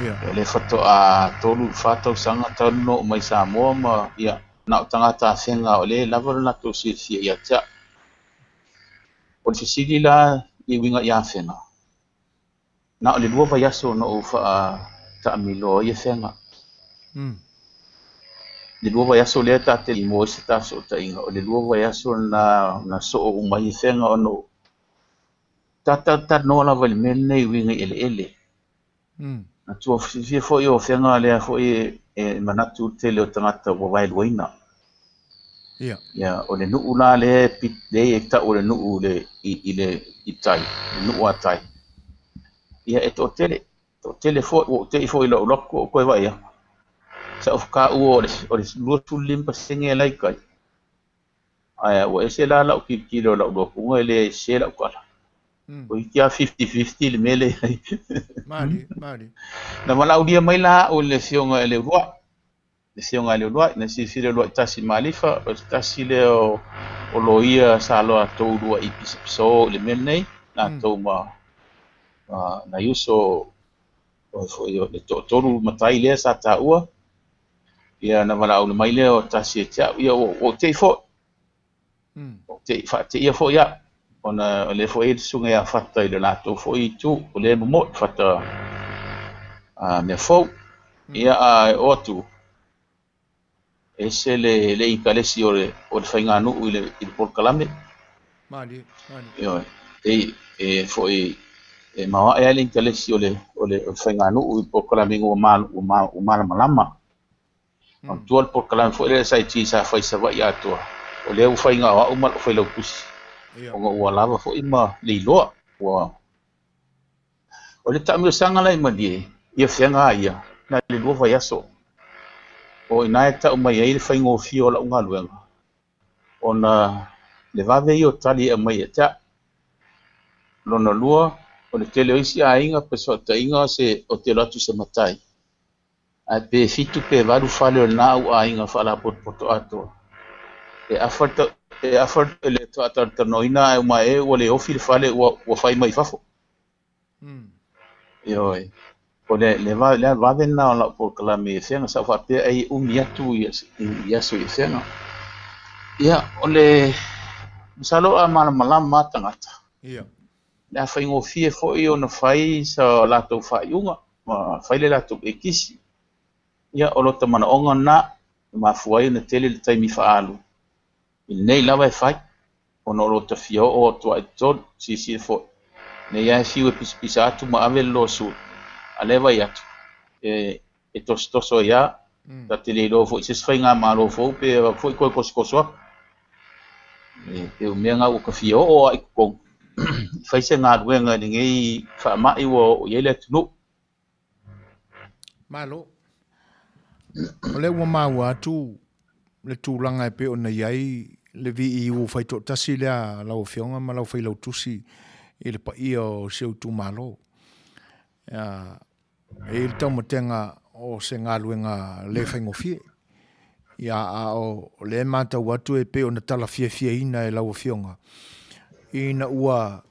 A: Ia.
C: O lea faatoa 3 i le 4 tausaga talu ona oo mai Samoa ma, ia, na o tagata afega o lea e lava lo latou silafia ia te au. O le fesili la i uiga i Afega, na o le 2 vaiaso na ou faataamiloa ai Afega. Le 2 vaiaso lea ta te maua ai se ta fesootaiga, o le 2 vaiaso lena na soo uma ai Afega ona ta talatalanoa lava i le mea lenei e uiga i eleele. Na tua silafia foi o Afega lea foi e manatu le tele o tagata ua vaeluaina.
A: Ia.
C: Ia, o le nuu la lea e tau o le nuu i, i le i tai, le nuu a tai. Ia e toatele, toatele foi, ua ou te'i foi i lou alu atu ou toe vaai atu. Sa ou taua o le 25% la e i tai. Ae ua ese la lau tilotilo i lau alu atuga e le sese lau tala. Toeitiiti lava 50-50 le mea lea e i ai.
A: Malie, malie.
C: Na valaaulia mai la au e le Afioga i le Uluai, le Afioga i le Uluai, na silafia le Uluai Tasi Malifa, o se tasi lea o loia sa latou uluai pisapisao i le mea lenei, latou ma nai uso o foi o le toatolu matai lea sa taua. Ia na valaaulia mai lea o Tasi ia te au, ia ua ou te'i foi. Ua ou te'i faateia foi au, ona o lea foi e i ai le susuga ia Fata i le latou foi itu, o lea e momoe Fata mea fou. Ia a oo atu, ese le ikalesi o le faiganuu i le polokalame.
A: Malie, malie.
C: Ioe, e, e foi e maoae ai le ikalesi o le faiganuu i le polokalame ua malamalama. Manatua le polokalame foi lea SIT sa fai i Savaii atoa, o lea ua fai na o au ma lou failautusi, ona ua lava foi ma le iloa. Ua O le taamilosaga la i Malie, i Afega lava ia, na o le 2 vaiaso. O i ina e tau mai ai le faigofie o lau galuega, ona le vave ia o tali e aumai ia te au. Lona lua, o le tele o isi aiga pe fesootaiga se ou te alu atu i se matai, ae pe 7 pe 8 fale o lena au aiga faalapotopoto atoa. E afa e afa le faatalatalanoaina ae uma ea ua le ofi le fale ua fai mai fafo. Ioe. O le le vave lena o lau polokalame i Afega, sa ou faapea ai e umi atu i aso i Afega. Ia, o le masalo a malamalama lava tagata.
A: Ia.
C: Le a faigofie foi ona fai sa latou faaiuga ma fai le latou ekisi. Ia, o lota manaoga lena e mafua ai ona tele le taimi faaalu. I lenei lava e fai, ona o lota fia oo atu lava i totonu, silasila foi, nei lava e fiu e pisapisa atu ma ave le loa sui, a o lea e vaai atu, e tosotoso ai lava. Ta te le iloa foi i se isi faigamalo fou pe avatu foi toe tosotoso atu. E pei o mea na ua ta fia oo lava i totonu e fai se galuega i lenei faamai ua oo i ai le atunuu.
A: Malo. O lea ua maua atu le tulaga e pei ona i ai le VEU faitoatasi lea a lau Afioga ma lau Failautusi i le paia o si ou itumalo. E i ai le taumatega o se galuega le faigofie. Ia, a o lea e matau atu e pei ona talafiafiaina e lau Afioga ina ua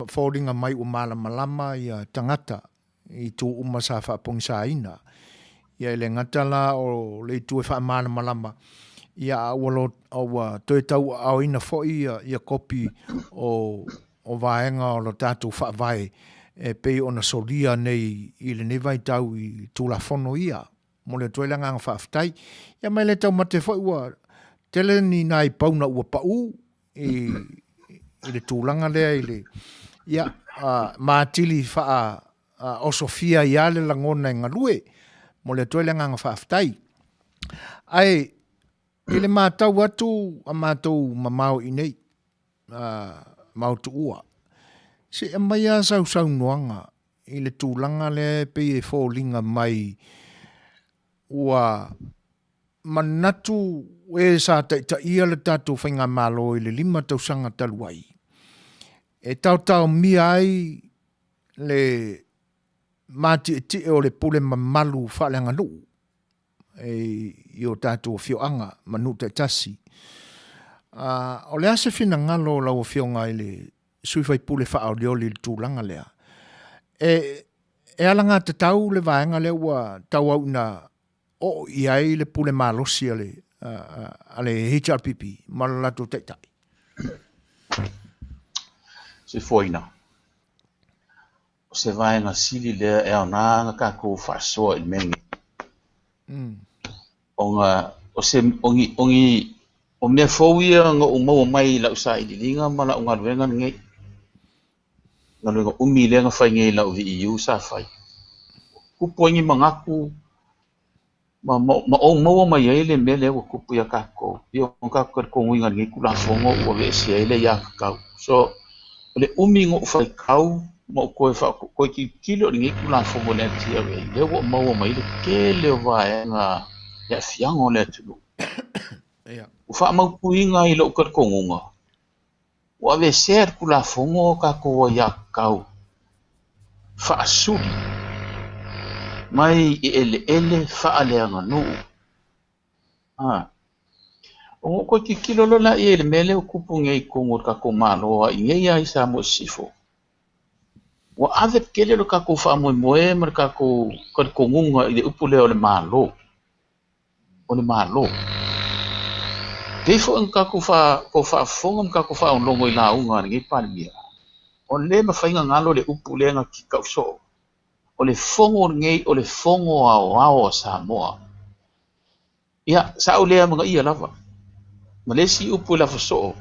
A: foliga mai ua malamalama ia tagata i itu uma sa faapogisaina. Ia e le gata la o le itu e faamalamalama, ia a ua lo, a ua toe tauaaoina foi ia, ia kopi o, o vaega o lo tatou Faavae e pei ona solia nei i lenei vaitau i Tulafono ia. Momoli atu ai le agaga faafetai. Ia ma e le taumate foi ua tele ni nai pauna ua pau i, i le tulaga lea i le, ia, ma atili faa osofia ai lava le lagona e galue. Momoli atu ai le agaga faafetai. Ae i le matau atu a matou mamao i inei, mamao tuua, se i aumai lava sau saunoaga i le tulaga lea e pei e foliga mai ua manatu e sa taitaia le tatou faigamalo i le 5 tausaga talu ai, e taotaomia ai le matietie o le pule mamalu faaleaganuu i o tatou afioaga ma nuu taitasi. O le a se finagalo o lau Afioga i le sui faipule faaolioli i le tulaga lea? E e alagatatau le vaega lea ua tauau ina oo i ai le pule malosi a le, a le HRPP ma lo latou taitai?
C: Soifuaina. O se vaega sili lea e aoga ona tatou faasoa i le mea lenei. Ona o se, o ni, o ni, o mea fou ia na ou maua mai i lau sailiiliga ma lau galuega lenei. Galuega umi lea na fai nei i lau VEU sa fai. Tupu ai ni manatu ma, ma, ma ou maua mai ai le mea lea ua tupu ia tatou. Pei ona tatou talitonuina i lenei Tulafono ua aveesea ai le aiatatau. So, o le umi na ou faitau ma ou toe faa, toe tilotilo i lenei Tulafono i le LTRA, lea ua ou maua mai ai le tele o vaega i aafiaga o le atunuu. Ua faamautuina i lou talitonuga, Ua aveesea e le Tulafono o tatou aiatatau faasuli mai i eleele faaleaganuu. A. Ona ou toe tilotilo loa lea i le mea lea ua tupu nei i totonu o le tatou Malo a i inei lava i Samoa i Sisifo. Ua ave tele lo tatou faamoemoe ma le tatou talitonuga i le upu lea o le Malo. o le Malo. Pei foi ona tatou faafofoga ma tatou faalogologo i lauga a lenei Palemia, o le mafai ona galo le upu lea na tau soo, o le fono lenei o le Fono Aoao a Samoa. Ia, sa ou le amanaia lava. Ma le isi upu e lafo soo,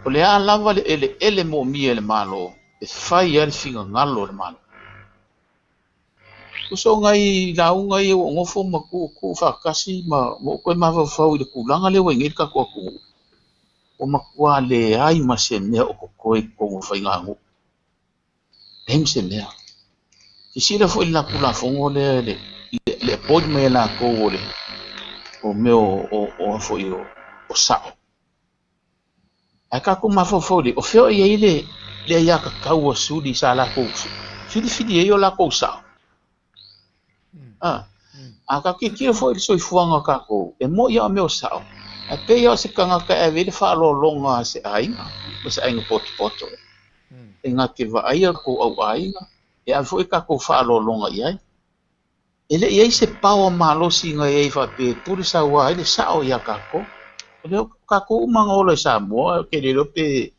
C: o le a lava le eleele moomia e le Malo e fai ai le finagalo o le Malo. Tusa o nai lauga ia ua ou nofo ma tuutuu faatasi ma ou toe mafaufau i le tulaga lea ua i ai nei le tatou atunuu, ua matua leai ma se mea o totoe i totonu o faiganuu. Leai ma se mea. Silasila foi i le Tulafono lea i le appoint mai e latou o le o mea o sao. Ae tatou mafaufau lelei, o fea o i ai le aiatatau a suli sa latou filifili ai o latou sao? A, a tatou tilotilo foi i le soifuaga o tatou, e moni lava o mea o sao, ae pei lava o se tagata e ave i ai le faaaloaloga a se aiga, ma se aiga potopoto, e na te vaaia lo tou au aiga, e ave foi tatou faaaloaloga i ai. E le i i ai se power malosi na i ai faapea e pule saua ai le sao ia tatou. O lea o tatou uma na ola i Samoa, ou te le iloa pe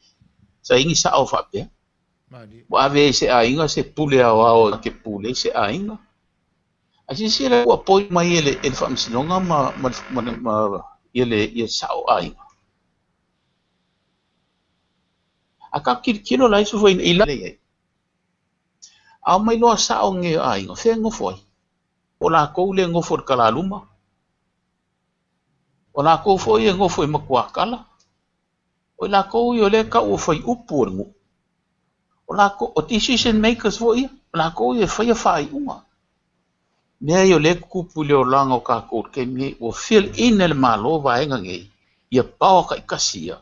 C: sa i ai ni sao faapea. Ua ave ai i se aiga se pule aoao e te pule ai se aiga. Ae silasila ua appoint mai e le Faamasinoga ma ia sao aiga. A tatou tilotilo la i ai. A omai loa sao nei o aiga, fea e nofo ai? O lakou lea e nofo i le talaluma. O lakou foi e nofo i matuakala. O i lakou ia o lea e tau o faiupu o le nuu. O lakou, o decision makers foi ia, o lakou ia e faia faaiuga. Mea ia o lea e tutupu i le olaga o tatou i le taimi nei, ua fill in e le Malo vaega nei, ia power taitasi ia,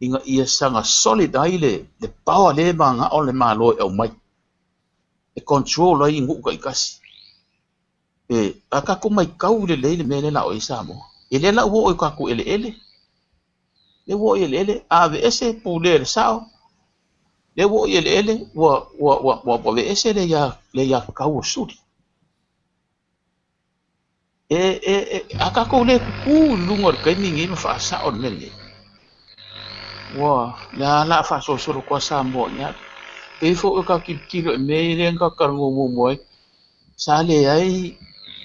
C: ina ia saga solid ai le power lea e manao le Malo e aumai, e control ai nuu taitasi. E, a tatou maitau lelei le mea lea o le a oo i ai Samoa, e le la ua oo i tatou eleele, lea ua oo i eleele, a aveese pulea e le sao, lea ua oo i eleele, ua, ua, ua, ua aveese le aiatatau a suli. E, e, e, a tatou le tutu i luga o le taimi lenei ma faasao le mea lenei, ua, le a la a faasolosolo atu lava Samoa i alu. Pei foi o tatou tilotilo i mea ia na tatou talanoa muamua ai, sa leai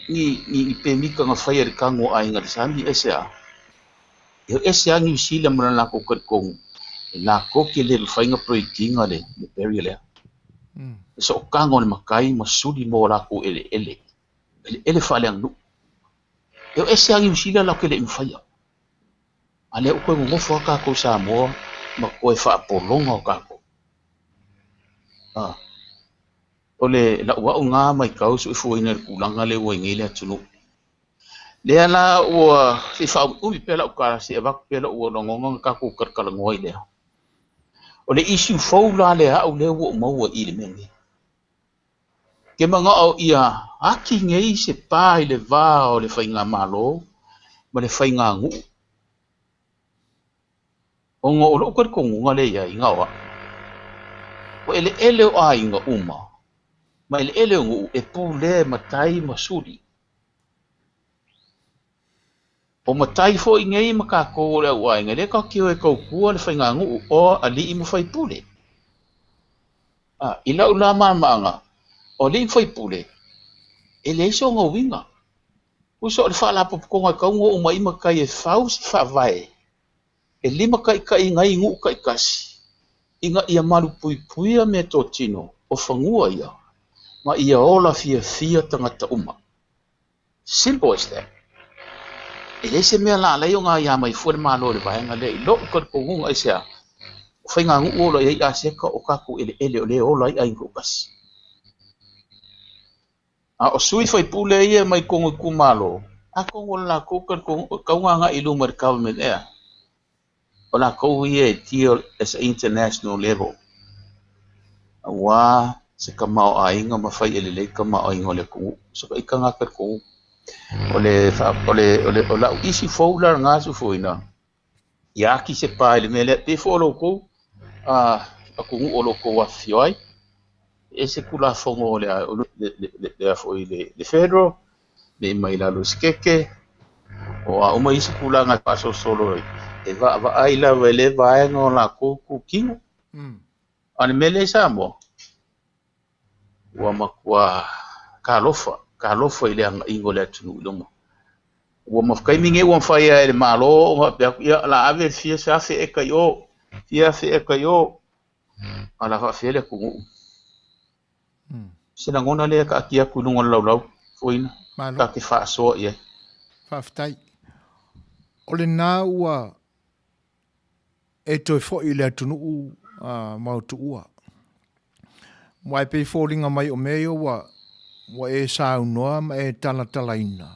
C: ni, ni, ni pemita na faia i le tanu o aiga i le sami, aisea? E ese lava Niu Sila ma le latou talitonu, e latou te le mafai ona break ina le barrier lea. Le sootaga o le matai ma suli mo latou eleele, eleele faaleaganuu. E o ese lava Niu Sila latou te le i mafaia. A lea ua toe nonofo lava tatou i Samoa ma toe faapologa o tatou. O le lau au na matau soifuaina i le tulaga lea ua i ai nei le atunuu. Lea la ua se i faaumiumi pea lau tala se i avatu pea lou lagona ona tatou talatalanoa ai lea. O le issue fou la lea au lea ua ou maua i le mea lenei. Ou te manao ia ati nei se pa i le va o le faigamalo ma le faiganuu ona o lou talitonuga lea i ai na o au. O eleele o aiga uma Ma eleele o nuu e pulea e matai ma suli. O matai foi nei ma tatou o le auaiga, e le tatou te o e tautua le faiganuu o alii ma faipule. I lau la malamalamaaga, o alii ma faipule, e leai sona uiga. Tusa o le faalapotopotoga e tatau ona oo mai ai matai e fau se faavae e limataitaiina ai nuu taitasi ina ia malupuipuia meatotino o fanua ia ma ia ola fiafia tagata uma. Simple as that. E leai se mea la alai ona aia mai fua le Malo i le vaega lea i lou talitonuga aisea, o faiganuu o lo o i ai aseta o tatou eleele o lea e ola ai aiga toatasi. A o sui faipule ia mai totonu o itumalo, atonu o le latou talitonuga, e tatau ona agai i luma i le government ea? O latou ia e deal as a international level aua se tamaoaiga ma fai e lelei tamaoaiga o le atunuu. So ka ita na talitonuga. O le o le o le o lau isi fou la lena sufoina ia ati se pa i le mea lea pei foi o lo outou atunuu o lo o outou afifio ai. E ese Tulafono o le le foi le federal, nei mai lalo i Sekeke, o a uma isi tulaga e faasolosolo ai, e vaavaai lava i lea vaega o latou kutino. A o le mea lea i Samoa, ua matua talofa, talofa i le agaiga o le atunuu i luma. Ua ma taimi nei ua mafai lava e le Malo ona faapea atu, ia, o le a ave le fia afe eka i o, fia afe eka i o, a o le a faafefea le atunuu. Se lagona lea e taatia atu i luga o le laulau, Foina,
A: Malo.
C: ta te faasoa i ai.
A: Faafetai. O lena ua e toe foi i le atunuu ma o tuua. Aua e pei e foliga mai o mea ia ua ua e saunoa ma e talatalaina,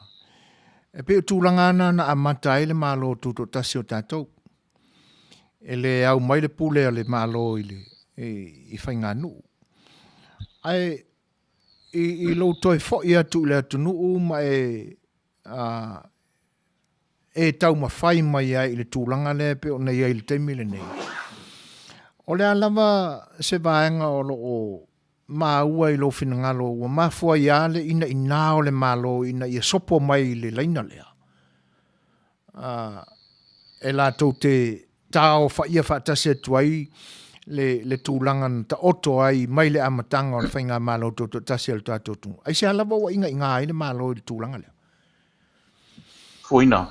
A: e pei o tulaga na na amata ai le Malo Tutoatasi o tatou. E le au mai le pule a le Malo i le i faiganuu. Ae i lou toe foi atu i le atunuu ma e e taumafai mai ai i le tulaga lea e pei ona i ai i le taimi lenei. O le a lava se vaega o lo o maua i lou finagalo ua mafua ai lava le inaina o le Malo ina ia sopo mai i le laina lea, e latou te taaofaia faatasi atu ai le tulaga na taoto ai mai le amataga o le Faigamalo Tutoatasi a le tatou atunuu. Aisea lava ua inaina ai le Malo i le tulaga lea?
C: Fuaina,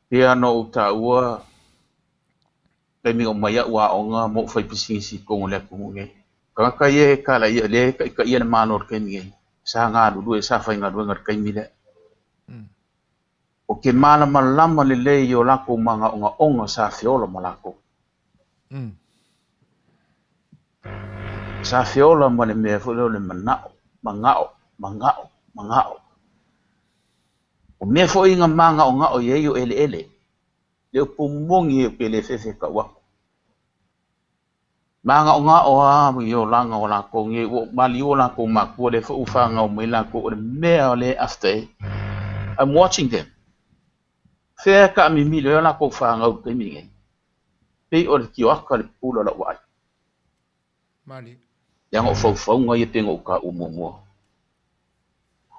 C: pei ona ou taua taimi na uma ai au aoga ma ou fai pisinisi i totonu o le atunuu nei. O tagata ia e kalaia, lea e taitaia le Malo i le taimi nei, sa galulue, sa faigaluega i le taimi lea. Ou te malamalama lelei i o latou manaogaoga sa feola ma latou. Sa feola ma le mea foi lea o le manao, manao, manao, manao. O mea foi na manaongao i ai o eleele, le upu moni ou te le fefe e tau atu. Manaongao lava i olaga o latou nei, ua maliu o latou matua, lea foi ua fanau mai latou, o le mea o lea e after ai. I'm watching them. Fea e taamimilo ai o latou fanau i le taimi lenei? Pei o le tioata le pupula o lau vaai.
A: Malie.
C: Leaga o faufauga ia pei ona ou taua muamua.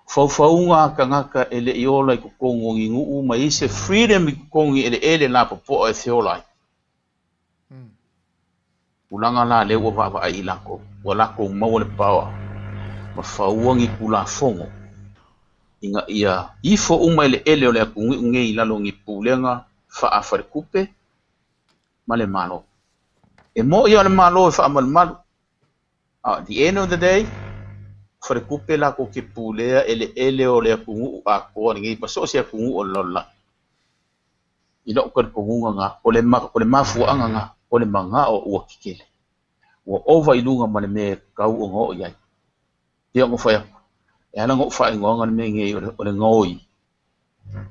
C: O faufauga a tagata e le i ola i totonu o ni nuu ma i ai se freedom i totonu i eleele lapopoa e feola ai. Tulaga la lea ua vaavaai i latou, ua latou maua le power ma faua ni Tulafono ina ia ifo uma eleele o le atunuu nei i lalo o ni pulega faa-faletupe ma le Malo. E mo'i a le Malo e faamalumalu, a at the end of the day, o faletupe latou te pulea eleele o le atunuu atoa lenei ma so o se atunuu o le lalolagi. I lou talitonuga na, o le o le mafuaaga na, o le manao ua tetele. Ua ova i luga ma le mea e tatau ona oo i ai. Pei ona fai atu, e ala ona ou faaigoaina le mea nei o le gaoi,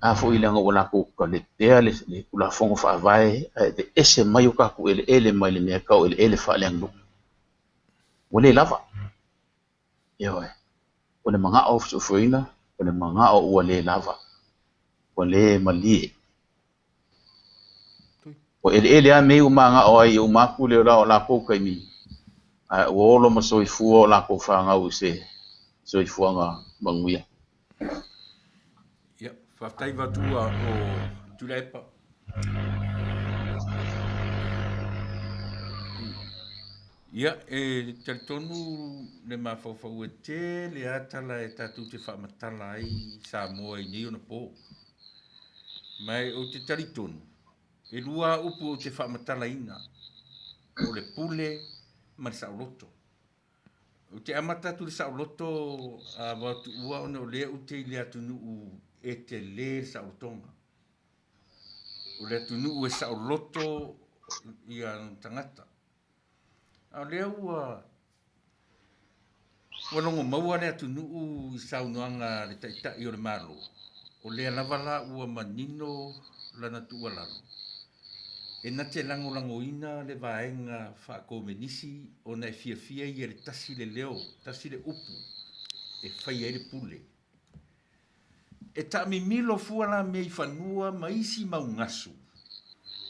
C: a foi leaga ua latou talepea le Tulafono Faavae ae aveese mai o tatou eleele mai le mea tau eleele faaleaganuu. Ua le lava. Ioe. O le manao fesoasoaina, o le manao ua le lava. Ua le malie. O eleele lava mea ua manao ai e uma atu le ola o latou taimi. Ae ua ola ma soifua o lakou fanau i se soifuaga manuia.
D: Ia, faafetai Vaotuua o Tuilaepa. Ia, e talitonu le mafaufau e tele lava tala e tatou te faamatala ai Samoa i nei ona po. Ma ou te talitonu, e lua lava upu ou te faamatalaina, o le pule ma le saoloto. Ou te amata atu i le saoloto a Vaotuua ona o lea ou te i le atunuu e tele le saolotoga. O le atunuu e saoloto ia tagata. A o lea ua ua logo maua le atunuu i saunoaga a le Taitai o le Malo, o lea lava la ua manino lana tuualalo, e na te lagolagoina le vaega faakomenisi ona e fiafia ia i le tasi le leo, tasi le upu e fai ai le pule. E taamimilo fua la mea i fanua ma isi mau gasu,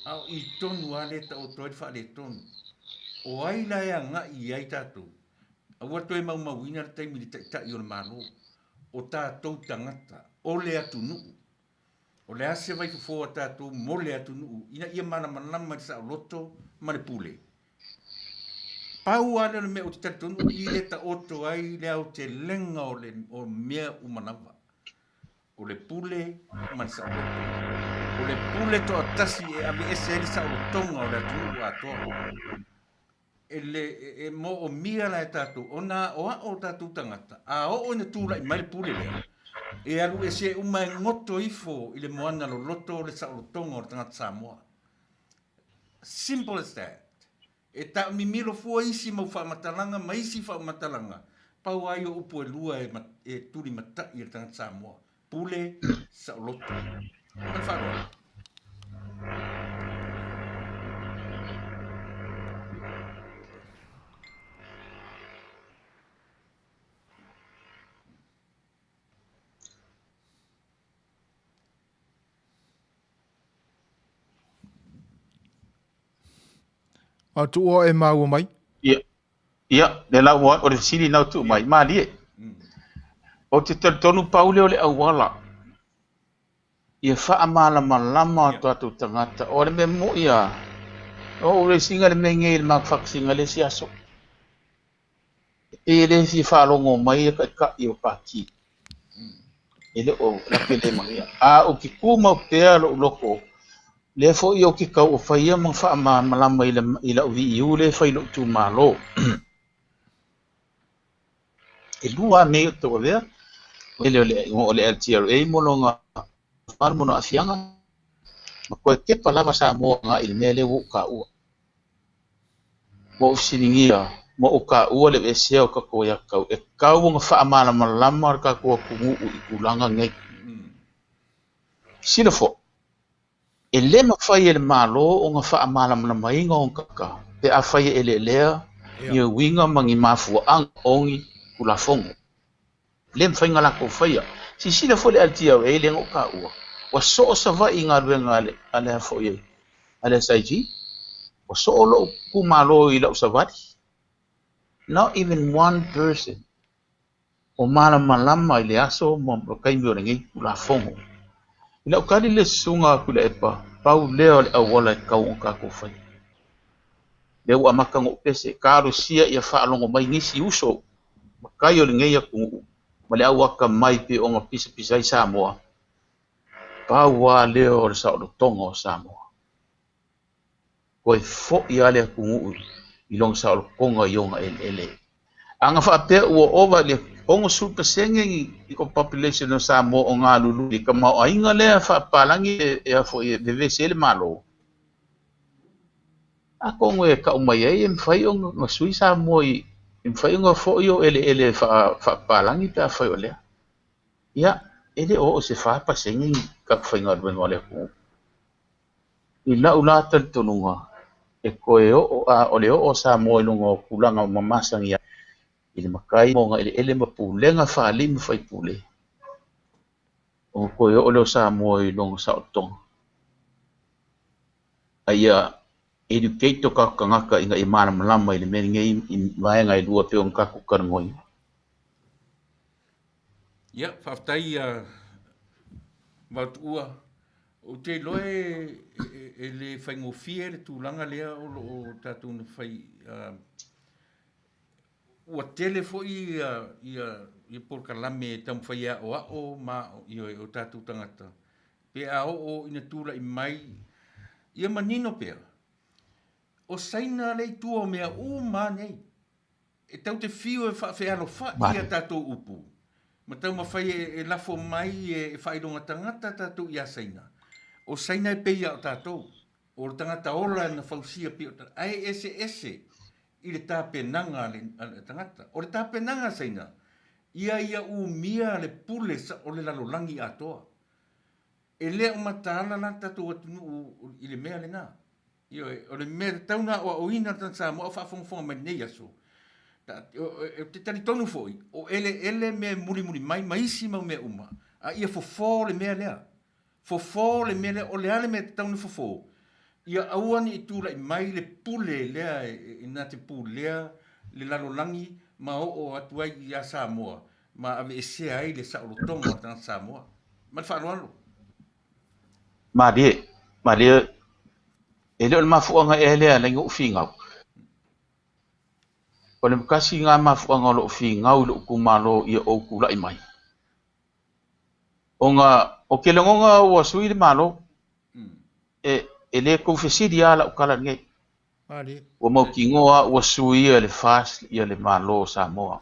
D: a o i tonu lava lea e taoto ai le faaletonu. O ai la e agai i ai tatou? Aua toe maumauina le taimi i le Taitai o le Malo, o tatou tagata, o le atunuu. O le a se vaifofo a tatou mo le atunuu ina ia malamalama i le saoloto ma le pule? Pau lava lea o le mea ou te talitonu o i lea e taoto ai le aotelega o, le, o mea uma lava. O le pule ma le saoloto. O le pule toatasi e aveese ai le saolotoga o le atunuu atoa. E, le, e, e moomia la e tatou ona aoao o tatou tagata, a oo ina tulai mai le pule lea, e alu ese uma e goto ifo i le moana loloto o le saolotoga o le tagata Samoa. Simple as that. E taamimilo fua isi mau faamatalaga ma isi faamatalaga, pau lava ia o upu e lua e, e tulimatai e le tagata Samoa, pule, saoloto. Ma le faaaloalo.
A: A tuua e maua mai?
C: Ia, ia, le la ua, o le fesili na tuu mai, malie. Ou te talitonu pau lea o le auala ia faamalamalama o tatou tagata. O le mea moi a, o ou le singa le mea ngei le makafakasinga le isi aso. E pei e le fia faalogo mai e taitai o Pati. E le o lape le manuia. A ou te tumau pea lou loto, lea foi ou te tau o faia ma faamalamalama i, le, i lau VEU lea e fai i lou itumalo. E lua lava mea o tauavea, o le, o le LTRA mo lona mo lona aafiaga, ma toe tepa lava Samoa agai i le mea lea ua ou taua. Ua ou fesiligia ma ou taua le aveesea o tatou aiatatau e tatau ona faamalamalama le tatou atunuu i tulaga nei. Silasila foi, e le mafai e le Malo ona faamalamalamaina ona tagata pe afai e eleelea ni uiga ma ni mafuaaga o ni Tulafono. Le mafai ona latou faia. Silasila foi le LTRA lea na ou taua, ua soo Savaii i galuega a le, a le foi a le SIG. Ua soo lou itumalo i lau savali. Not even one person o malamalama i le aso ma le taimi o lenei Tulafono. I lau tali le susuga a Tuilaepa, pau lea o le auala e tatau ona tatou faia. Lea ua amata ona ou pese, talosia ia faalogo mai nisi uso matai o lenei atunuu ma le au atamai pei ona pisapisa ai Samoa, pau lava lea o le saolotoga o Samoa. Toe foi lava le atunuu i lona saolotoga i ona eleele. A na faapea ua ova i le 60% ni population o Samoa o galulue i le tamaoaiga lea faapapalagi e a foi e vevesi ai le Malo, Atonu e tau mai ai e mafai ona sui Samoa i, e mafai ona foi o eleele faapapalagi pe afai o lea. Ia, e le o oo i se 4% ni tagata faigaluega o le atunuu. I lau la talitonuga, e toe oo, a o le oo o Samoa i luga o tulaga ua masani ai i le matai ma ona eleele ma pulega faa-alii ma faipule, ona toe oo lea o Samoa i lona saolotoga. A ia Educate o tatou tagata ina ia malamalama i le mea lenei i vaega e lua pei ona tatou talanoaina.
D: Ia, faafetai Vaotuua. Ou te iloa e le faigofie le tulaga lea o lo o tatou na fai. Ua tele foi ia polokalame e taumafai e aoao ma o tatou tagata pe a oo ina tulai mai ia manino pea, o Saina lea i tua o mea uma lava nei. E tatou te fiu e faafealofa'i a tatou upu ma taumafai e lafo mai e faailoga tagata tatou ia Saina. O Saina e pei a o tatou, o le tagata ola na fausia pei o tatou, ae eseese i le tapenaga a le tagata. O le tapenaga a Saina, ia ia umia le pule o le lalolagi atoa. E le o mataala la le tatou atunuu i le mea lena. Ioe, o le mea tatau ona aoaoina le tagata Samoa o faafogafoga mai lenei aso, ou te talitonu foi, o eleele mea e mulimuli mai ma isi mau mea uma, a ia fofo le mea lea. Fofo le mea lea, o le a le mea e tatau ona fofo? Ia aua ne i tulai mai le pule lea e na te pulea le lalolagi ma oo atu ai ia Samoa ma aveesea ai le saolotoga o le tagata Samoa. Ma le faaaloalo.
C: Malie, malie, e le o le mafuaaga ea lea e ala ai ona ou finau? O le tasi lena mafuaaga o lou finau i lou itumalo ia ou tulai mai. Ona ou te lagona ua sui le Malo, e le tou fesili lava lau tala lenei. Ua mautinoa ua suia e le FAST le Malo o Samoa.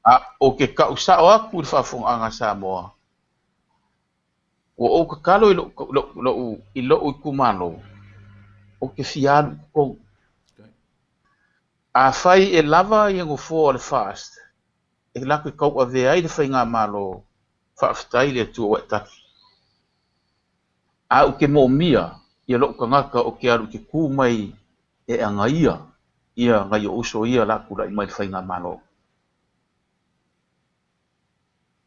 C: A ou te tau sao atu i le faafofogaaga a Samoa, ua ou tatalo i lou itumalo, ou te fia alu i totonu. Afai e lava ia nofoa o le FAST e latou te tauavea ai le faigamalo, faafetai i le Atua ua e tali. A ou te moomia ia lou tagata ou te alu i te tu mai e agaia ia nai ou uso ia la tulai mai i le faigamalo.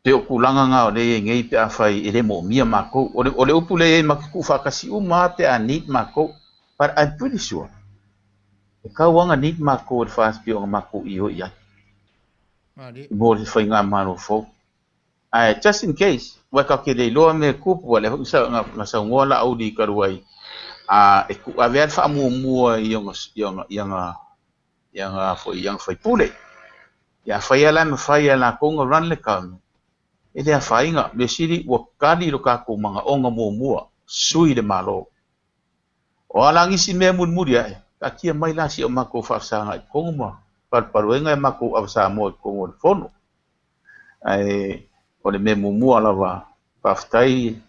C: Pei o tulaga na o lea e i ai nei pe afai e le moomia matou. O le upu lea e i ai matou te tuufaatasi uma lava pe a need matou. But I'm pretty sure e tau lava ona need matou e le FAST pei ona matou ioe i ai mo le faigamalo fou. Ae just in case, aua tatou te le iloa mea e tupu, aua o lea foi na saunoa Laauli talu ai, e ave lava le faamuamua i ana faipule. Ia afai lava la e mafai e latou ona run le government, e le afaina. Mea sili ua tali lo tatou manaoga muamua, sui le Malo. O a la nisi mea mulimuli ae, taatia mai la si o matou faafesaga i totonu ma palupaluega e matou ava Samoa i totonu o le Fono. Ae o le mea muamua lava, faafetai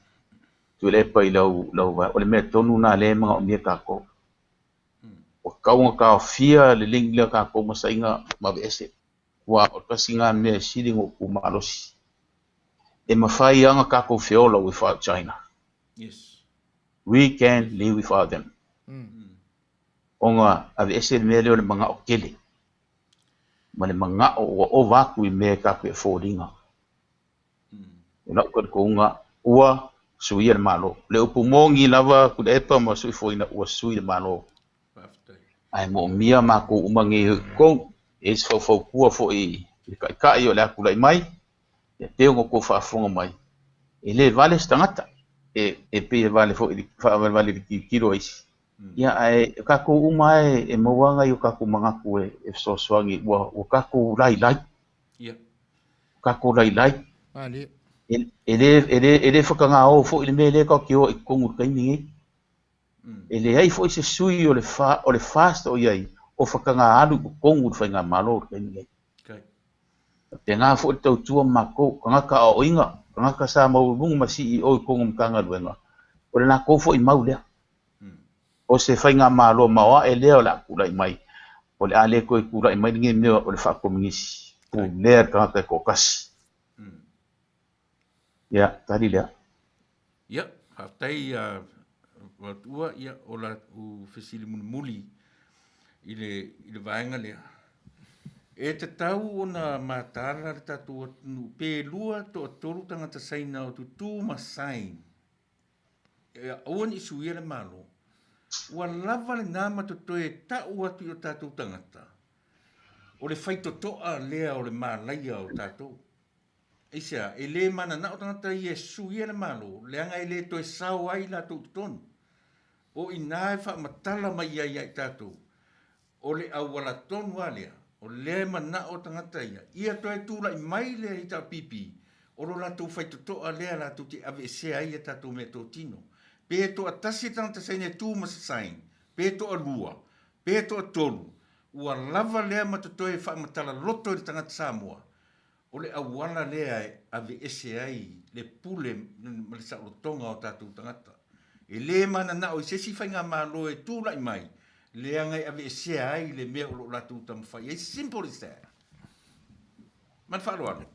C: Tuilaepa i lau, lau o le mea tonu lena lea e manaomia tatou. Ua tatau ona taofia le link lea tatou ma Saina ma aveese. Aua o le tasi lena mea e sili ona ou tu malosi. E mafai lava ona tatou feola without China.
D: Yes.
C: We can live without them. Ona aveese le mea lea o le manao tele. Ma le manao ua ova atu i mea e tatou te afford ina. O lau talitonuga ua suia le Malo. O le upu moni lava Tuilaepa ma Suifoina ua sui le Malo. Ae moomia matou uma nei i totonu. E i ai se faufautua foi i le Taitai o le a tulai mai, ia pei ona outou faafofoga mai, e le vale se tagata. E pei e vale foi i le faavalevale i le tilotilo a isi. Ia ae o tatou uma lava e maua nai o tatou manatu e fesoasoani ua tatou lailai.
D: Ia.
C: Tatou lailai. E le whakangao foi le mea lea tatou te o i totonu i le taimi nei. E leai foi se sui o le FAST o i ai o whakangā alu i totonu i le faigamalo i le taimi nei. Tēnā foi le tautua matou, tagata aoaoina, tagata sa maualuluga ma CEO i totonu o Matagaluega, o le latou foi mau lea. O se faigamalo maoae lea o le a tulai mai, o le a le toe tulai mai lenei mea o le faakomunisi, pulea le tagata e toatasi. Ia, tali lea.
D: Ia, faafetai Vaotuua, ia, o la u fesili mulimuli i le vaega lea. E tatau ona mataala le tatou atunuu pe lua toatolu tagata Saina o tutū ma sign e aua ne i suia le Malo. Ua lava lenā ma totoe e ta'u atu i o tatou tagata, o le faitoto'a lea o le malaia o tatou. Aisea, e lē manana'o tagata ia e suia le Malo, leaga e lē toe sao ai latou i totonu. O inā e faamatala mai ai ia i tatou, o le auala tonu lava lea, o lea e mana'o tagata ia, ia toe tula'i mai le HRPP, o lo latou faitoto'a lea latou te aveesea ai a tatou meatotino. Pe toatasi le tagata saina e tu ma se sign, pe toalua, pe toatolu, ua lava lea ma totoe e faamatala loto i le tagata Samoa, O le auala lea e aveese ai le pule ma le saolotoga o tatou tagata. E le mananao i se isi faigamalo e tulai mai, leaga e aveesea ai le mea o lo o latou taumafai ai. Simple as that. Ma le faaaloalo.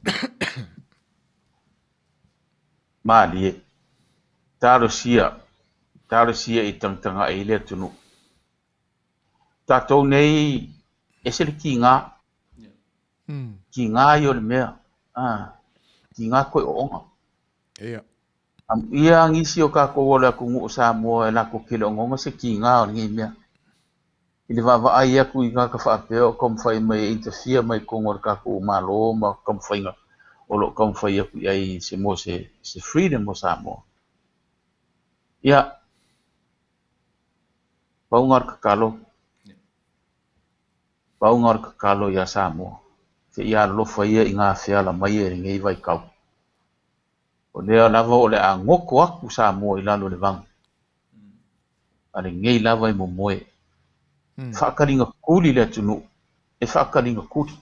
C: Malie. Talosia. Talosia i tagatagai i le atunuu. Tatou nei, ese le kiga. Kiga ia o le mea. Kiga koe ooga.
A: Ia.
C: Amuia nisi o kakou o le atunuu o Samoa e latou te le ogaoga se kiga o lenei mea. I le vaavaai atu i tagata faapea o taumafai mai e interfere mai i totonu o le tatou Malo ma taumafaiga o lo o taumafai atu i ai se mo se se freedom o Samoa. Ia, pau lena o le tatalo. Pau lena o le tatalo iā Samoa, se i alolofa ia i ngā feala mai e lenei vaitau. O lea lava o le a goto atu Samoa i lalo o le vagu, a lenei lava e momoe. E faakaligatuli le atunuu, e faakaligatuli.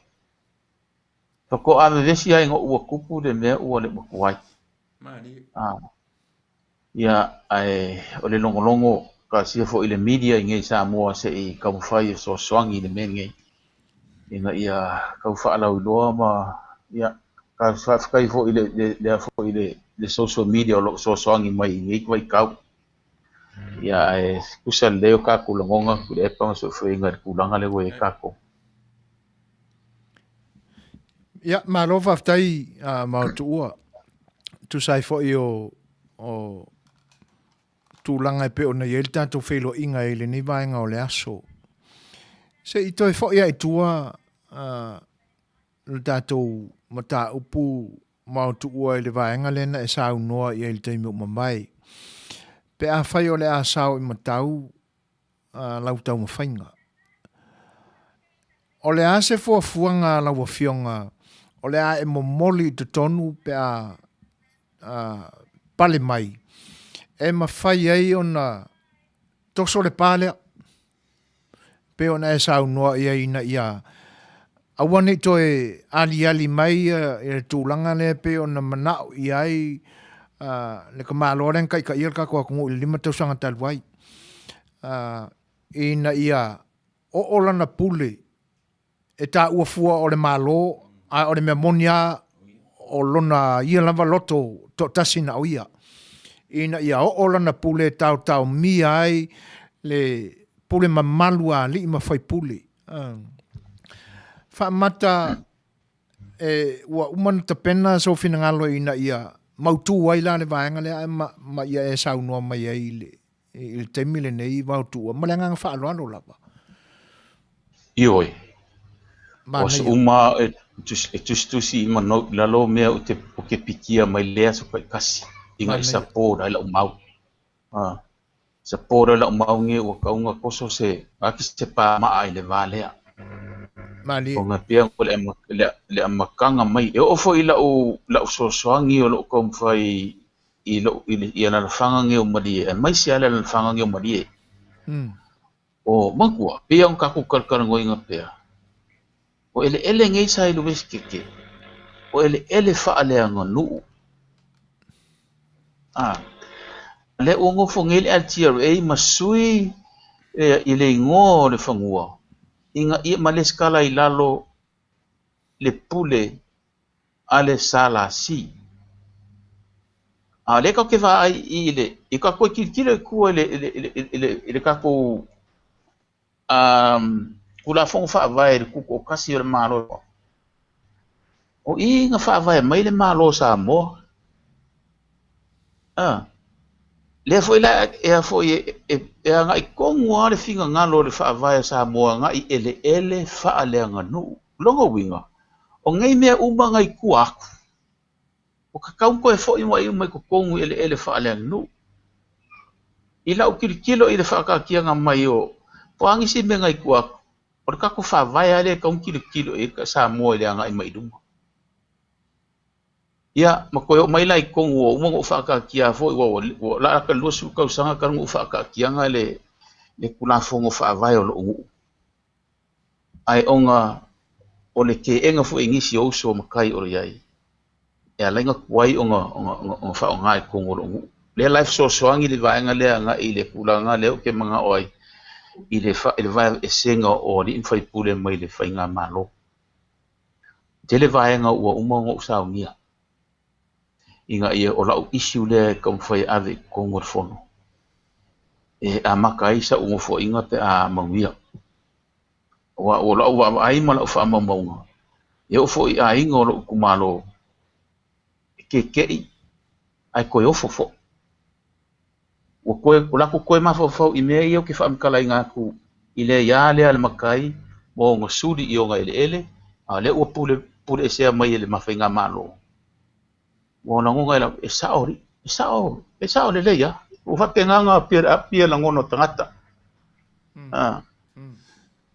C: Faatoa vevesi ai ina ua tupu le mea ua le matuai. Ia, ae o le logologo talosia foi i le media i nei i Samoa se i taumafai e fesoasoani i le mea lenei ina ia tau faalauiloa ma ia faafetai foi i le lea foi i le social media o lo o fesoasoani mai i nei vaitau. Ia ae tusa lelei o tatou lagona Tuilaepa ma Soofaina i le tulaga lea ua i ai tatou.
A: Ia, malo faafetai Maotuua. Tusa ai foi o, o tulaga e pei ona i ai le tatou feiloaiga i lenei vaega o le aso. Se i toe foi lava i tua le tatou mataupu Maotuua i le vaega lea na e saunoa i ai i le taimi ua mavae. Pe afai o le a sao i matau lau taumafaiga. O le a se fuafuaga a lau Afioga o le a e momoli i totonu pe a pale mai e mafai ai ona toso le pa lea pei ona e saunoa i ai ina ia aua ne i toe aliali mai le tulaga lea pei ona manao i ai le tamaloa lea na taitaia le tatou atunuu i le 5 tausaga talu ai, ina ia oo lana pule e taua fua o le Malo, a o le mea moni lava o lona ia lava loto toatasi na o ia, ina ia oo lana pule e taotaomia ai le pule mamalu a alii ma faipule. Faamata e, ua uma ona tapena sou finagalo ina ia mautu ai la le vaega lea ma ia e saunoa mai ai i le i le taimi lenei Vaotuua, ma le agaga faaaloalo lava.
C: Ioe. O aso uma e tusitusi i ma note i lalo mea ou te pikia mai lea aso taitasi ina i support ai lau mau. Support ai lau mau nge ua tau na toso se ake se pamaa i le va lea.
A: Malie.
C: Ona pea o le amataga mai. E oo foi i lau fesoasoani o lou taumafai i lou i le i alalafaga nei o Malie aemaise lava le alalafaga nei o Malie. O matua, pei lava ona tatou talatalanoaina pea, o eleele nei sa i Luvesekeke, o eleele faaleaganuu. A lea ua nofo nei le LTRA ma sui i le igoa o le fanua ina ia ma lesitala i lalo le pule a le SLC. A o lea tatou te vaai i le, i tatou toe tilotilo i tua i le, i le, i le, i le, i le tatou Tulafono Faavae i le Tutoatasi o le Malo. O i na faavae mai le Malo o Samoa. Lea foi la e a foi e agai tonu lava le finagalo o le Faavae a Samoa agai i eleele faaleaganuu. Lona uiga, o nei mea uma na i tua atu, ua tatau ona toe foi mai uma i totonu i eleele faaleaganuu. I lau tilotilo i le faataatiaga mai o po o a nisi mea na i tua atu, o le tatou Faavae lava lea e tatau ona tilotilo i ai Samoa i le agai mai i luma. Ia, ma toe oo mai la i totonu ua uma ona ou faataatia foi, ua ua lata i le 20 tausaga talu ona ou faataatiaga le le Tulafono Faavae o lou nuu. Ae ona o le teena foi e nisi o uso o matai o i ai, e ala ai ona tuai ona ona ona faaaoga i totonu o lou nuu. Lea la e fesoasoani le vaega lea agai i le tulaga lea ou te manao ai i le i le vaeesega o alii ma faipule mai le faigamalo. Tele vaega ua uma ona ou saunia ina ia o lau issue lea e taumafai e ave i totonu o le fono e amata ai sau nofoaiga pe a manuia. Aua o lau vaavaai ma lau faamaumauga, e oo foi i aiga o lou itumalo e keke'i ae toe ofo foi. Ua toe, ua latou toe mafaufau i mea ia ou te faamatalaina atu i le aia lea a le matai ma ona suli i ona eleele, a o lea ua pule, pule esea mai e le faigamalo. Ua lagona e lau, e sao alii, e sao, e sao lelei lava. Ua faapena ona apia, apia lagona o tagata. Ah.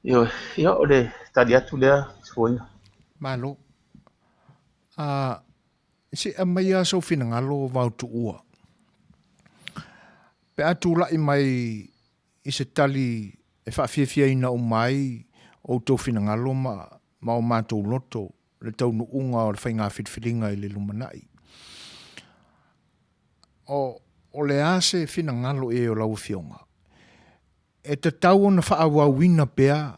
C: Ioe, ia o le tali atu lea, Sofoina.
A: Malo. Ah, Se i aumai lava sou finagalo vaotuua. Pe a tulai mai i se tali e faafiafiaina uma ai outou finagalo ma ma o matou loto le taunuuga o le faiga filifiliga i le lumanai. O, o le a se finagalo i ai o lau Afioga? E tatau ona faaauauina pea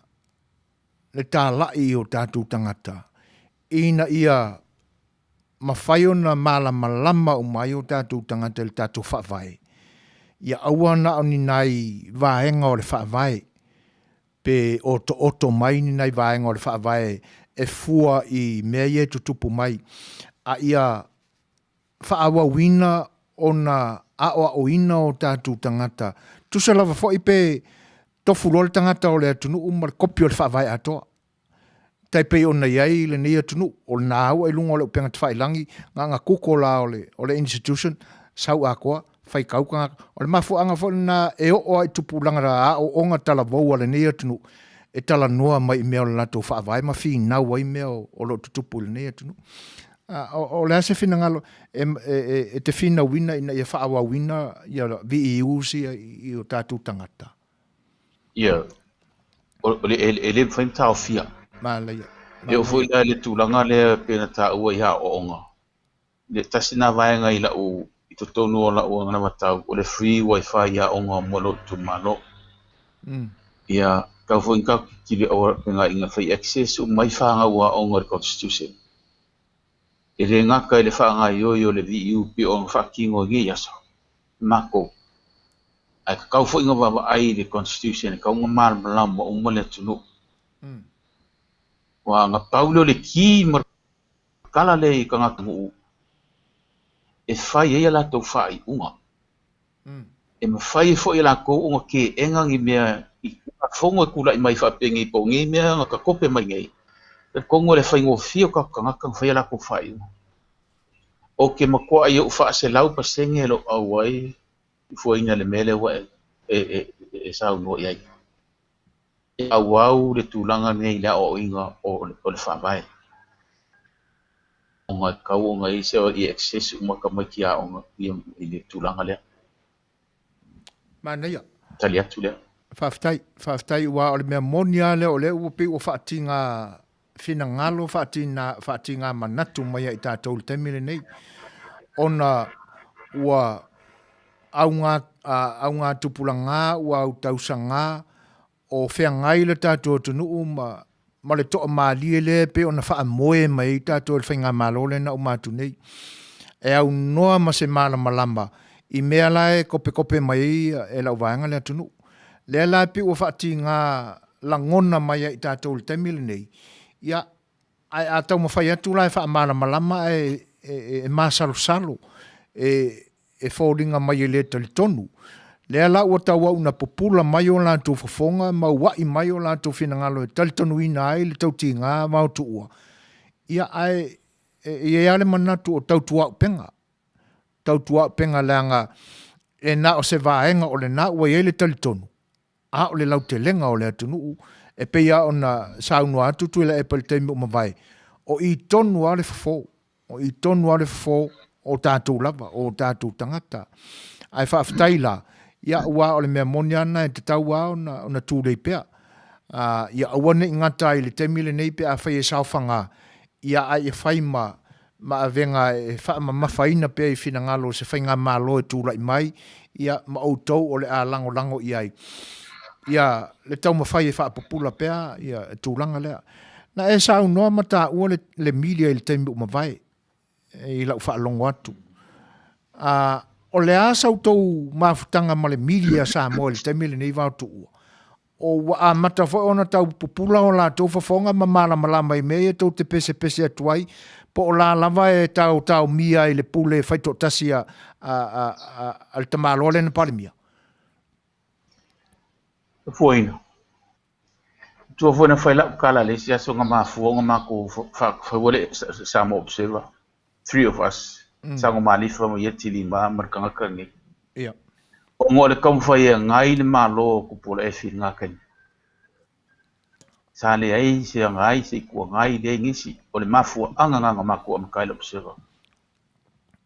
A: le talai i o tatou tagata ina ia mafai ona malamalama uma ai o tatou tagata i le tatou Faavae, ia aua na o ni nai vaega o le Faavae, pe otooto mai ni nai vaega o le Faavae e fua i mea ia e tutupu mai, a ia faaauauina ona aoaoina o tatou tagata, tusa lava foi pe tofu loa le tagata o le atunuu ma le kopi o le Faavae atoa. Tai pei ona i ai lenei atunuu, o lena ua i luga o le upega tafailagi, na ona google lava o le, o le institution, sau atoa, faitau tagata. O le mafuaaga foi lena e oo lava i tupulaga aooga talavou a lenei atunuu, e talanoa mai i mea o le latou faavae ma finau ai mea o lo o tutupu i lenei atunuu. O le a se finagalo e te finauina ina ia faaauauina ia VEUs ia i o tatou tagata?
C: Ia, e le mafai ona taofia.
A: Manaia.
C: E oo foi la i le tulaga lea e pei ona taua i aoaoga, le tasi lena vaega i lau, i totonu o lau anavatau, o le free wifi i aoga mo lou itumalo. Ia, tau foi ina tatou tilotilo i auala ina fai access uma ai fanau aoga i le constitution. E le gata i le faagaoioi o le VU pei ona faatino i nei aso, matou, ae tatau foi ona vaavaai i le constitution e tatau ona malamalama uma le atunuu. Aua na pau lea o le ki ma le kala lea i tagata nuu e fai ai a latou faaiuga. E mafai ai foi e latou ona teena ni mea i Tulafono e tulai mai faapenei po o nei mea na tatope mai nei. Talitonu o le faigofie o tatou tagata ona fai a latou faaiuga. Ou te matuai ou 100% lou auai i fuaina le mea lea ua e saunoa i ai. E auau le tulaga lenei i le aoaoina o le Faavae, ona e tatau ona i ai se i access uma tamaiti aoga i le tulaga lea.
A: Manaia.
C: Tali atu lea.
A: Faafetai, faafetai aua o le mea moni lava lea o lea ua pei ua faatiga finagalo, faatiga, faatiga manatu mai ia i tatou i le taimi lenei, ona ua auga, auga tupulaga, ua autausaga, o feagai le tatou atunuu ma, ma le toamalie lea e pei ona faamoe mai ai tatou e le faigamalo lea na uma atu nei. E aunoa ma se malamalama i mea la e kopekope mai ai e lau vaega le atunuu. Lea la e pei ua faatiga lagona mai ia i tatou i le taimi lenei, ia, ae a taumafai atu la e faamalamalama ae e masalosalo, e e foliga mai e le talitonu. Lea la ua tauau ina pupula mai o latou fofoga ma ua'i mai o latou finagalo e talitonuina ai le tautiga vaotuua, ia ae e i ai lava le manatu o tautuaupega, tautuaupega leaga e na o se vaega o lena ua i ai le talitonu, a o le lautelega o le atunuu, e pei lava ona saunoa atu Tuilaepa i le taimi ua mavae, o i tonu lava le fofo, o i tonu lava le fofo o tatou lava, o tatou tagata. Ae faafetai la, ia aua o le mea moni lava lena e tatau lava ona tulei pea. Ia aua ne i gata ai i le taimi lenei pe afai e saofaga, ia a ia fai ma ma avega e faamamafaina pea i finagalo o se faigamalo e tulai mai, ia, ma outou o le a lagolago i ai, ia, le taumafai e faapupula pea ia le tulaga lea. Na e saunoa ma taua le, le media i le taimi ua mavae, i lau faalogo atu. A, o le a sa outou mafutaga ma le media a Samoa i le taimi lenei vaotuua? O ua amata foi ona tau pupula o latou fofoga ma malamalama i mea ia tou te pesepese atu ai, po o la lava e taotaomia ai i le pule faitoatasi a, a, a, a, a le tamaloa lea na Palemia?
C: Fuaina. Tua foi na fai lau tala le isi aso na mafua ona matou faua le Samoa Observer. Three of us. Sago Malifa ma ia Tilima ma le tagata lenei.
A: Ia.
C: Ona o le taumafai e agai le Malo o Tupu o le Efi i lena taimi. Sa leai se agai, se itu agai, leai nisi. O le mafuaaga lena na matou amata ai le Observer.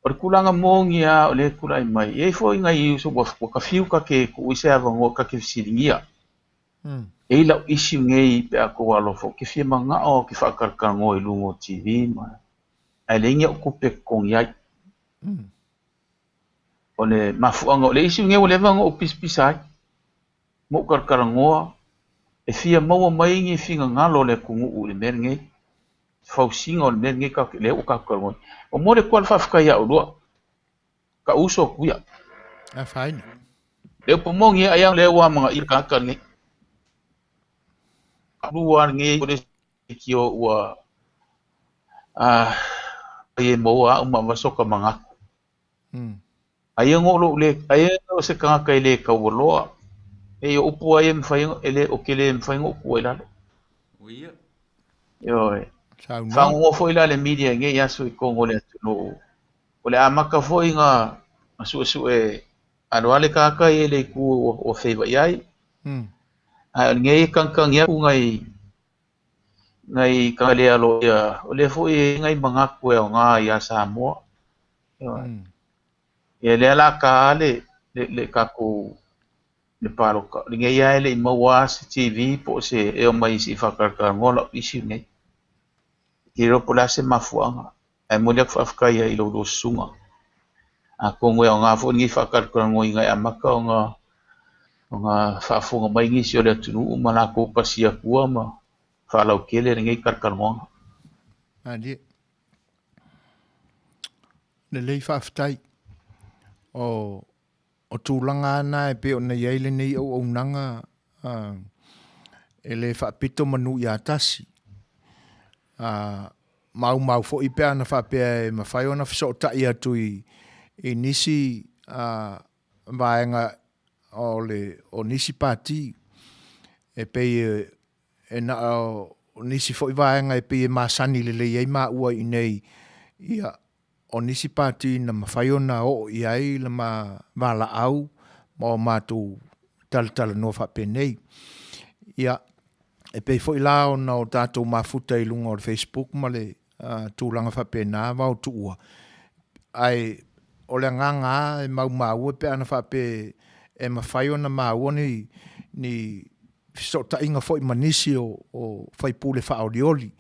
C: O le tulaga moni lava o lea e tulai mai, e i ai foi nai uso ua ta fiu ta te tuu i se avanoa ta te fesiligia. E i ai lau issue nei pe a tou alofa, ou te fia manao ou te faatalatalanoa i luga o TV ma ae leai ni au tupe e totogi ai. O le mafuaaga o le issue lenei ua leva ona ou pisapisa ai ma ou talatalanoa e fia maua mai ni finagalo o le atunuu i le mea lenei, fausiga o le mea lenei lea ua tatou talanoa ai. E momoli atu lava le faafetai ia oulua, ka uso atu ia.
A: Afaina.
C: Le upu moni ai a lea ua amanaia le tagata lenei. Lua lenei o le kio ua a e maua au ma vaso ka manatu. Aia no lou le aia no se tagata e le taualoa. E o upu ai e mafai e le o ke le mafai no upu ai lalo.
D: Ia.
C: Ioe.
A: Saunoa.
C: Fagogo foi la le media i nei aso i totonu o le atunuu. O le amata foi na suesue alo a le tagata ia i le itu ua feiva'i ai. Ae o lenei e tagitagi atu nai nai tagata le aloaia, o lea foi e i ai nai manatu e aoga ia Samoa. Ioe. Ia lea la ta le le tatou le palota. O lenei lava e le i maua lava se TV po o se e omai se i faatalatalanoa lau issue lenei. Ou te iloa po o le a se mafuaaga. Ae momoli atu faafetai ai i lo oulua susuga. Atonu e aoga foi lenei faatalatalanoaina e amata ona ona faafofoga mai nisi o le atunuu ma latou pasia atua ma faalautele lenei talatalanoaga.
A: Malie. Lelei faafetai. O O tulaga lava na e pei ona i ai lenei auaunaga e le faapito manu ia tasi. Maumau foi pe ana faapea e mafai ona fesootai atu i nisi vaega o nisi pati e pei e na o nisi foi vaega e pei e masani lelei ai maua i inei, ia, o nisi pati na mafai ona oo i ai le ma valaau ma o matou talatalanoa faapenei. Ia, e pei foi la ona o tatou mafuta i luga o le Facebook ma le tulaga faapena vaotuua, ae o le agaga lava e maumau e pe ana faapea e mafai ona maua ni fesootaiga foi ma nisi o faipule faaolioli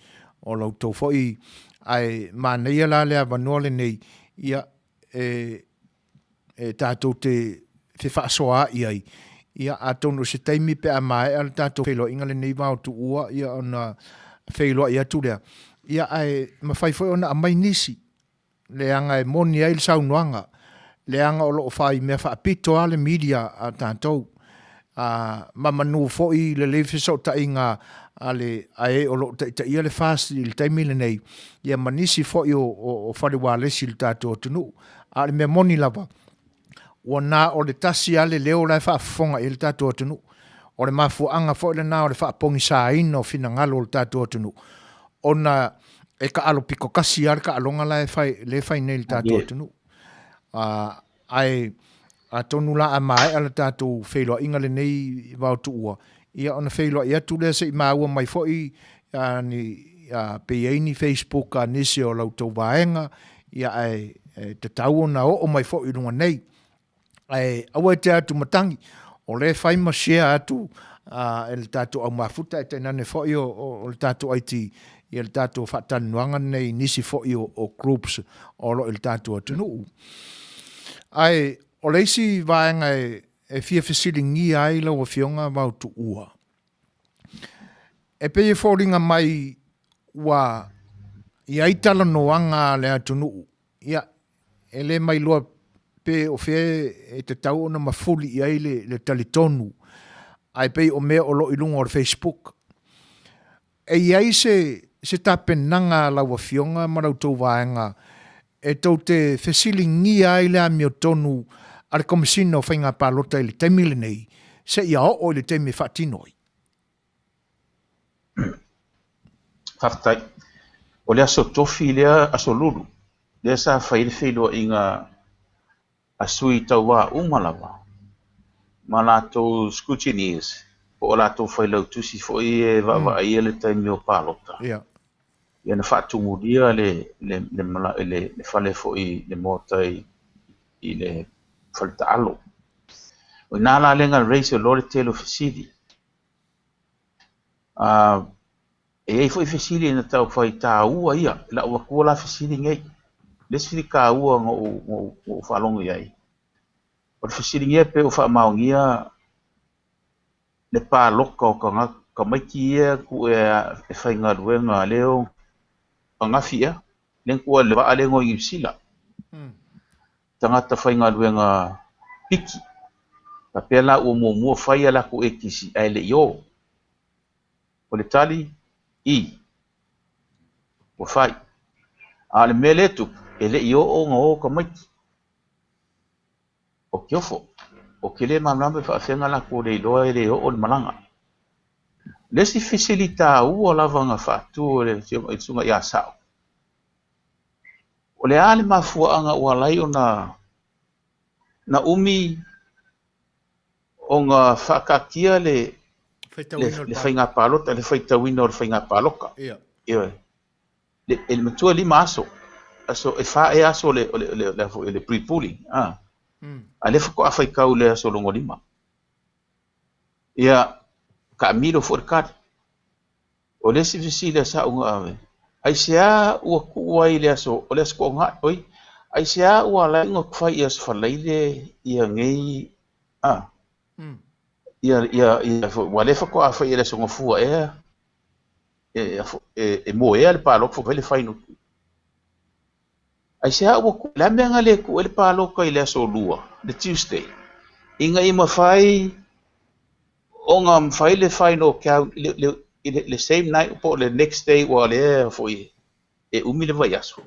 A: o la outou foi, ae manaia la le avanoa lenei ia e tatou te fefaasoaai ai, ia atonu o se taimi pe a maea le tatou feiloaiga lenei vaotuua ia ona feiloai atu lea, ia ae mafai foi ona aumai nisi leaga e moni ai le saunoaga, leaga o lo o fai mea faapito lava le media a tatou, a, ma manu foi lelei fesootaiga a le a e o lo o taitaia le FAST i le taimi lenei, ia ma nisi foi o fale ualesi i le tatou atunuu. A o le mea moni lava, Ua na o le tasi lava le leo la e faafofoga i ai le tatou atunuu. O le mafuaaga foi lena o le faapogisaina o finagalo o le tatou atunuu, ona e taalo pito tasi lava le taaloga la e fai, lea e fai nei i le tatou atunuu. Ae atonu la a maea le tatou feiloaiga lenei Vaotuua, ia ona feiloai atu lea se i maua mai foi ni pe i ai ni Facebook a nisi o la outou vaega, ia ae tatau ona oo mai foi i luga nei. Ae aua e te atu matagi, o lea e fai ma share atu e le tatou au mafuta ae tainane foi o le tatou IT ia le tatou faatalanoaga lenei i nisi foi o groups o lo o i le tatou atunuu. Ae o le isi vaega e fia fesiligia ai lau Afioga Vaotuua, e pei e foliga mai ua i ai talanoaga a le atunuu, ia, e le mailoa pe o fea e tatau ona mafuli i ai le talitonu, ae pei o mea o lo o i luga o le Facebook. E i ai se tapenaga a lau Afioga ma la outou vaega e tou te fesiligia ai le amiotonu a le Komesina o Faiga Palota i le taimi lenei seia oo i le taimi e faatino ai?
C: Faafetai. O le aso tofi lea, aso lulu, lea sa fai ai le feiloaiga a sui tauva uma lava ma latou scrutineers po o latou failautusi foi e vaavaaia le taimi o palota.
A: Ia.
C: Ia na faatumulia le le le le, le fale foi le maota i, i le fale taalo. O i ina la lea na raise ai loa le tele o fesili. E i ai foi fesili na taufai taua ia, i lau avatua la fesili nei. Le isi fesili taua na ou faalogo i ai, o le fesiligia pe ua faamaonia le palota o tagata, tamaiti ia tuu e faigaluega lea o ananafi ea, lea na tuu i le vaa lea na o i Niu Sila. Tagata faigaluega piki. Faapea la ua muamua fai a latou ATC ae le i o. O le tali, i. Ua fai. A o le mea lea e tupu, e le i oo ona o tamaiti. O Kiofo, ou te le malamalama pe faafefea ona latou le iloa e le oo le malaga. O le isi fesili taua lava na faatu e le Susuga ia Sao, o le a le mafuaaga ua ala ai ona na umi ona faataatia le le faiga palota, le faitauina o le faiga palota. Ioe. Le, e le matua 5 aso, aso e 4 ea aso o le, o le, le, le, le, le pre-polling, ah. A lea faatoa faitau i le aso lona 5. Ia, taamilo foi le tali. O le isi fesili a sa'u na ave, aisea ua tuu ai i le aso, o le aso Toonai, oi, aisea ua ala ai ona fai i Aso Faraile ia nei, a, ia, ia, ia, ua lea faatoa fai i le aso Gafua ea, e, e, e moea le palota fai le final. Aisea ua tuu, le a mea na le tuu ai le palota i le aso Lua, le Tuesday, ina ia mafai ona mafai le final count i le, le, le, le same night po o le next day ua lea foi e umi le vaiaso.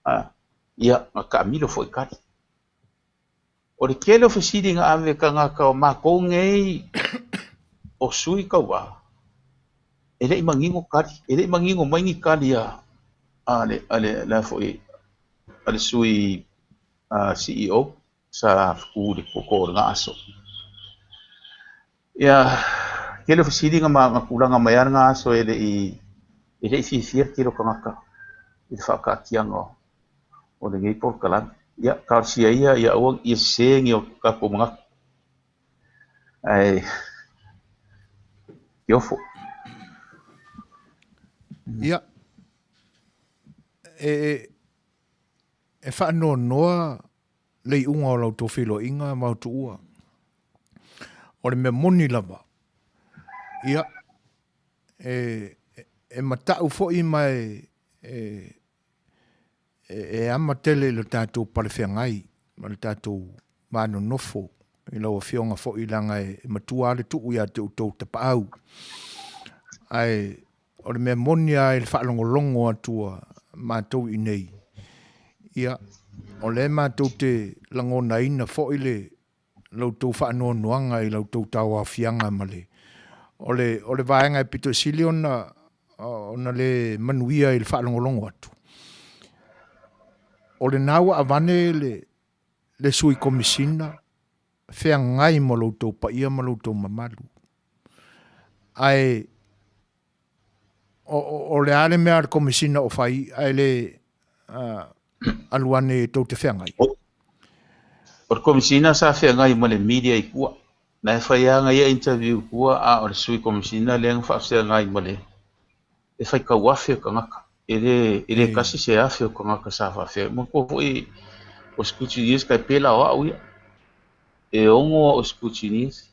C: A, ia, na taamilo foi tali. O le tele o fesili na ave e tagata o matou nei o sui tauva, e le i manino tali, e le i manino mai ni tali a a le a le le a foi a le sui CEO sa tu i le koko o lena aso. Ia, tele o fesili na ma na tulaga mai lava lena aso e le i e le i fiafia le tele o tagata i le faataatiaga o lenei polokalame. Ia, talosia ia ia aua ia sese ni o tatou manatu. Ae te ofo.
A: Ia, e, e faanoanoa le iuga o la outou feiloaiga ma Tuua. O le mea moni lava, ia, e, e matau foi ma e, e, e ama tele i lo tatou palefeagai ma le tatou va nonofo i lau Afioga foi leaga e matua lava le tuu ia te outou tapaau. Ae o le mea moni lava i le faalogologo atu a matou i inei, ia, o lea matou te lagonaina foi le la outou faanoanoaga i la outou tauaofiaga ma le o le o le vaega e pito sili ona ona le manuia i le faalogologo atu. O lena ua avane le le Sui Komisina feagai ma lo outou paia ma lo outou mamalu. Ae o le a le mea a le Komesina o fai ae le alu ane tou te feagai?
C: O le Komesina sa feagai ma le media i tua. Na e fai lava ia interview i tua, a o le Sui Komesina lea na faafeagai ma le e faitau afe o tagata. E le, e le tasi se afe o tagata sa faafeagai. Manatua foi o scrutineers tai pei la o au ia. E 6 au scrutineers.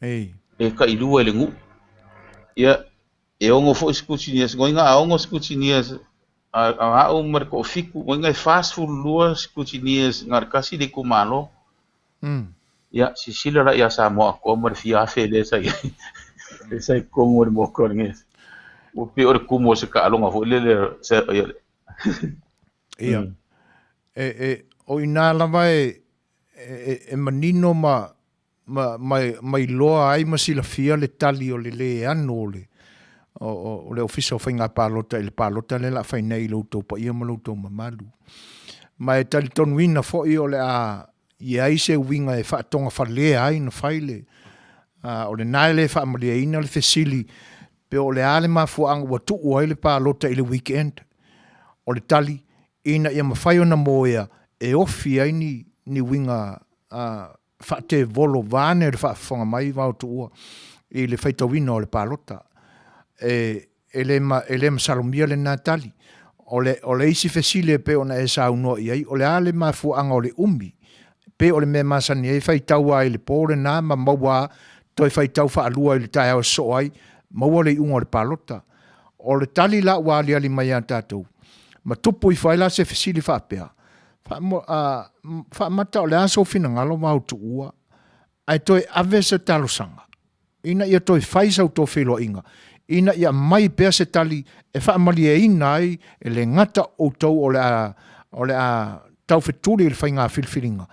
C: E tailua i le nuu. Ia, e 6 foi scrutineers. Goiga a 6 scrutineers a au ma le toafitu, goiga e 42 scrutineers na o le tasi le itumalo. Ia, silasila la ia Samoa atoa ma le fia afe lea sa i ai, lea sa i totonu o le maota o lenei. Ua pei o le tumu o se taaloga foi lele.
A: Ia, e, o i ina lava e manino ma ma iloa ai ma silafia le tali o le lē ano o le o le Ofisa o Faiga Palota i le palota lea o le a fai nei i lo outou paia ma lo outou mamalu. Ma e talitonuina foi o le a i ai se uiga e faatogafalea ai ona fai le o lena e le faamalieina le fesili pe o le a le mafuaaga ua tuu ai le palota i le weekend. O le tali, ina ia mafai ona moea e ofi ai ni uiga faatevolo vaeane le faafofoga mai vao tuua i le faitauina o le palota. E, e le, e le masalomia lena tali. O le, o le isi fesili e pei ona e saunoa i ai, o le a le mafuaaga o le umi, pe o le mea masani ai faitau lava i le po lena ma maua toe faitau faalua i le taeao e sosoo ai, maua le iuga o le palota. O le tali la ua aliali mai ia tatou, ma tupu ifo ai la se fesili faapea, Faamata o le a sou finagalo vao tuua ae toe ave se talosaga ina ia toe fai sa outou feiloaiga ina ia aumai pea se tali e faamalieina ai e le gata outou o le a o le a taufetuli i le faiga filifiliga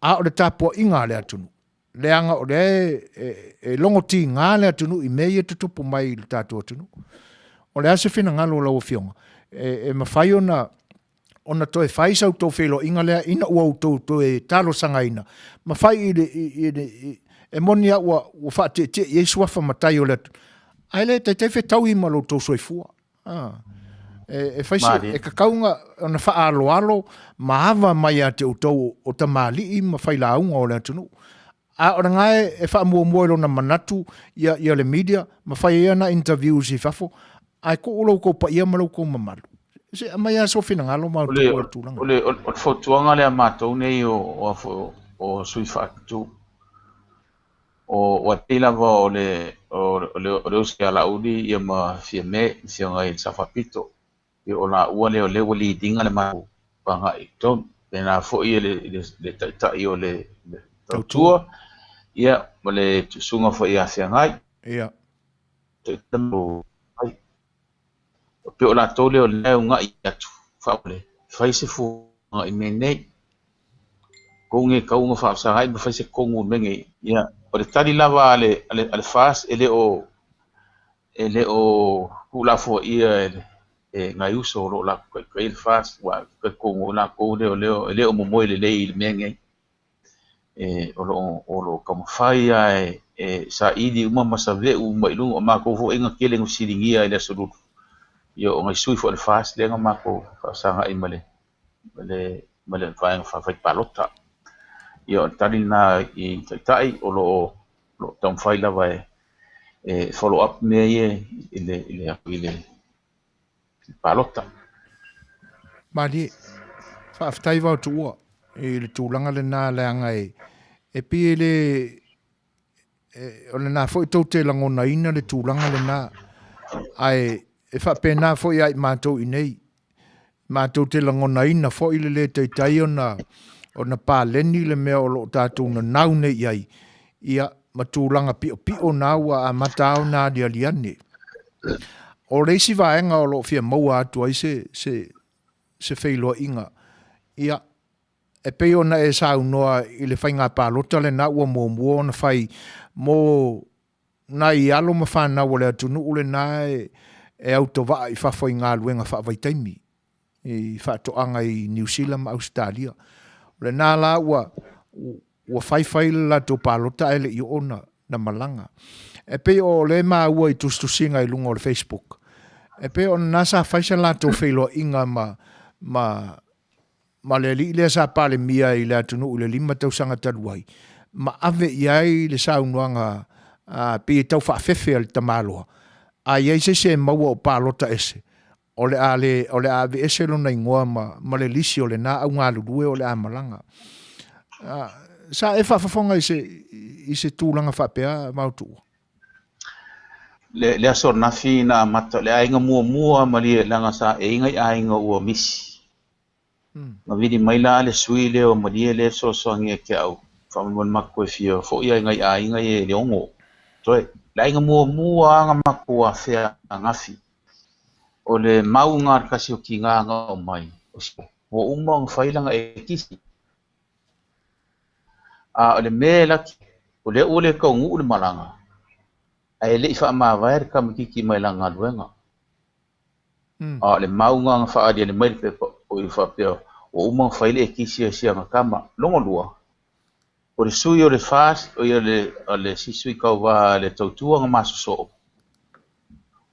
A: a o le tapuaiga a le atunuu leaga o lea e logo tiga le atunuu i mea ia e tutupu mai i le tatou atunuu. O le a se finagalo o lau Afioga e mafai ona ona toe fai sa outou feiloaiga lea ina ua outou toe talosagaina ma fai i le, i, i, i, e moni a ua, ua faatietie i ai suafa matai o le atu, ae le taitai fetaui ma lo outou soifua. Ah. E, e fai si, e tatau ona faaaloalo ma ava mai ia te outou o tamalii ma failauga o le atunuu. A o lena e faamuamua i lona manatu ia, ia le media ma fai ai ana interviews i fafo, ae tuu lo outou paia ma lo outou mamalu. Se aumai lava sou finagalo ma outou o le tulaga.
C: O le, o le fautuaga lea a matou nei o, o, o sui faatutu, o, ua pei lava o le, o le, o le uso ia Laauli ia ma Fiame, Afioga i le Sao Faapito. Ia o laua lea o lea ua lead ina le matou agai i totonu. Pena foi le, le, le taitai o le, le tautua, ia, ma le susuga foi ia Feagai.
A: Ia.
C: Pei o latou lea o lea e ugai atu, faaole, fai se fuaga i mea nei. Kou nei tau ona faafesagai ma fai se tonu i mea nei. Ia, o le tali lava a le, a le, a le FAST e le o, e le o tuulafoaia e, e nai uso o lo o latou taitaia le FAST, ua talitonu o latou lea o lea e le o momoe lelei i le mea nei. E, o lo o lo o taumafai lava e, e saili uma ma saveu uma i luga. O matou foi na tele na fesiligia i le Aso Lulu. Ia o nai sui foi o le FAST lea na matou faasagai ma le ma le ma le vaega fai palota. Ia o le tali lena i Taitai o lo o lo o taumafai lava e e follow up mea ia i le i le i le palota.
A: Malie, faafetai vao tuua i le tulaga lena leaga e e pei e le e, o lena foi tou te lagonaina le tulaga lena ae e faapena foi ia i matou i nei matou te lagonaina foi le le taitai ona ona paleni le mea o lo o tatou nanau nei i ai ia ma tulaga piopio na ua amata lava ona aliali ane. O le isi vaega o lo o fia maua atu ai se, se, se feiloaiga, ia, E pei ona e saunoa i le faiga palota lena ua muamua ona fai mo nai alo ma fanau o le atunuu lena e autovaa i fafo i galuega faavaitaimi i faatoaga i Niu Sila ma Ausetalia. O lena la ua ua faifai le latou palota ae le i oo na malaga. E pei o lea e maua i tusitusiga i luga o le Facebook, e pei o lena sa fai se latou feiloaiga ma ma ma le alii lea sa Palemia i le atunuu i le 5 tausaga talu ai, ma ave i ai le saunoaga a, pei e tau faafefe a le tamaloa, a i ai se isi e maua o palota ese, o le a le, o le a aveese lona igoa ma, ma le lisi o lena au galulue o le a malaga. A, sa e faafofoga i se, i se tulaga faapea, Vaotuua?
C: Le, le aso nafi na amata, le aiga muamua malie, leaga sa e iga i aiga ua misi. Na vili mai la le sui lea o Malie lea e fesoasoani ia te au, faamolemole matou e fia foi ai nai aiga ia i le 6. Toe, le aiga muamua lava na matou afea ananafi, o le mau lena a le tasi o tina na aumai, o si ua uma ona fai lana ekisi. A o le mea e laki, o lea ua le taunuu le malaga, ae le i faamavae le tamaitiiti mai lana galuega. A o le mau lena na faaaliali mai le pepa, o i faapea, ua uma ona fai le ekisi a si ana tama. Lona lua, o le sui o le FAST, o ia le, le si sui tauva a le Tautua na ma sosoo,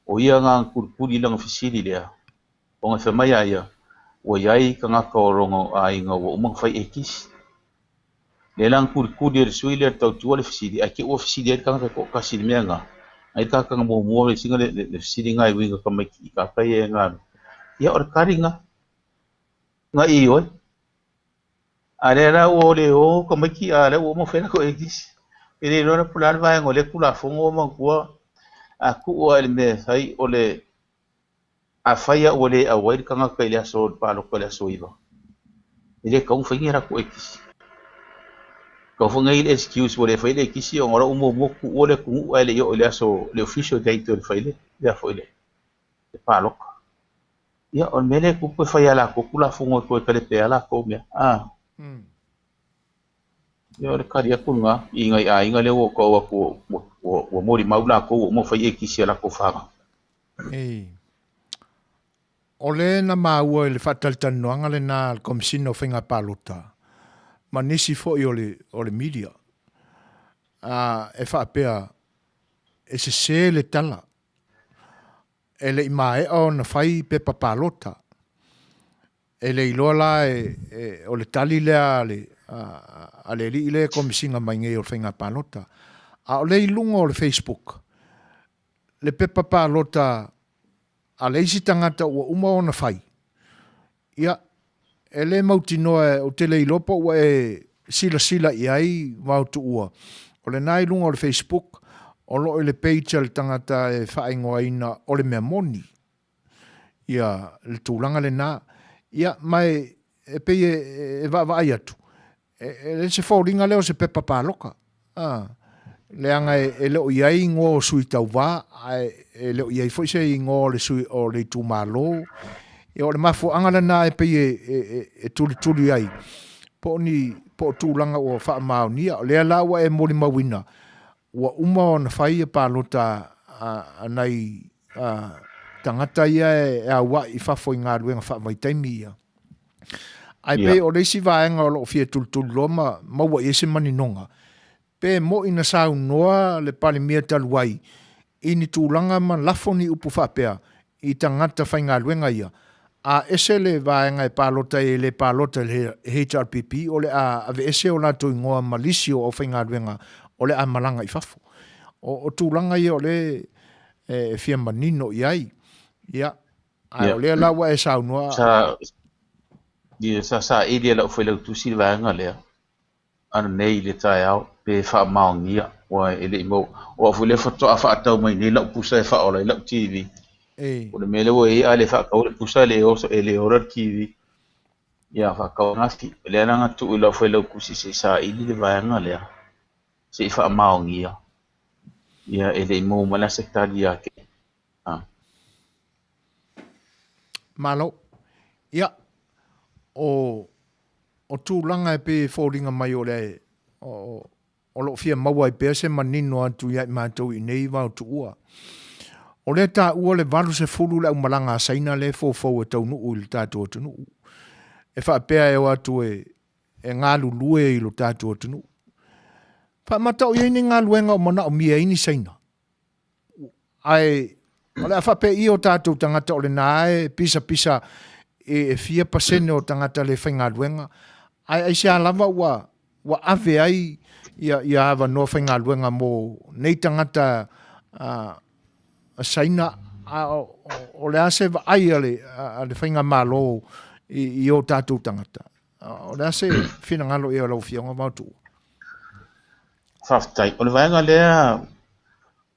C: o ia na na tulituli i lana fesili lea, ona e fai mai a ia, ua i ai tagata o lona aiga ua uma ona fai ekisi. Lea la na tulituli e le sui lea le tautua le fesili, ae te i ua fesili ai le tagata e toatasi i le mea lena. Ai le tagata na muamua le sina le, le, le fesili lena e uiga tamaiti i tata ia e galu. Ia o le tali lena, na ioe. A lea la ua le o tamaiti a lea ua uma fai latou ekisi. E le iloa la po o le a le vaega o lea Tulafono ua manatua a tuu lava i le mea e fai o le Afai lava ua le auai le tagata i le aso o le palota i le aso 9, e le tatau ona fai ni a latou ekisi. E tatau foi ona i ai le excuse ua le fai le ekisi ona o la ua muamua tuua le atunuu ae le i oo i le aso, le official date o le fai le, le foi le, le palota. Ia, o le mea lea e tupu e fai lava e latou Tulafono e toe talepe ai latou mea. Ah. Ia, o le tali atu lena i nai aiga lea ua ou tau atu ua, ua, ua molimau latou ua uma ona fai ekisi a latou fanau.
A: Ei. O le na maua i le faatalitalinoaga lena a le Komesina o Faiga Palota ma nisi foi o le, o le media, a, e faapea, e sese le tala, e le i maea ona fai pepa palota. E le iloa la e, e, o le tali lea a le, a, a le alii lea e komesina mai nei o le faiga palota. A o lea i luga o le Facebook, le pepa palota a le isi tagata ua uma ona fai, ia, e le mautinoa, ou te le iloa po ua e silasila i ai Vaotuua. O lena i luga o le Facebook, o lo o i le page a le tagata e faaigoaina o le mea moni. Ia, le tulaga lena. Ia, ma e, e pei e, e vaavaai atu, e, e le se foliga lea o se pepa paloka. A, leaga e, e le o i ai igoa o sui tauva, ae e le o i ai foi se igoa o le sui o le itumalo. Ia, o le mafuaaga lena e pei e, e, e, e tulituli ai, po o ni, po o tulaga ua faamaonia. O lea la ua e molimauina, ua uma ona fai ia palota a, a nai a, tagata ia e, e aua'i i fafo i galuega faavaitaimi ia. Ae pei o le isi vaega o lo o fia tulituliloa ma maua i ai se maninoga, pe mo'i na saunoa le Palemia talu ai i ni tulaga ma lafo ni upu faapea i tagata faigaluega ia, a ese le vaega e palota ai e le palota i le HRPP o le a aveese o latou igoa ma lisi o aufaigaluega o le a malaga i fafo. O, o tulaga ia o lea e fia manino i ai. Ia, ae o lea la ua e saunoa.
C: Sa, ia, sa saili e lau failautusi le vaega lea ananei i le taeao pe faamaonia aua e le i maua. O au foi lea faatoa faatau mai nei lau pusa e faaola ai lau TV. O le mea lea ua i ai a le faatau le pusa e le oso, e le ola le TV. Ia faatau gafi. O lea la na tuu i lau failautusi se i saili le vaega lea se i faamaonia. Ia e le i maua mai la se tali ia te au.
A: Malo. Ia, o. o tulaga e pei e foliga mai o le o lo o fia maua ai pea se manino atu ia i matou i inei i Vaotuua. O lea e taua le 80 le aumalaga a Saina lea e foufou e taunuu i le tatou atunuu. E faapea e o atu e e galulue i lo tatou atunuu. Faamata o i ai ni galuega o manaomia ai ni Saina? Ae o le a faapei o tatou tagata o lena e pisapisa e fia pasene o tagata le faigaluega, ae aisea lava ua ua ave ai ia, ia avanoa faigaluega mo nei tagata a, Saina, a o, o le a se vaai a le, a le faigamalo i, i o tatou tagata? O le a se finagalo ea o lau Afioga Vaotuua?
C: Faafetai. O le vaega lea,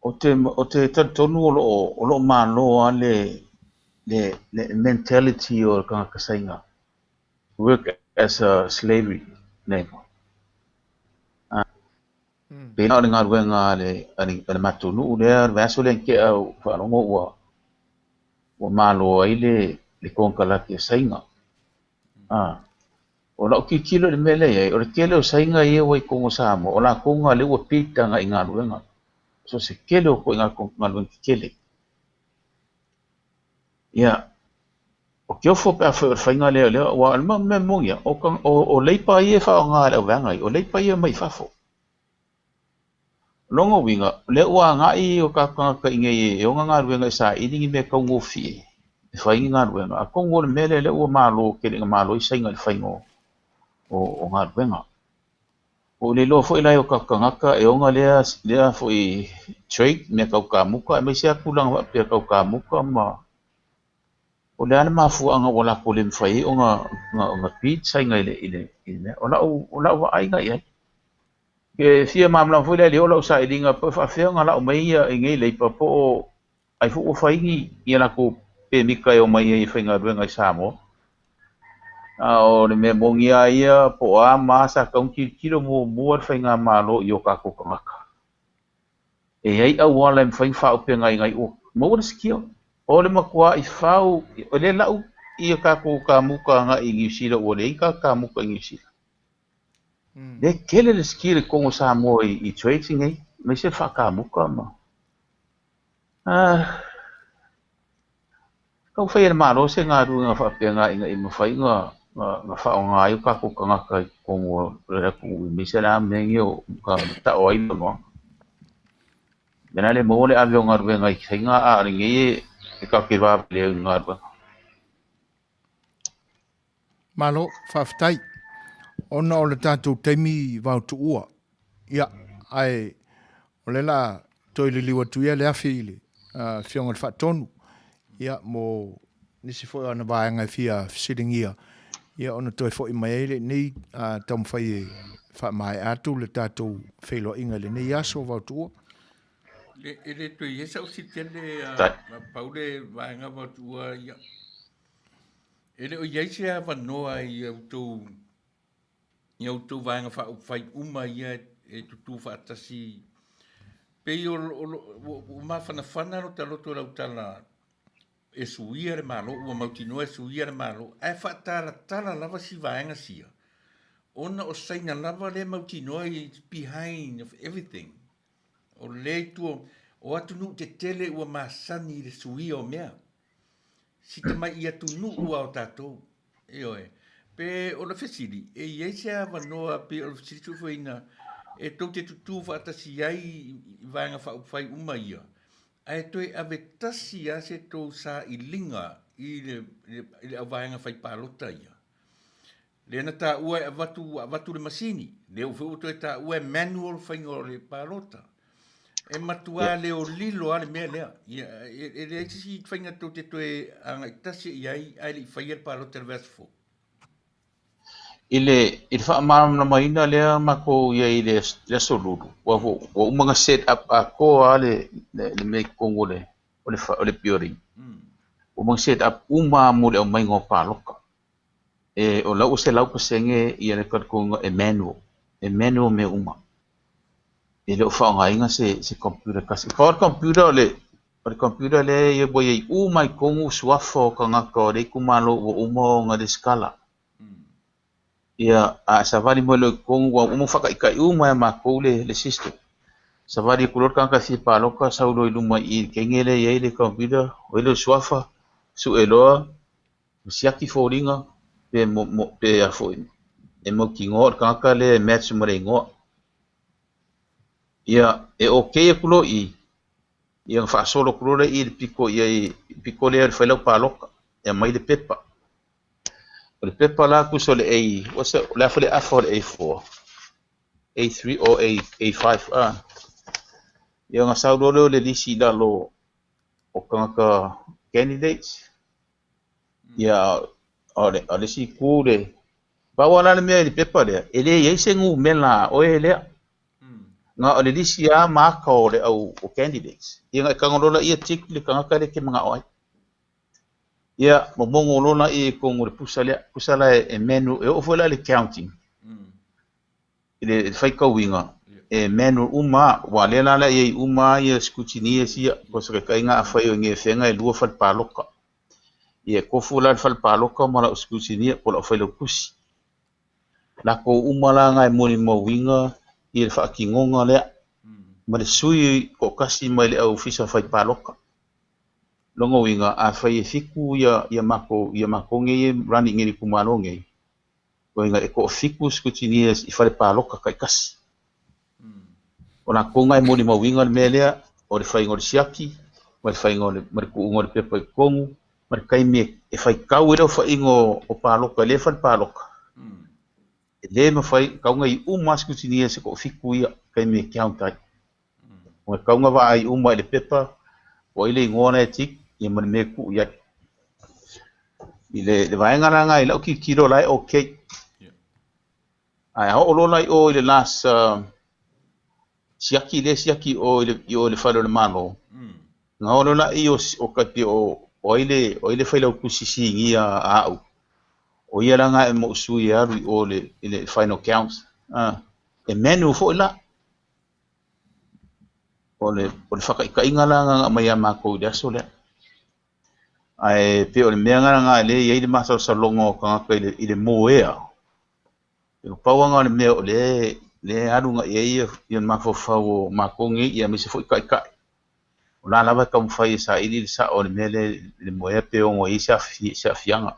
C: ou te, ou te talitonu o lo o, o lo o malo lava le, le, le mentality o le tagata Saina, work as a slavery labour. Pei o le galuega a le, a le, a le matou nuu lea, le vaiaso lea na tea ou faalogo ua, ua malo ai le, le konekarate a Saina. O lau tilotilo i le mea lea e i ai, o le tele o Saina ia ua i totonu o Samoa, o latou na lea ua bid agai i galuega. So se tele o ituaiga galuega tetele. Ia, o te ofo pe afai o le faiga lea, lea aua o le mea moni lava, o, o leipa ia e faaaoga e le auvaega ia, o leipa ia mai fafo. O lona uiga, o lea ua agai o tatou tagata i inei e ona galuega e saili ni mea taugofie e fai ni galuega, atonu o le mea lea lea ua malo tele ina malo ai Saina i le faiga o galuega. Ua ou le iloa foi la e o tatou tagata e ona lea lea foi trade, mea tau kamuta aemaise lava tulaga faapea tau kamuta ma O le a le mafuaaga ua latou le mafai ai ona bid Saina i le mea? O lau vaaiga i ai, e fia malamalama foi la i le o lau sailiga pe faapefea ona lau mai ia i nei leipa po o ai foi ua fai ni a latou pemita e omai ai e faigaluega i Samoa. A o le mea moni lava ia po o a ma a sa tatau ona tilotilo muamua le faigamalo i o tatou tagata. E i ai auala e mafai ona faaupega ai ua maua le skill. O le matuai fau, o lea lau ia tatou kamuta agai i Niu Sila ua leai ni tatou kamuta i Niu Sila. Lea e tele le skill i totonu o Samoa i trades nei, aemaise le faakamuta ma Tau fai e le Malo se galuega faapena ina ia mafai ona faaaoga ai o tatou tagata i totonu o le atunuu aemaise la mea nei o tao ai le oloa. Mea la lea maua le ave o galuega i Saina a o lenei e tatou te vaavaalea i galuega.
A: Malo, faafetai. Ona o le tatou taimi vaotuua, ia, ae o lea la toe liliu atu ia le afi i le Afioga i le Faatonu, ia, mo nisi foi o ana vaega e fia fesiligia, ia, ona toe foi mai ai lenei taumafai e faamaea atu le tatou feiloaiga i lenei aso vaotuua.
D: E le toe i ai sau fesili tele, pau le vaega vaotuua, ia. E le o i ai se avanoa i a outou, i a outou Vaega Faaupufai uma ia e tutū faatasi, pei o, o, ua mafanafana lota loto i lau tala e suia le Malo, ua mautinoa e suia le Malo, ae faatalatala lava si vaega sia, ona o Saina lava lea e mautinoa is behind of everything. O lea i tua, o atunuu tetele ua masani i le suia o mea. Si tamai atunuu a o tatou. Ioe. Pe o le fesili, e i ai se avanoa, pe o le fesili suesueina, e tou te tutū faatasi ai i Vaega Faaupufai uma ia, ae toe ave tasi lava se tou sailiga i le, i le auvaega fai palota ia? Lea na taua e avatu, ua avatu le masini, lea foi ua toe taua e manual le faiga o le palota. E matuā leolilo lava le mea lea. Ia, e leai se isi faiga tou te toe agai tasi i ai ae le i faia le palota i le vaiaso fou.
C: I le, i le faamalamalamaina lea matou i ai i le, le aso Lulu, ua, ua uma ona set up atoa lava le, le, le mea i totonu o le, o le, o le building. Ua uma ona set up uma lava mo le aumaiga o palota. E, o la ua 100% ia le talitonuga e manual, e manual mea uma. E le o faaaogaina se, se computer tasi. Pau le computer o le, o le computer lea ia ua i ai uma i totonu suafa o tagata o le itumalo ua uma ona resitala. Ia, a e savali mai loa i totonu, ua uma ona faataitai uma e matou le le system. Savali atu loa le tagata e fia paloka, sau loa i luma i i le kene lea e i ai le computer, o ai lea o le suafa, sue loa, siaki foliga, pe mo pe a foi, e mautinoa o le tagata lea e match ma le igoa. Ia, e okay atu loa i i, ia ona faasolo atu loa lea i i le pito i ai, le pito lea e fai lau paloka, e aumai le pepa. O le pepa la tusa o le A, what's the, o le a foi le afa o le A4? A3 or A, A5, ah. Ia ona sau loa lea o le lisi i lalo o tagata candidates. Ia, o le, o le isi itu le, pau lava la le mea i le pepa lea, e le i ai se numera a oe lea. Na o le lisi lava ma ata o le au o candidates. Ia ona e tago loa lea tick le tagata lea e te manao ai. Ia, momono loa lea i totonu o le pusa lea. Pusa la e manual, e oo foi la i le counting, i le faitauina, e manual uma lava. Aua o lea la o le a i ai uma lava ia scrutineers ia, o se taitaiga afai o i Afega e lua fale paloka. Ia, e tofu la le fale paloka ma lau scrutineer po o lau failautusi. Latou uma la na e molimauina i le faatinoga lea ma le sui toatasi mai le Ofisa Fai Paloka. Lona uiga, afai e fitu ia ia matou ia matou nei e run i inei i le itumalo nei, lona uiga e toafitu scrutineers i fale paloka taitasi. O latou na e molimauina le mea lea, o le faiga o le siaki, ma le faiga o le ma le tuuina o le pepa i totonu, ma le taimi e faitau ai le aofaiga o paloka i lea fale paloka. E le mafai, tau na i uma lava scrutineers e toafitu ia i taimi e count ai. Ua tatau ona vaai uma i le pepa, o ai le igoa la e tick, ia ma le mea e tuu i ai. I le, le vaega la lena i lau tilotilo la e okay. Ae a oo loa la i o i le last siaki lea e siaki i o i le, i o i le fale o le Malo, ona oo loa lea o, o tai pei o, o ai le, o ai le failautusi sinia a au, o ia la lena e mo'u sui e alu i o i le, i le final count. E manual foi la. O le, o le faataitaiga la na aumai ia matou i le aso lea. Ae pei o le mea lena lea e i ai le masalosaloga o tagata i le, i le moea. E pau lava o le mea o lea, lea e alu agai i ai ia le mafaufau o matou nei aemaise foi taitai. O la lava e taumafai e saili le sao o le mea lea i le moea pe ono i ai se aafiaga.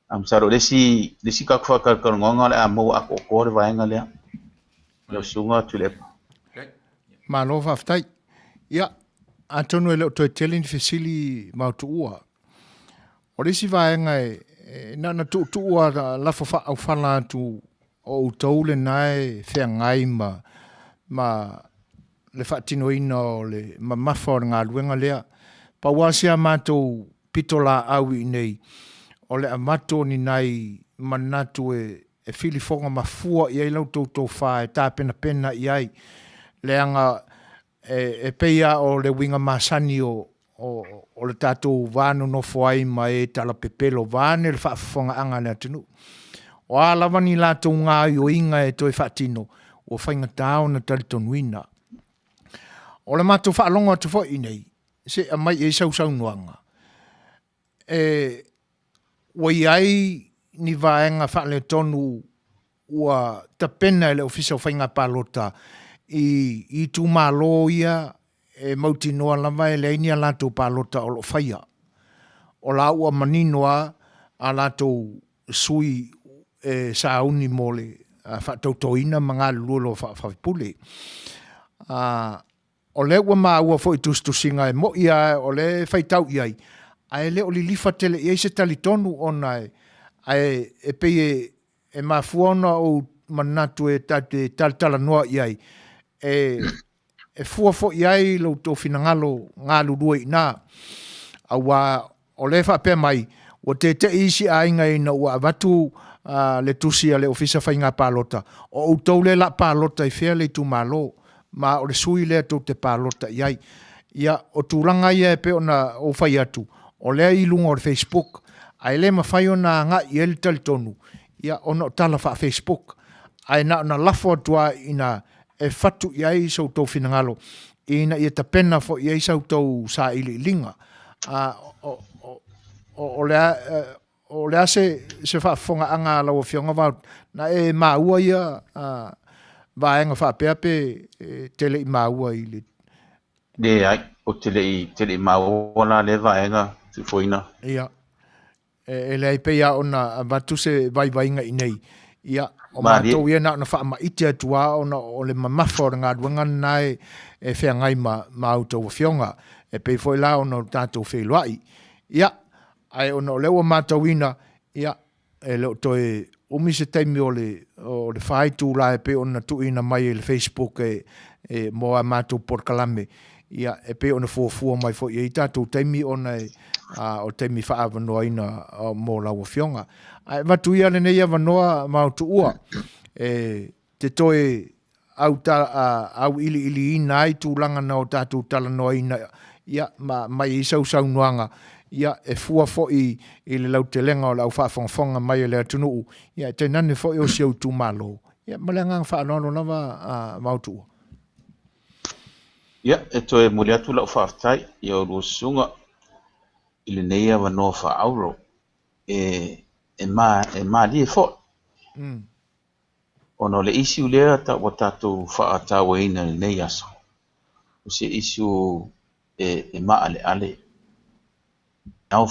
C: Ae masalo o le isi, le isi tatou faatalatalanoaga o le a maua atoatoa le vaega lea. Lau Susuga Tuilaepa.
A: Malo faafetai. Ia, atonu e le o toe tele ni fesili ma o tuua. O le isi vaega e, e na ona tuutuu lava lafo faaaufala atu o outou lena e feagai ma, ma le faatinoina o le mamafa o le galuega lea. Pau lava si a matou pitolaau i inei, o le avatu o ni nai manatu e filifoga mafua i ai la outou tofa e tapenapena i ai, leaga e pei lava o le uiga masani o le tatou va nonofo ai ma e talapepelo vaeane le faafofogaaga a le atunuu. O a lava ni latou gaoioiga e toe faatino, ua faigata ona talitonuina. O le matou faalogo atu foi i inei, se i aumai i ai sau saunoaga, e, ua i ai ni vaega faaletonu ua tapena e le Ofisa o Faiga Palota i itumalo ia e mautinoa lava e leai ni a latou palota o lo o faia. O la ua manino lava a latou sui e sauni mo le faatautoina ma galulue loa faa-faipule. O lea ua maua foi i tusitusiga e mo'i lava o lea e faitau i ai, ae le o lilifa tele i ai se talitonu ona e, ae e pei e, e mafua ona ou manatu e ta te talatalanoa i ai, e, e fua foi i ai lo outou finagalo galulue i ina, aua O lea e faapea mai, ua tete'i isi aiga ina ua avatu le tusi a le Ofisa Faiga Palota, o outou lea la palota i fea le itumalo, ma o le sui lea tou te palota i ai. Ia, o tulaga ia e pei ona ou fai atu, o lea i luga o le Facebook, ae le mafai ona agai i ai le talitonu, ia, ona o tala faa-Facebook. Ae na ona lafo atu lava ina e fatu i ai so outou finagalo, ina ia tapena foi i ai sa outou sailiiliga. A, o, o, o, o, le a, O le a se se faafofogaaga a lau Afioga Val, na e maua ia vaega faapea pe e te le i maua i le.
C: Leai, ou te le i te le i maua la lea vaega Tuifoina.
A: Ia, e leai pei lava ona avatu se vaivaiga i inei, ia, o matou ia na ona faamaite atu lava ona o le mamafa o le galuega lena e feagai ma a outou afioga, e pei foi la ona o tatou feiloai. Ia, Ae ona o lea ua matauina, ia, e le o toe umi se taimi o le, o le fa itula e pei ona tuuina mai e le Facebook e, e mo a matou polokalame, ia, e pei ona fuafua mai foi i ai tatou taimi ona e, a, o taimi faaavanoaina mo lau Afioga. Ae avatu ia lenei avanoa Maotuua e te toe auiliiliina ai tulaga na o tatou talanoaina ia, ma aumai ai sau saunoaga, ia, e fua foi i le lautelega o le au faafogafoga mai a le atunuu, ia, e tainane foi o si ou itumalo. Ia, ma le agaga faaaloalo lava a Vaotuua.
C: Ia, e toe momoli atu lau faafetai i a oulua susuga i lenei avanoa faaauro e, e, ma, e malie foi. Ona o le issue lea ua tatou faatauaina i lenei aso, o se issue e maaleale, e ao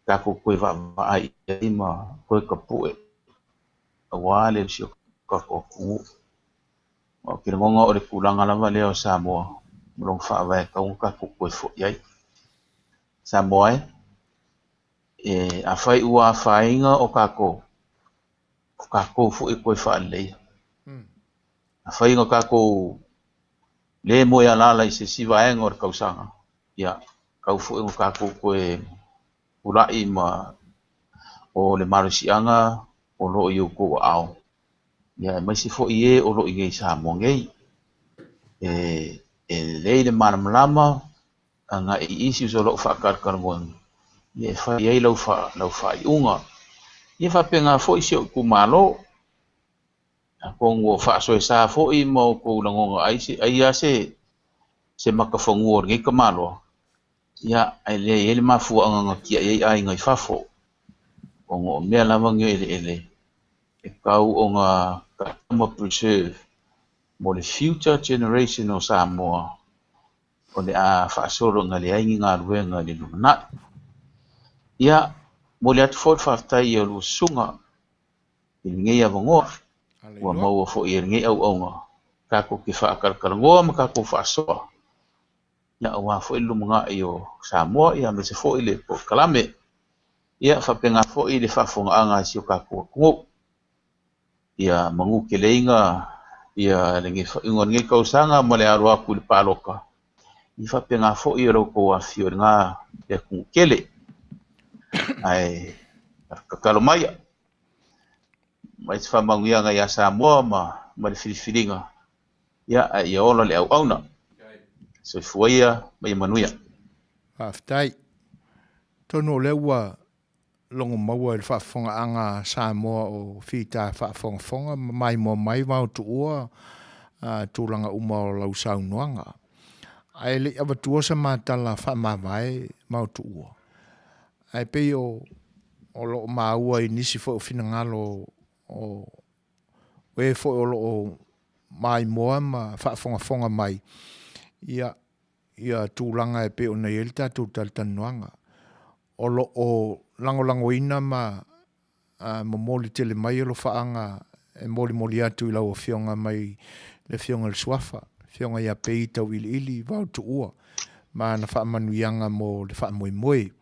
C: tatou toe vaavaai i ai ma toe tapue aua le si o tatou atunuu. Ou te lagona o le tulaga lava lea o Samoa ma lona faavae e tatau ona tatou toe foi ai. Samoa e, e afai ua afaina o tatou, o tatou foi e toe faaleleia. Afai na tatou le moe alaala i se isi vaega o le tausaga, ia, tau foi na tatou toe pulai ma o le malosiaga o lo o i outou aao, ia aemaise foi e o lo o i inei i Samoa nei. E, e lelei le malamalama agai i issues o lo o faatalatalanoaina, ia e fai ai lau fa, lau faaiuga. Ia faapena foi si ou itumalo, atonu ua faasoesa foi ma outou lagona ai se, ai lava se, se matafanua o lenei tamaloa, ia ae leai e i ai le mafuaaga na tiai ai aiga i fafo, ona o mea lava nei o eleele e tatau ona ma preserve mo le future generation o Samoa o le a faasolo ina leai ni galuega i le lumanai. Ia, momoli atu foi le faafetai i a oulua susuga i lenei avanoa ua maua foi e lenei auauna tatou te faatalatalanoa ma tatou faasoa, ia aua foi le lumanai o Samoa ia aemaise foi le polokalame. Ia faapena foi le faafofogaaga a si o tatou atunuu. Ia manuteleina ia lenei faaiuga o lenei tausaga ma le alo atu i le palota, ia faapena foi o lo outou afifio i lena atunuu tele. Ae tatalo mai, mai se faamanuiaga ia Samoa ma, ma le filifiliga, ia, ae ia ola le auauna. Soifua ia ma ia manuia.
A: Faafetai. Atonu o lea ua logo maua i le faafofogaaga a Samoa o fita faafogafoga ma maimoa mai vao tuua tulaga uma o lau saunoaga. Ae le i avatua sa ma tala faamavae vao tuua. Ae pei o o lo o maua i nisi foi o finagalo o e foi o lo o maimoa ma faafogafoga mai, ia ia tulaga e pei ona i ai le tatou talatalanoaga. O lo o lagolagoina ma momoli tele mai alofaaga e molimoli atu i lau Afioga mai le Afioga i le Suafa, le Afioga ia Pei Tauiliili Vao Tuua ma ana faamanuiaga mo le faamoemoe.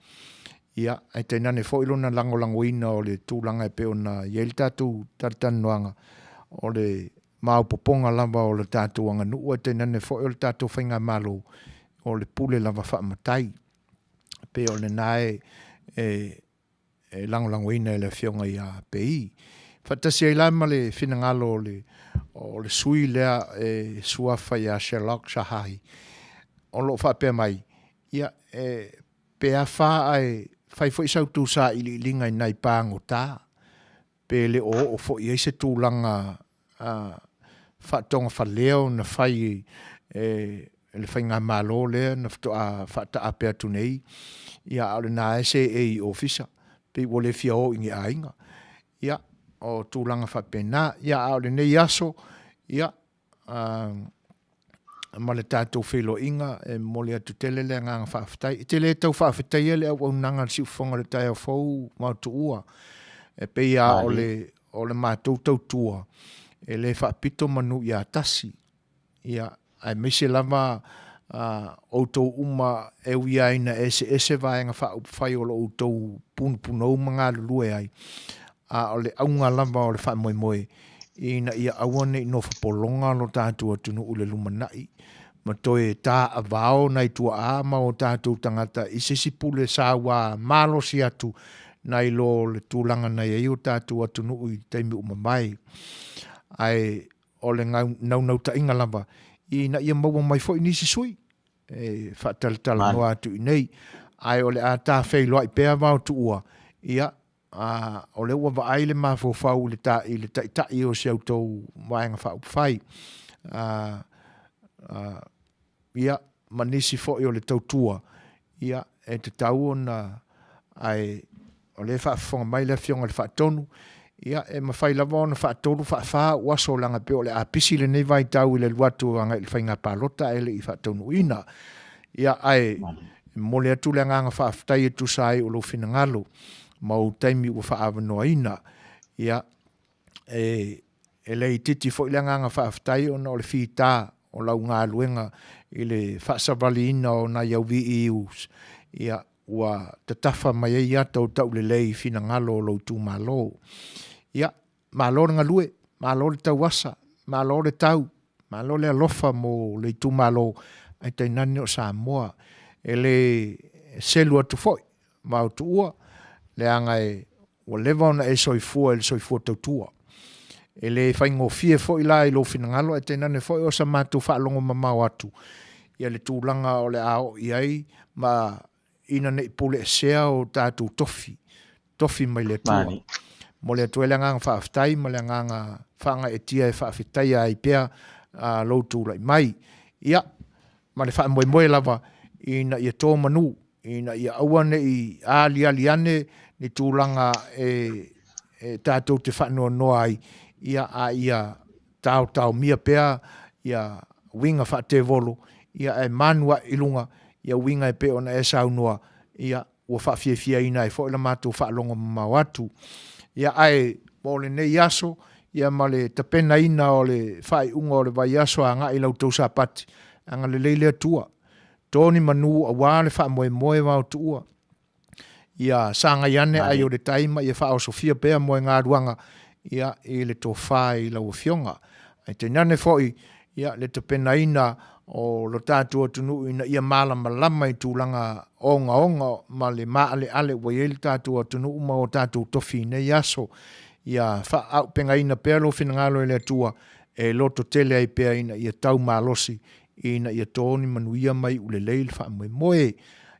A: Ia, ae tainane foi lona lagolagoina o le tulaga e pei ona i ai le tatou talatalanoaga, o le maopoopoga lava o le tatou aganuu ae tainane foi o le tatou faigamalo, o le pule lava faamatai. E pei o lena e, e, e lagolagoina e le Afioga ia Pei. Faatasi ai la ma le finagalo o le, o le sui lea e suafa ia Sherlock Shahahi, o lo o faapea mai, ia, e, pe afa ae fai foi sa outou sailiiliga i nai pagota, pe le o oo foi i ai se tulaga faatogafaleo na fai e le faigamalo lea na faatoa faataape atu nei, ia a o lena lava e seei i ofisa. Pei ua le fia o i ni aiga. Ia, o tulaga faapena. Ia, a o lenei aso, ia, ma le tatou feiloaiga, e momoli atu tele le agaga faafetai. E te le tau faafetaia le auaunaga a le Siufofoga o le Taeao Fou ma Tuua, e pei lava o le, o le matou tautua, e le faapito manu ia tasi. Ia, aemaise lava outou uma e ui lava ina eseese Vaega Faaupufai o lo outou punopunou ma galulue ai, a o le auga lava o le faamoemoe, ina ia aua ne i nofo pologa lo tatou atunuu i le lumanai, ma toe taaavao nai tuaa ma o tatou tagata i se isi pule saua malosi atu nai lo le tulaga na i ai o tatou atunuu i taimi ua mavae. Ae o le naunautaiga lava ina ia maua mai foi nisi sui e faatalatalanoa atu i inei, ae o le a ta feiloai pea Vaotuua, ia, a, o lea ua vaai le mafaufau i le ta, i le taitai o si a outou Vaega Faaupufai, a, a, ia, ma nisi foi o le tautua, ia, e tatau ona, ae o lea e faafofoga mai le Afioga i le Faatonu, ia, e mafai lava ona faatolu faafa ou aso leaga e pei o le a pisi lenei vaitau i le alu atu agai i le faiga palota ae le i faataunuuina. Ia, ae momoli atu le agaga faafetai e tusa ai o lou finagalo ma ou taimi ua faaavanoaina. Ia, e, e le itiiti foi le agaga faafetai ona o le fita o lau galuega i le faasavaliina o nai au VEUs, ia, ua tatafa mai ai ata o taulelei i finagalo o lou itumalo. Ia, malo le galue, malo le tauasa, malo le tau, malo le alofa mo le itumalo, ae tainane o Samoa. E le selu atu foi, Vaotuua, leaga e ua leva ona e soifua i le soifua tautua. E le faigofie foi la i lou finagalo ae tainane foi o sa matou faalogo mamao atu ia le tulaga o le a oo i ai ma ina ne i puleesea o tatou tofi, tofi mai le Atua. Momoli atu ai le agaga faafetai ma le agaga faagaeetia e faafetaia ai pea lou tulai mai. Ia, ma le faamoemoe lava ina ia to manu ina ia aua ne i aliali ane ni tulaga e e tatou te faanoanoa ai, ia, a ia taotaomia pea ia uiga faatevolo, ia ae manu ae i luga ia uiga e pei ona e saunoa, ia, ua faafiafiaina ai foi la matou faalogo mamao atu. Ia, ae mo lenei aso, ia ma le tapenaina o le faaiuga o le vaiaso agai i la outou Sapati, agalelei le Atua. To ni manu aua le faamoemoe vaotuua. Ia sagai ane ai o le tai ma ia faaosofia pea moegaluaga ia i le tofa i lau Afioga. Ae tainane foi ia le tapenaina o lo tatou atunuu ina ia malamalama i tulaga ogaoga ma le maaleale ua i ai le tatou atunuu ma o tatou tofi i nei aso. Ia faaaupegaina pea lou finagalo e le Atua e lototele ai pea ina ia tau malosi ina ia to ni manuia ma iu lelei le faamoemoe.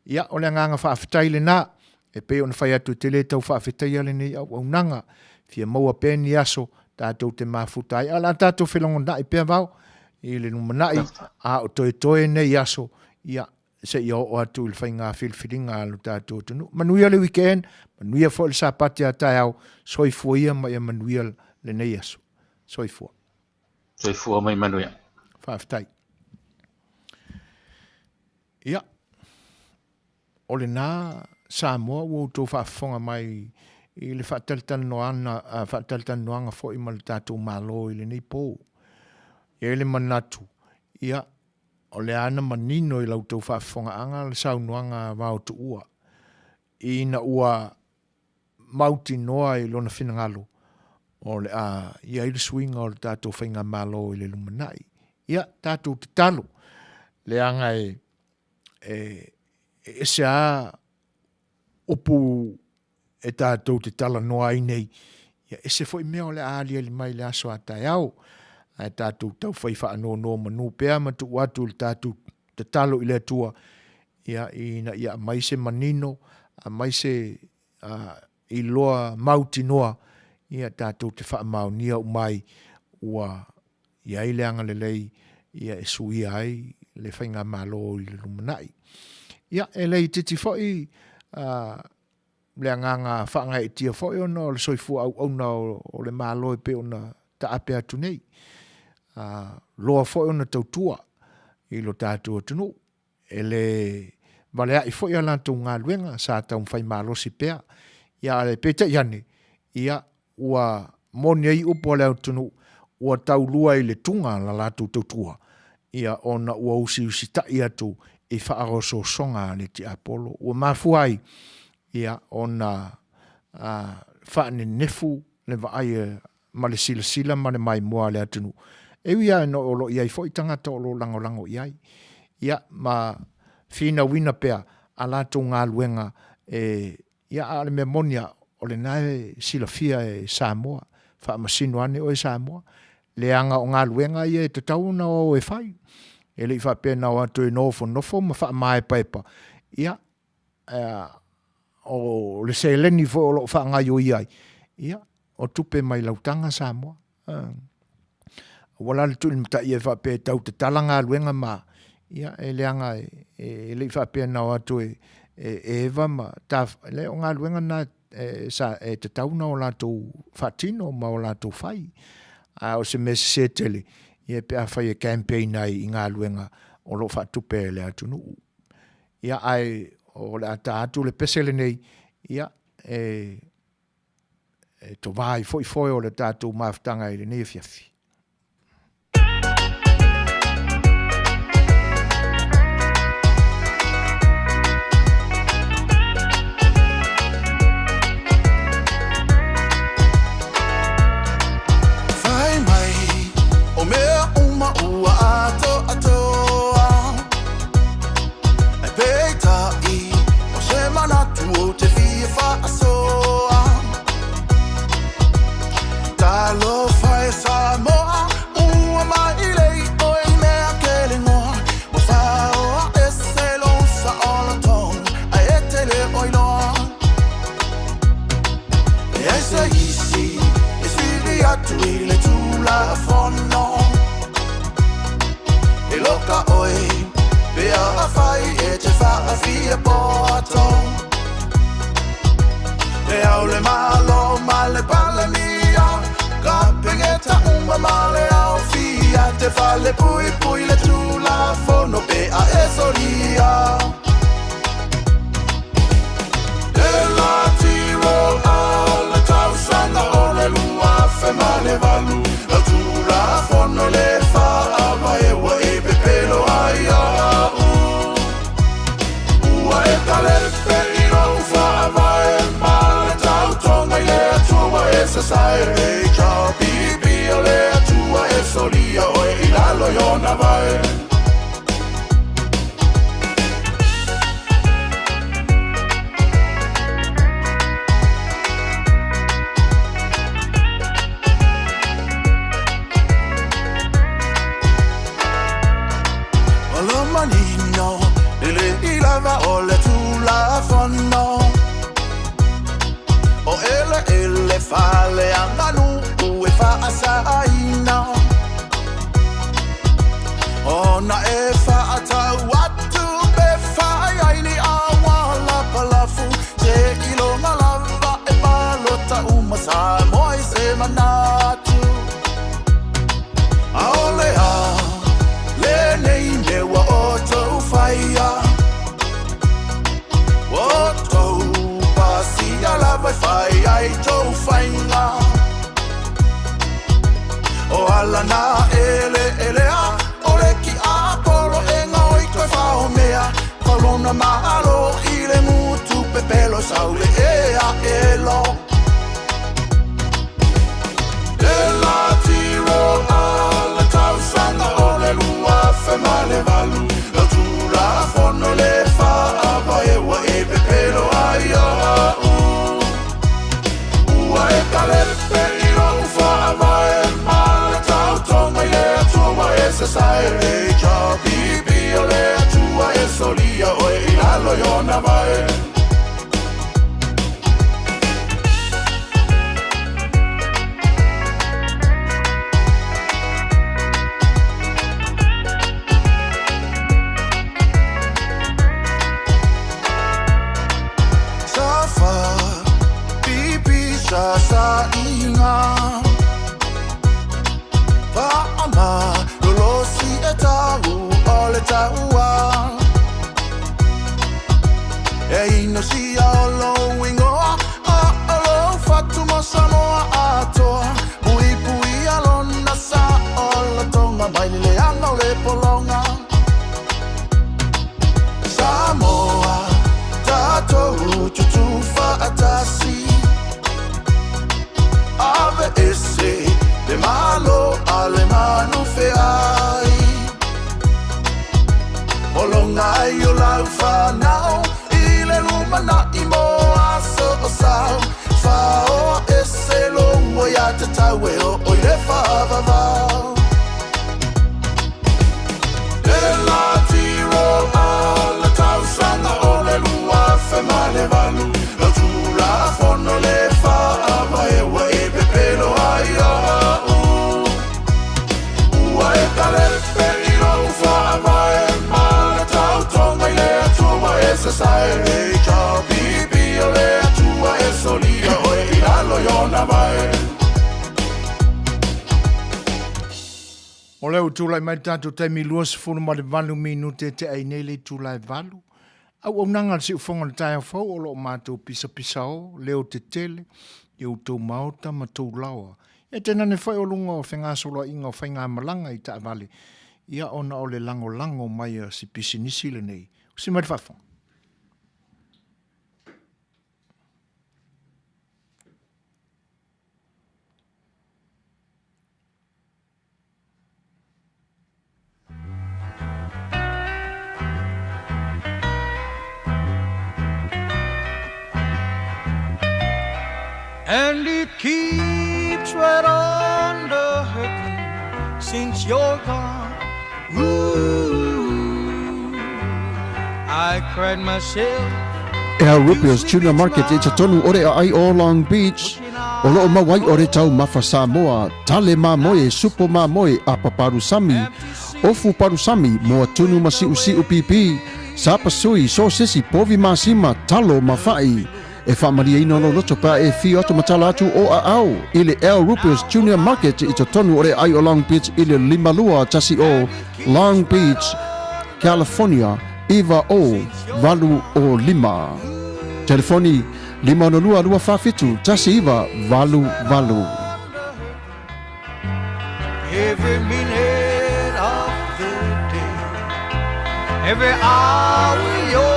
A: Ia, o le agaga faafetai lena, e pei ona fai atu e te le tau faafetaia lenei auaunaga. Fia maua pea ni aso tatou te mafuta ai, ae o le a tatou felogonai pea Vao i le lumanai, a o toetoe nei aso, ia, seia oo atu i le faiga filifiliga a lo tatou atunuu. Manuia le weekend, manuia foi le Sapati a taeao, soifua ia ma ia manuia lenei aso. Soifua.
C: Soifua mai manuia.
A: Faafetai. Ia, o lena Samoa ua outou faafofoga mai i le faatalatalanoaga, faatalatalanoaga foi ma le tatou Malo i lenei po. E i ai le manatu, ia, o lea na manino i la outou faafofogaaga le saunoaga a Vaotuua, ina ua mautinoa i lona finagalo o le a i ai le suiga o le tatou faigamalo i le lumanai. Ia, tatou tatalo, leaga e, e, e ese a upu e tatou te talanoa ai nei, ia ese foi mea o le a aliali mai i le aso a taeao. Ae tatou taufai faanonomanu pea ma tuu atu i le tatou tatalo i le Atua, ia, ina ia aumai se manino, aumai se uh, iloa mautinoa, ia tatou te faamaonia uma ai ua i ai le agalelei ia e suia ai le faigamalo i le lumanai. Ia, e le itiiti foi uh, le agaga faagaeetia foi ona o le soifua auauna o le Malo e pei ona taape atu nei. Loa foi ona tautua i lo tatou atunuu. E le valea'i foi a latou galuega sa taumafai malosi pea. Ia ae peitai ane, ia ua moni ai upu a le atunuu, ua taulua i le tuga la latou tautua, ia ona ua usiusitai atu i faaosoosoga a le tiapolo. Ua mafua ai, ia ona faanenefu le vaai ma le silasila ma le maimoa a le atunuu, e ui lava ina o lo o i ai foi tagata o lo o lagolago i ai, ia ma finauina pea a latou galuega e, ia a o le mea moni lava, o lena e silafia e Samoa, faamasino ane oe Samoa, leaga o galuega ia e tatau ona o e fai. E le i faapea na o atu e nofonofo ma faamaepaepa, ia, o le seleni foi o lo o faagaoioia ai, ia, o tupe mai lau taga Samoa. Aua la le tulimataia e faapea e tau tatala galuega ma, ia, e leaga e le i faapea na o atu e eva ma ta, leai o galuega na e tatau ona o latou faatino ma o latou fai. A o se mea sese tele, ia pe afai e campaign ai i galuega o lo o faatupe e le atunuu. Ia ae o le a ta atu le pese lenei, ia, e tova ai foi foe o le tatou mafutaga i lenei afiafi.
B: Fai mai o mea uma ua atoatoa Ae peitai o se manatu ou te fia faasoa Talofa e Samoa ua mailei oe i mea kelegoa Ua faoa ese lou saolotoga ae e te le o iloa Leai se isi e sili atu i le Tulafono E loka oe pe afai e te faafia poto E au le Malo ma le Palemia Kapeneta uma ma le aofia Te fale puipui le Tulafono pe a e solia E la tiro a le tausaga o le 2008 Lau Tulafono le Faavae ua e pepelo ai au Ua e talepe i lou faavae ma le tautoga i le Atua ua e sasae HRPP o le Atua e solia oe i lalo i ona vae. O lo manino e le i lava o le Tulafono O eleele faaleaganuu e faasaaina Ona e faatau atu pe fai ai ni auala palafu Seiloga lava e palota uma Samoa i se manatu Aole a lenei mea ua outou faia Ua outou pasia lava e fai ai tou faiga O ala na eleelea o le tiapolo e gaoi toe faomea Faulona malo i le gutu pepelo saule e a elo E la tiro a le tausaga o le 2008 Lau Tulafono le Faavae ua e pepelo ai au Ua e talepe i lou faavae ma le tautoga i le Atua ua e sasae HRPP o le Atua e solia oe i lalo i ona vae. saaiga Faamalolosi e tau o le taua E inosia o lou igoa A o lou fatu mo Samoa atoa Puipuia lona saolotoga Mai le leaga o le pologa Samoa, tatou tutū faatasi Ave ese le Malo a le manu feai Pologa ai o lau fanau i le lumanai mo aso o sau Faoa ese lou aiatatau e oo i le faavavau Le latiro a le tausaga o le 2008 Lau Tulafono le Faavae ua e pepelo ai au Ua e talepe i lou faavae ma le tautoga i le Atua ua e sasae HRPP o le Atua e solia oe i lalo i ona vae.
A: O lea ua tulai mai le tatou taimi 28 minute e tea ai nei le itula e valu. Auaunaga a le Siufofoga o le Taeao Fou o lo o matou pisapisao, leo tetele, i outou maota ma tou laoa. Ia tainane foi o luga o fegasoloaiga o faigamalaga i taavale, ia ona o le lagolago mai a si pisinisi lenei. Usi mai le faafofoga.
B: And it keeps right on the hurting since you're gone. Ooh, I cried myself.
E: Al Rupio's Tuna Market i totonu o le aai o Long Beach, o loo mau ai o le taumafa Samoa, tale mamoe, supo mamoe, apa palusami, ofu palusami, moa tunu ma siusiu pipi, sapasui, sosesi, povi masima, talo ma fa'i. E faamalieina lou loto pe a e fio atu ma tala atu o aao i le Al Rupio's Junior Market i totonu o le aai o Long Beach i le 5210 Long Beach, California 90805. Telefoni 562 247 1988.
B: Every minute of the day, every hour you're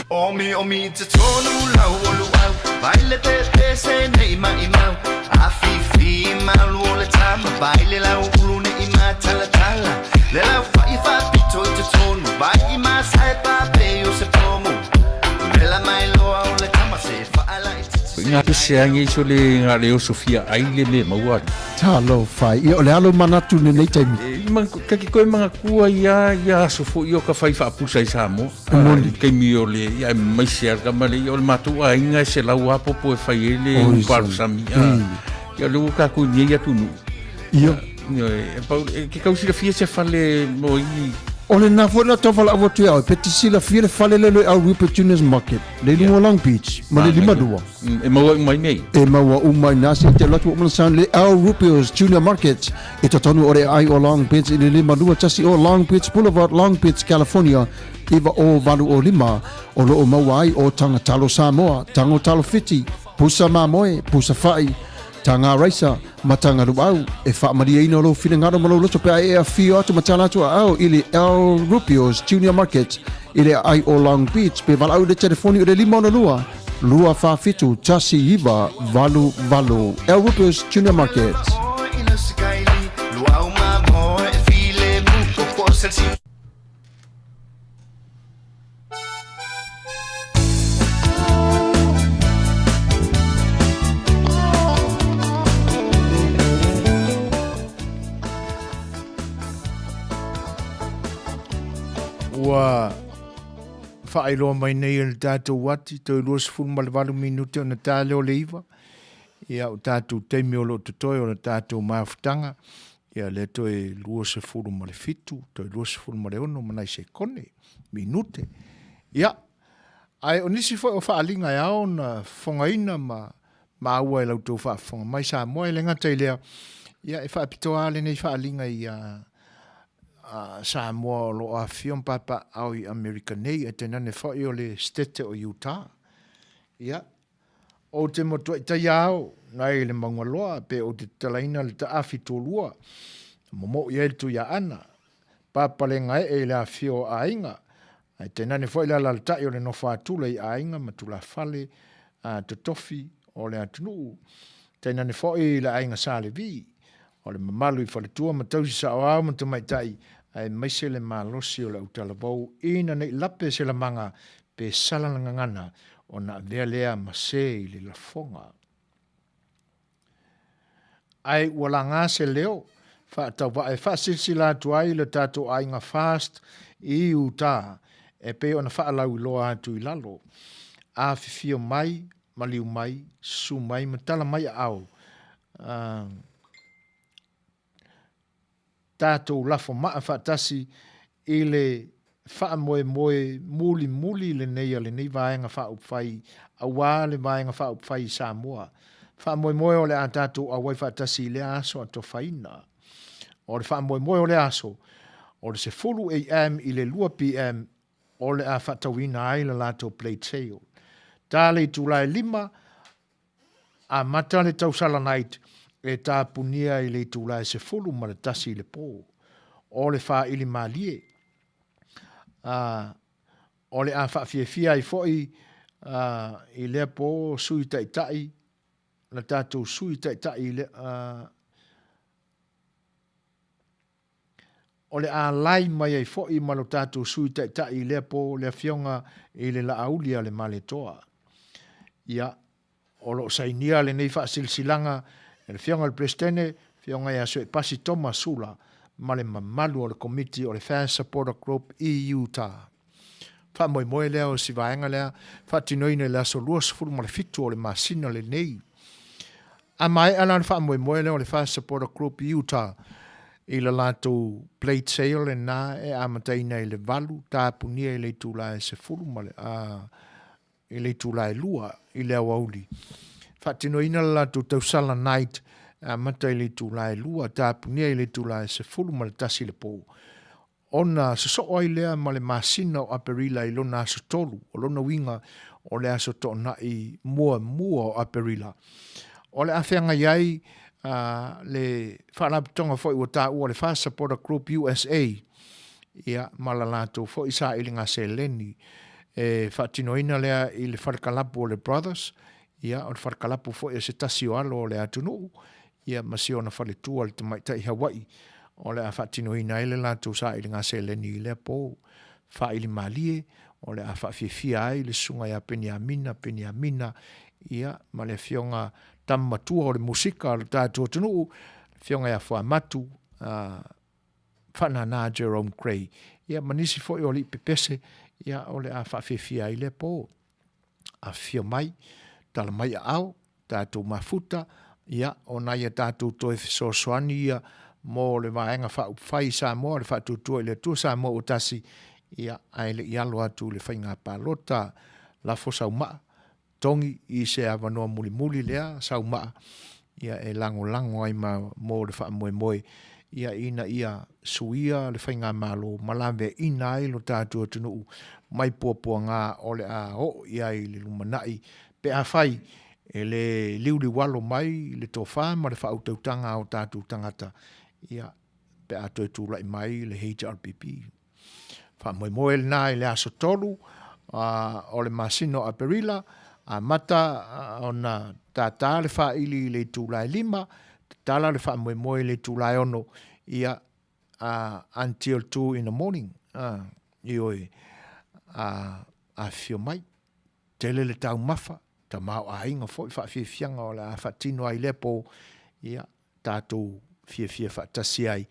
F: Omi omi te tonu lau o luau Vai le pe pe se nei mai mau A fi fi malu o le tama Vai le lau ulu ne i ma tala tala Le lau fa i fa pito i te tonu Vai i ma sai pa pe o se pomu Vela mai loa o le tama se fa ala i te
D: Nga pese ange iso le nga le oso fia ai le me maua.
E: Talofa, ia o le alo manatu lenei taimi.
D: E, ma, ka ki koe mga kua ia, ia aso fo i o ka whai whaapusa i Samoa. Moni. Kaimi o le, ia e mai se ar kama le, ia o le mātou a inga e se lau apopo e whai e le uparu sami. Ia le ua kākou nei atu nu.
E: Ia.
D: Ia, e, pau, e, ke kau silafia se fale mo i...
E: O le na foi na tau whala atu ia, pe te silafia le fale le le au Rupert Junior's Market, le lunga Long Beach, ma le lima lua.
D: E maua uma i nei.
E: E maua uma i nā se te lotu o mana le Al Rupio's Junior Market, i totonu o le ai o Long Beach i le lima lua tasi o Long Beach Boulevard, Long Beach, California, iwa o valu o lima, o loo maua ai o tanga talo Samoa, tango talo Fiti, pusa mamoe, pusa fa'i, taga raisa, ma taga luau, e faamalieina lou finagalo ma lou loto pe a e afio atu ma tala atu aao i le Al Rupio's Junior Market i le aai o Long Beach pe valaau i le telefoni o le 562 247 1988. Al Rupio's Junior Market.
A: Ua faailoa mai nei e le tatou uati, toe 28 minute ona ta lea o le 9. Ia, o tatou taimi o lo o totoe o le tatou mafutaga, ia lea toe 27, toe 26 ma nai sekone, minute. Ia, ae o nisi foi o faaaliga e ao ona fofogaina ma maua e la outou faafofoga mai Samoa, e le gata i lea, ia e faapitoa lava lenei faaaliga i a Samoa o lo o afifio ma papaaao i Amerika nei, ae tainane foi o le Setete o Utah. Ia, ou te matuai taia ao nai le Maugaloa pe ou te tatalaina le taafi tualua, momo'u i ai le Tuiaana, papalegaee i le afifio o aiga, ae tainane foi le alaalatai o le nofo a tula i aiga ma tulafale a totofi o le atunuu, tainane foi le aiga Sa Levi, o le mamalu i faletua ma tausi saoao ma tamaitai, aemaise le malosi o le autalavou ina ne i lape se lamaga pe sala le gagana ona avea lea ma se i le lafoga. Ae ua laga se leo faatauvaa e faasilasila atu ai le tatou aiga FAST i Utah e pei ona faalauiloa atu i lalo. Afifio mai, maliu mai, susu mai ma tala mai aao. Tatou lafo maa faatasi i le faamoemoe mulimuli lenei a lenei Vaega Faaupufai aua le Vaega Faaupufai i Samoa. Faamoemoe o le a tatou auai faatasi i lea aso atofaina. O le faamoemoe o lea aso, o le 10 AM i le 2 PM o le a faatauina ai le latou plate sale. Ta le itula e 5, Amata le tausala night e tapunia i le itula e 11 i le po. O le faaili malie, a, o le a faafiafia ai foi a, i lea po Sui Taitai, le tatou Sui Taitai i le, a, o le a lai mai ai foi ma lo tatou Sui Taitai i lea po le Afioga i le Laauli a le Maletoa. Ia, o lo o sainia lenei faasilasilaga e le Afioga i le Peresetene, Afioga ia Suepasi Toma Sula ma le mamalu o le Komiti o le FAST Supporter Group i Utah. Faamoemoe lea o si vaega lea faatinoina i le aso 27 o le masina lenei. A maea la le faamoemoe lea o le FAST Supporter Group i Utah i le latou plate sale lena e amataina i le 8 tapunia i le itula e 10 ma le, a, i le itula e 2 i le aoauli. Faatinoina le latou tausala night e amata i le itula e 2 tapunia i le itula e 11 i le po. Ona sosoo ai lea ma le masina o Aperila i lona aso 3, o lona uiga o le aso Toonai muamua o Aperila. O le a feagai ai le faalapotopotoga foi ua taua le FAST Supporter Group USA ia, ma la latou foi sailiga seleni e faatinoina lea i le falekalapu o le Brothers, ia, o le falekalapu foi o se tasi o alo o le atunuu, ia, ma si ona faletua le tamaitai Hawaii, o le a faatinoina ai le latou sailiga seleni i lea po. Faaili malie, o le a faafiafia ai le susuga ia Peniamina Peniamina, ia, ma le afioga tama matua o le musika a lo tatou atunuu, le afioga ia Fuamatu, a, Faanana Jerome Gray, ia ma nisi foi o alii pepese, ia o le a faafiafia ai lea po. Afifio mai, tala mai aao, tatou mafuta, ia o nai a tatou toe fesoasoani ia mo le Vaega Faaupufai i Samoa, le Faatuatua i le Atua Samoa ua tasi, ia ae le i alo atu i le faiga palota. Lafo sau maa, togi i se avanoa mulimuli lea sau maa ia e lagolago ai ma mo le faamoemoe ia ina ia suia le faigamalo ma laveaiina ai lo tatou atunuu mai puapuaga o le a oo i ai i le lumanai pe afai e le liuliualo mai le tofa ma le faautautaga a o tatou tagata ia pe a toe tulai mai le HRPP. Faamoemoe lena i le aso 3 o le masina o Aperila, amata ona tātā le faaili i le itula e 5, tatala le faamoemoe i le itula e 6, ia, until 2 in the morning, ioe, afifio mai. Tele le taumafa, tamaoaiga foi, faafiafiaga o le a faatino ai i lea po, ia, tatou fiafia faatasi ai.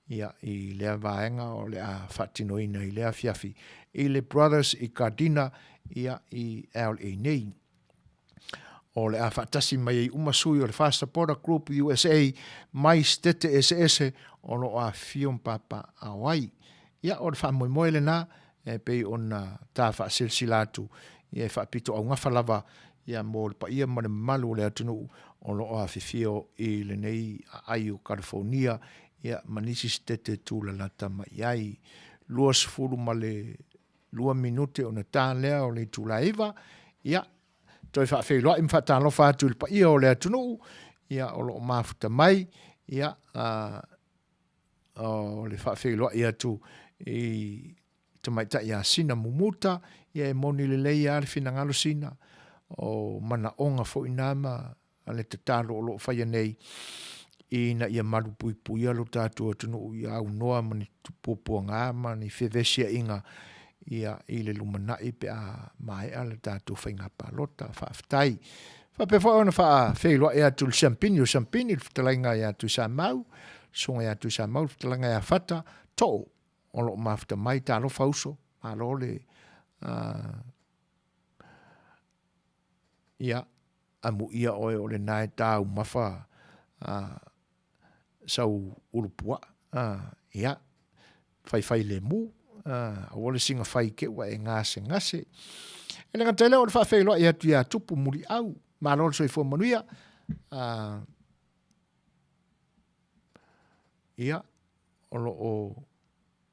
A: Ia, i lea vaega o le a faatinoina i lea afiafi i le Brothers i Gardena, ia, i LA nei. O le a faatasi mai ai uma sui o le Fast Supporter Group USA mai setete eseese o lo o afifio ma papaaao ai. Ia, o le faamoemoe lena e pei ona ta faasilasila atu, ia e faapito augafa lava ia mo le paia ma le mamalu o le atunuu o lo o afifio i lenei aai o Kalifonia ia ma nisi setete tulalata mai ai. 22 minute ona ta lea o le itula e 9, ia toe faafeiloai ma faatalofa atu i le paia o le atunuu ia o lo o mafuta mai, ia o le faafeiloai atu i tamaitai ia Sina Mumuta, ia e moni lelei lava le finagalo Sina, o manaoga foi na ma le tatalo o lo o faia nei ina ia malupuipuia lo tatou atunuu ia aunoa ma ni puapuaga ma ni fevesiaiga ia i le lumanai pe a maea le tatou faiga palota. Faafetai. Faapea foi ona faafeiloai atu i le Siampini o Siampini, le fetalaiga ia Tuisamau, susuga ia Tuisamau, le fetalaiga ia Fata, Too, o lo o mafuta mai, talofa uso, malo le ia, amuia oe o lena e taumafa sau ulupuaa, ia, faifai lemu, aua le siga fai te ua e gasegase. E le gata i lea o le faafeiloai atu ia Tupu Muliau, malo le soifua manuia. Ia, o lo o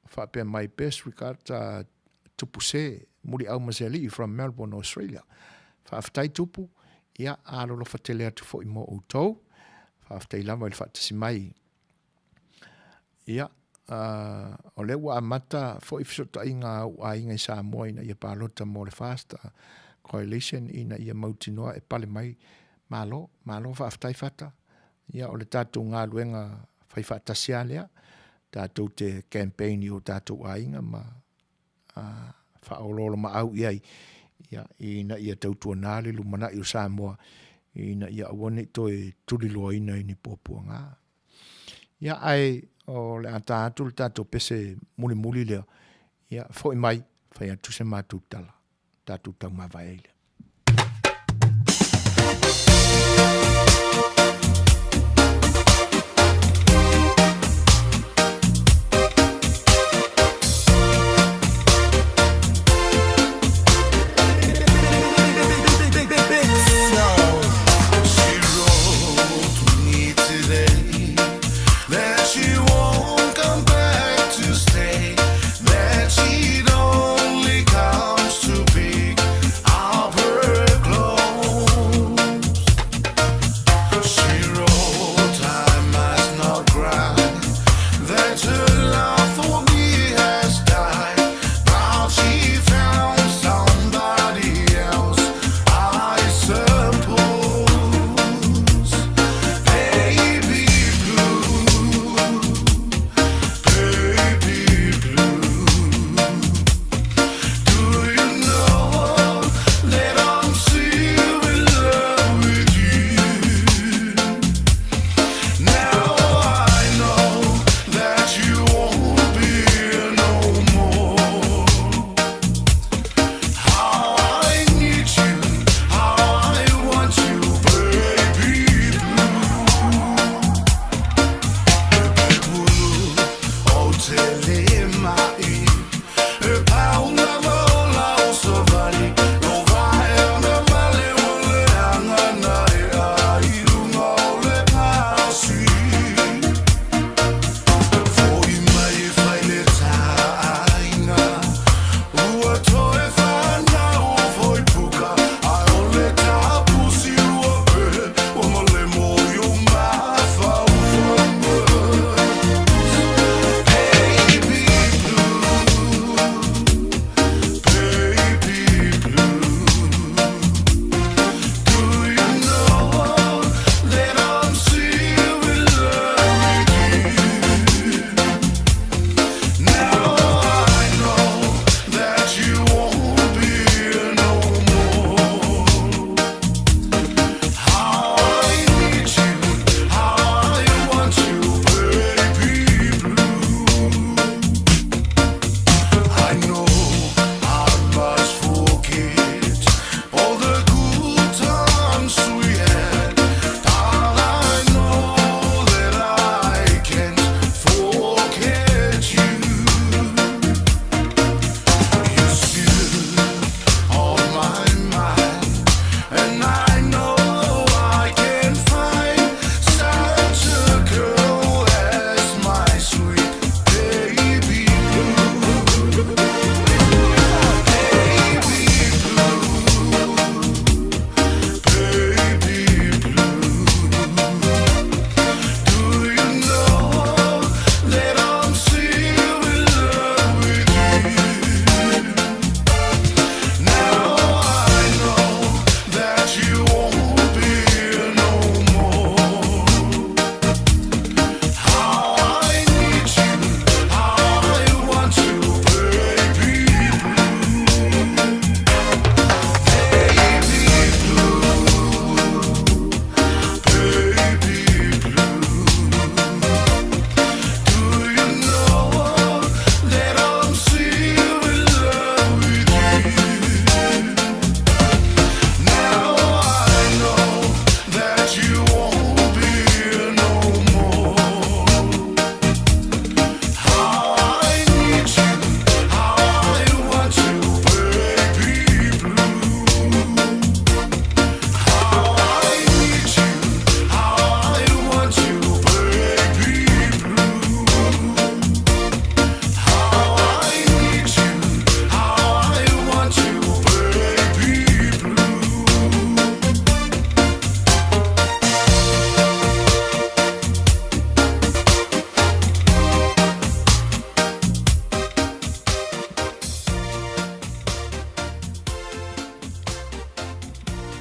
A: faapea mai best regards Tupu Se, Muliau ma Sealii from Melbourne, Australia. Faafetai Tupu, ia alolofa tele atu foi mo outou. Faafetai lava i le faatasi mai. Ia, o lea ua amata foi fesootaiga a ou aiga i Samoa ina ia palota mo le FAST Coalition ina ia mautinoa e pale mai. Malo, malo faafetai Fata. Ia, o le tatou galuega fai faatasi lava lea, tatou te campaign i o tatou aiga ma faaoloolomaau i ai, ia, ina ia tautuana le lumanai o Samoa, ina ia aua ne i toe tuliloaina i ni puapuaga. Ia, ae o le a ta atu le tatou pese mulimuli lea, ia, foi mai, fai atu se matou tala, tatou taumavae ai lea.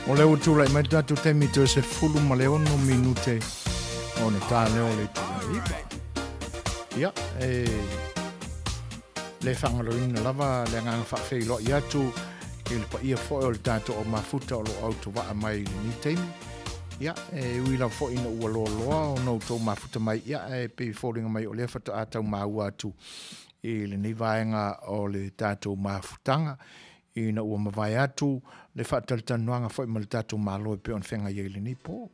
A: O lea ua tulai mai le tatou taimi toe 16 minute ona ta lea o le itula e 9. Ia, e le faagaloina lava le agaga faafeiloai atu i le paia foi o le tatou au mafuta o lo o autovaa mai i lenei taimi. Ia, e ui lava foi ina ua loaloa ona outou mafuta mai, ia, ae pei e foliga mai o lea faatoa tau maua atu i lenei vaega o le tatou mafutaga ina ua mavae atu le faatalatalanoaga foi ma le tatou Malo e pei ona feagai ai i lenei po.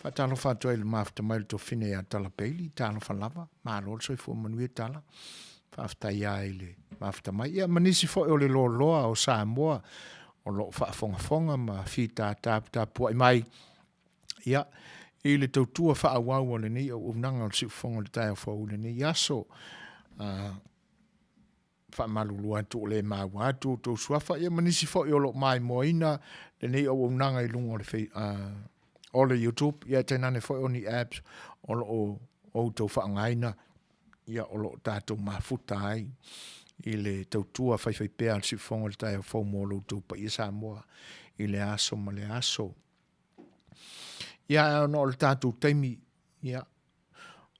A: Faatalofa atu ai i le mafuta mai o le tofine ia Tala Bailey, talofa lava, malo le soifua manuia Tala. Faafetai lava i le mafuta mai. Ia ma nisi foi o le loaloa o Samoa o lo o faafogafoga ma fita taputapuai mai ia, i le tautua faaauau a lenei auaunaga o le siufofoga o le taeao fou i lenei aso. Faamalulu atu o le maua atu outou suafa, ia ma nisi foi o lo o maimoaina lenei auaunaga i luga o le, o le YouTube, ia tainane foi o ni apps o lo o outou faaaogaina, ia o lo o tatou mafuta ai i le tautua faifaipea a le Siufofoga o le Taeao Fou mo lo outou paia Samoa i le aso ma le aso. Ia, ona o le tatou taimi, ia,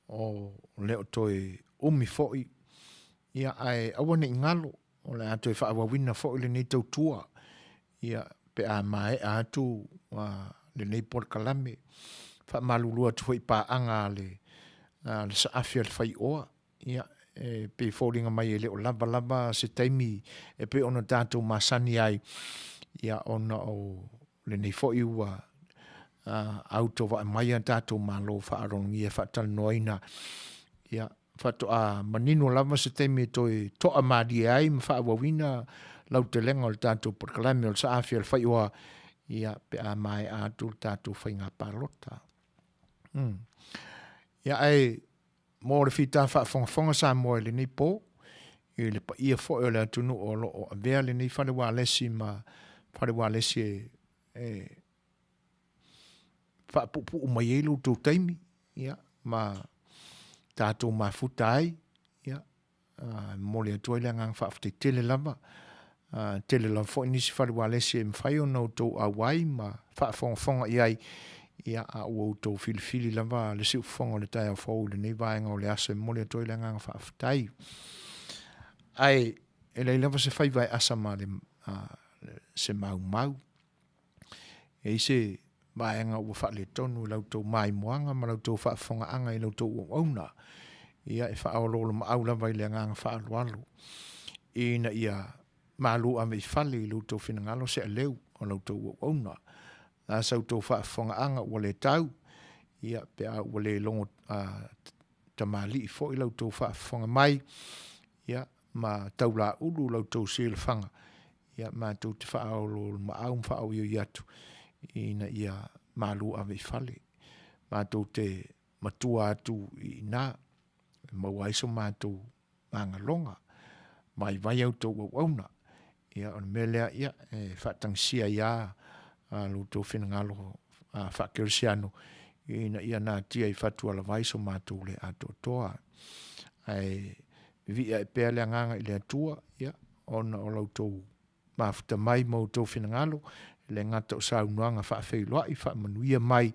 A: o le o toe umi foi, ia, ae aua ne i galo, o le a toe faaauauina foi lenei tautua, ia, pe a maea atu lenei polokalame. Faamalulu atu foi i paaga a le, a le saafi a le faioa, ia, e pei e foliga mai e le o lava lava se taimi e pei ona tatou masani ai, ia, ona o lenei foi ua autovaa mai a tatou Malo faaaloalogia e faatalanoaina, ia, faatoa manino lava se taimi e toe toa malie ai ma faaauauina lautelega o le tatou polokalame o le Saafi a le Faioa, ia, pe a maea atu le tatou faiga palota. Ia, ae mo le fita faafogafoga Samoa i lenei po, i le paia foi o le atunuu o lo o avea lenei fale ualesi ma fale ualesi e, e faapuupuu mai ai lo outou taimi, ia, ma tatou mafuta ai, ia, e momoli atu ai le agaga faafetai tele lava. Tele lava foi nisi fale ualesi e mafai ona outou auai ma faafogafoga i ai, ia, a ua outou filifili lava le siufofoga o le taeao fou i lenei vaega o le aso e momoli atu ai le agaga faafetai. Ae e leai lava se faiva e asa ma le, se maumau. E i se vaega ua faaletonu i la outou maimoaga ma la outou faafofogaaga i la outou auauna, ia e faaoloolomaau lava i le agaga faaaloalo ina ia malu ave i fale i lo outou finagalo se aleu o la outou auauna. La sa outou faafofogaaga ua le tau, ia pe a ua le logo tamalii foi la outou faafofoga mai, ia ma taulaulu la outou silafaga, ia matou te faaoloolomaau ma faaoioi atu ina ia malu ave i fale. Matou te matua atu i ina e maua ai so matou magaloga, vaivai a outou auauna. Ia, o le mea lea, ia, e faatagisia ai lava lo outou finagalo faakerisiano ina ia natia i fatualavai so matou le atoatoa. Ae vivii ae pea le agaga i le Atua, ia, ona o la outou mafuta mai ma outou finagalo, e le gata o saunoaga faafeiloai, faamanuia mai,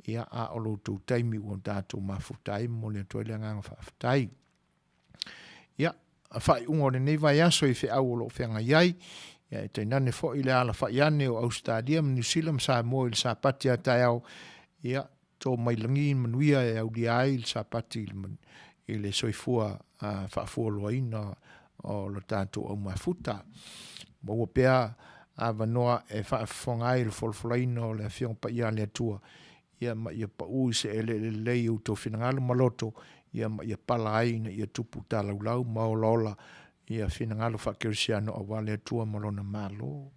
A: ia, a o lo outou taimi ua tatou mafuta ai, momoli atu ai le agaga faafetai. Ia, a faaiuga o lenei vaiaso i feau o lo o feagai ai, ia e tainane foi le alafai ane o Ausetalia ma Niu Sila ma Samoa i le Sapati a taeao, ia, to mai lagi manuia e aulia ai le Sapati i le soifua faafualoaina o lo tatou au mafuta. Maua pea avanoa e faafofoga ai le folafolaina o le Afioga Paia a le Atua, ia ma ia pau i se eleele lelei i outou finagalo ma loto, ia ma ia pala ai ina ia tupu talaulau ma olaola ia finagalo faakerisiano aua le Atua ma Lona Malo.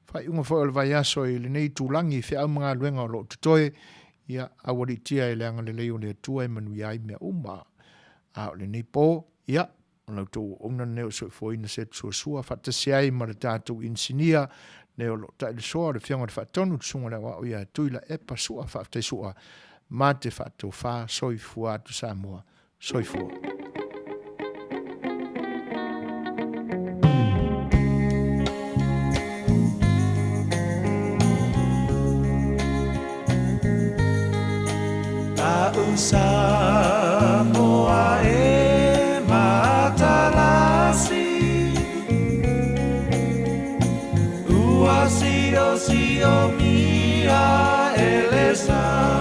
A: Faaiuga foi o le vaiaso i lenei itulagi i feau ma galuega o lo o totoe, ia aualiitia e le agalelei o le Atua e manuia ai mea uma. A o lenei po, ia, o la outou auauna lenei o soifuaina se suasua faatasi ai ma le tatou inisinia le o lo o tailisoa le Afioga i le Faatonu, le Susuga i le Aoao ia Tuilaepa Sua, faafetai Sua, ma te faatofa, soifua atu Samoa. Soifua.
B: Siomia Elesa.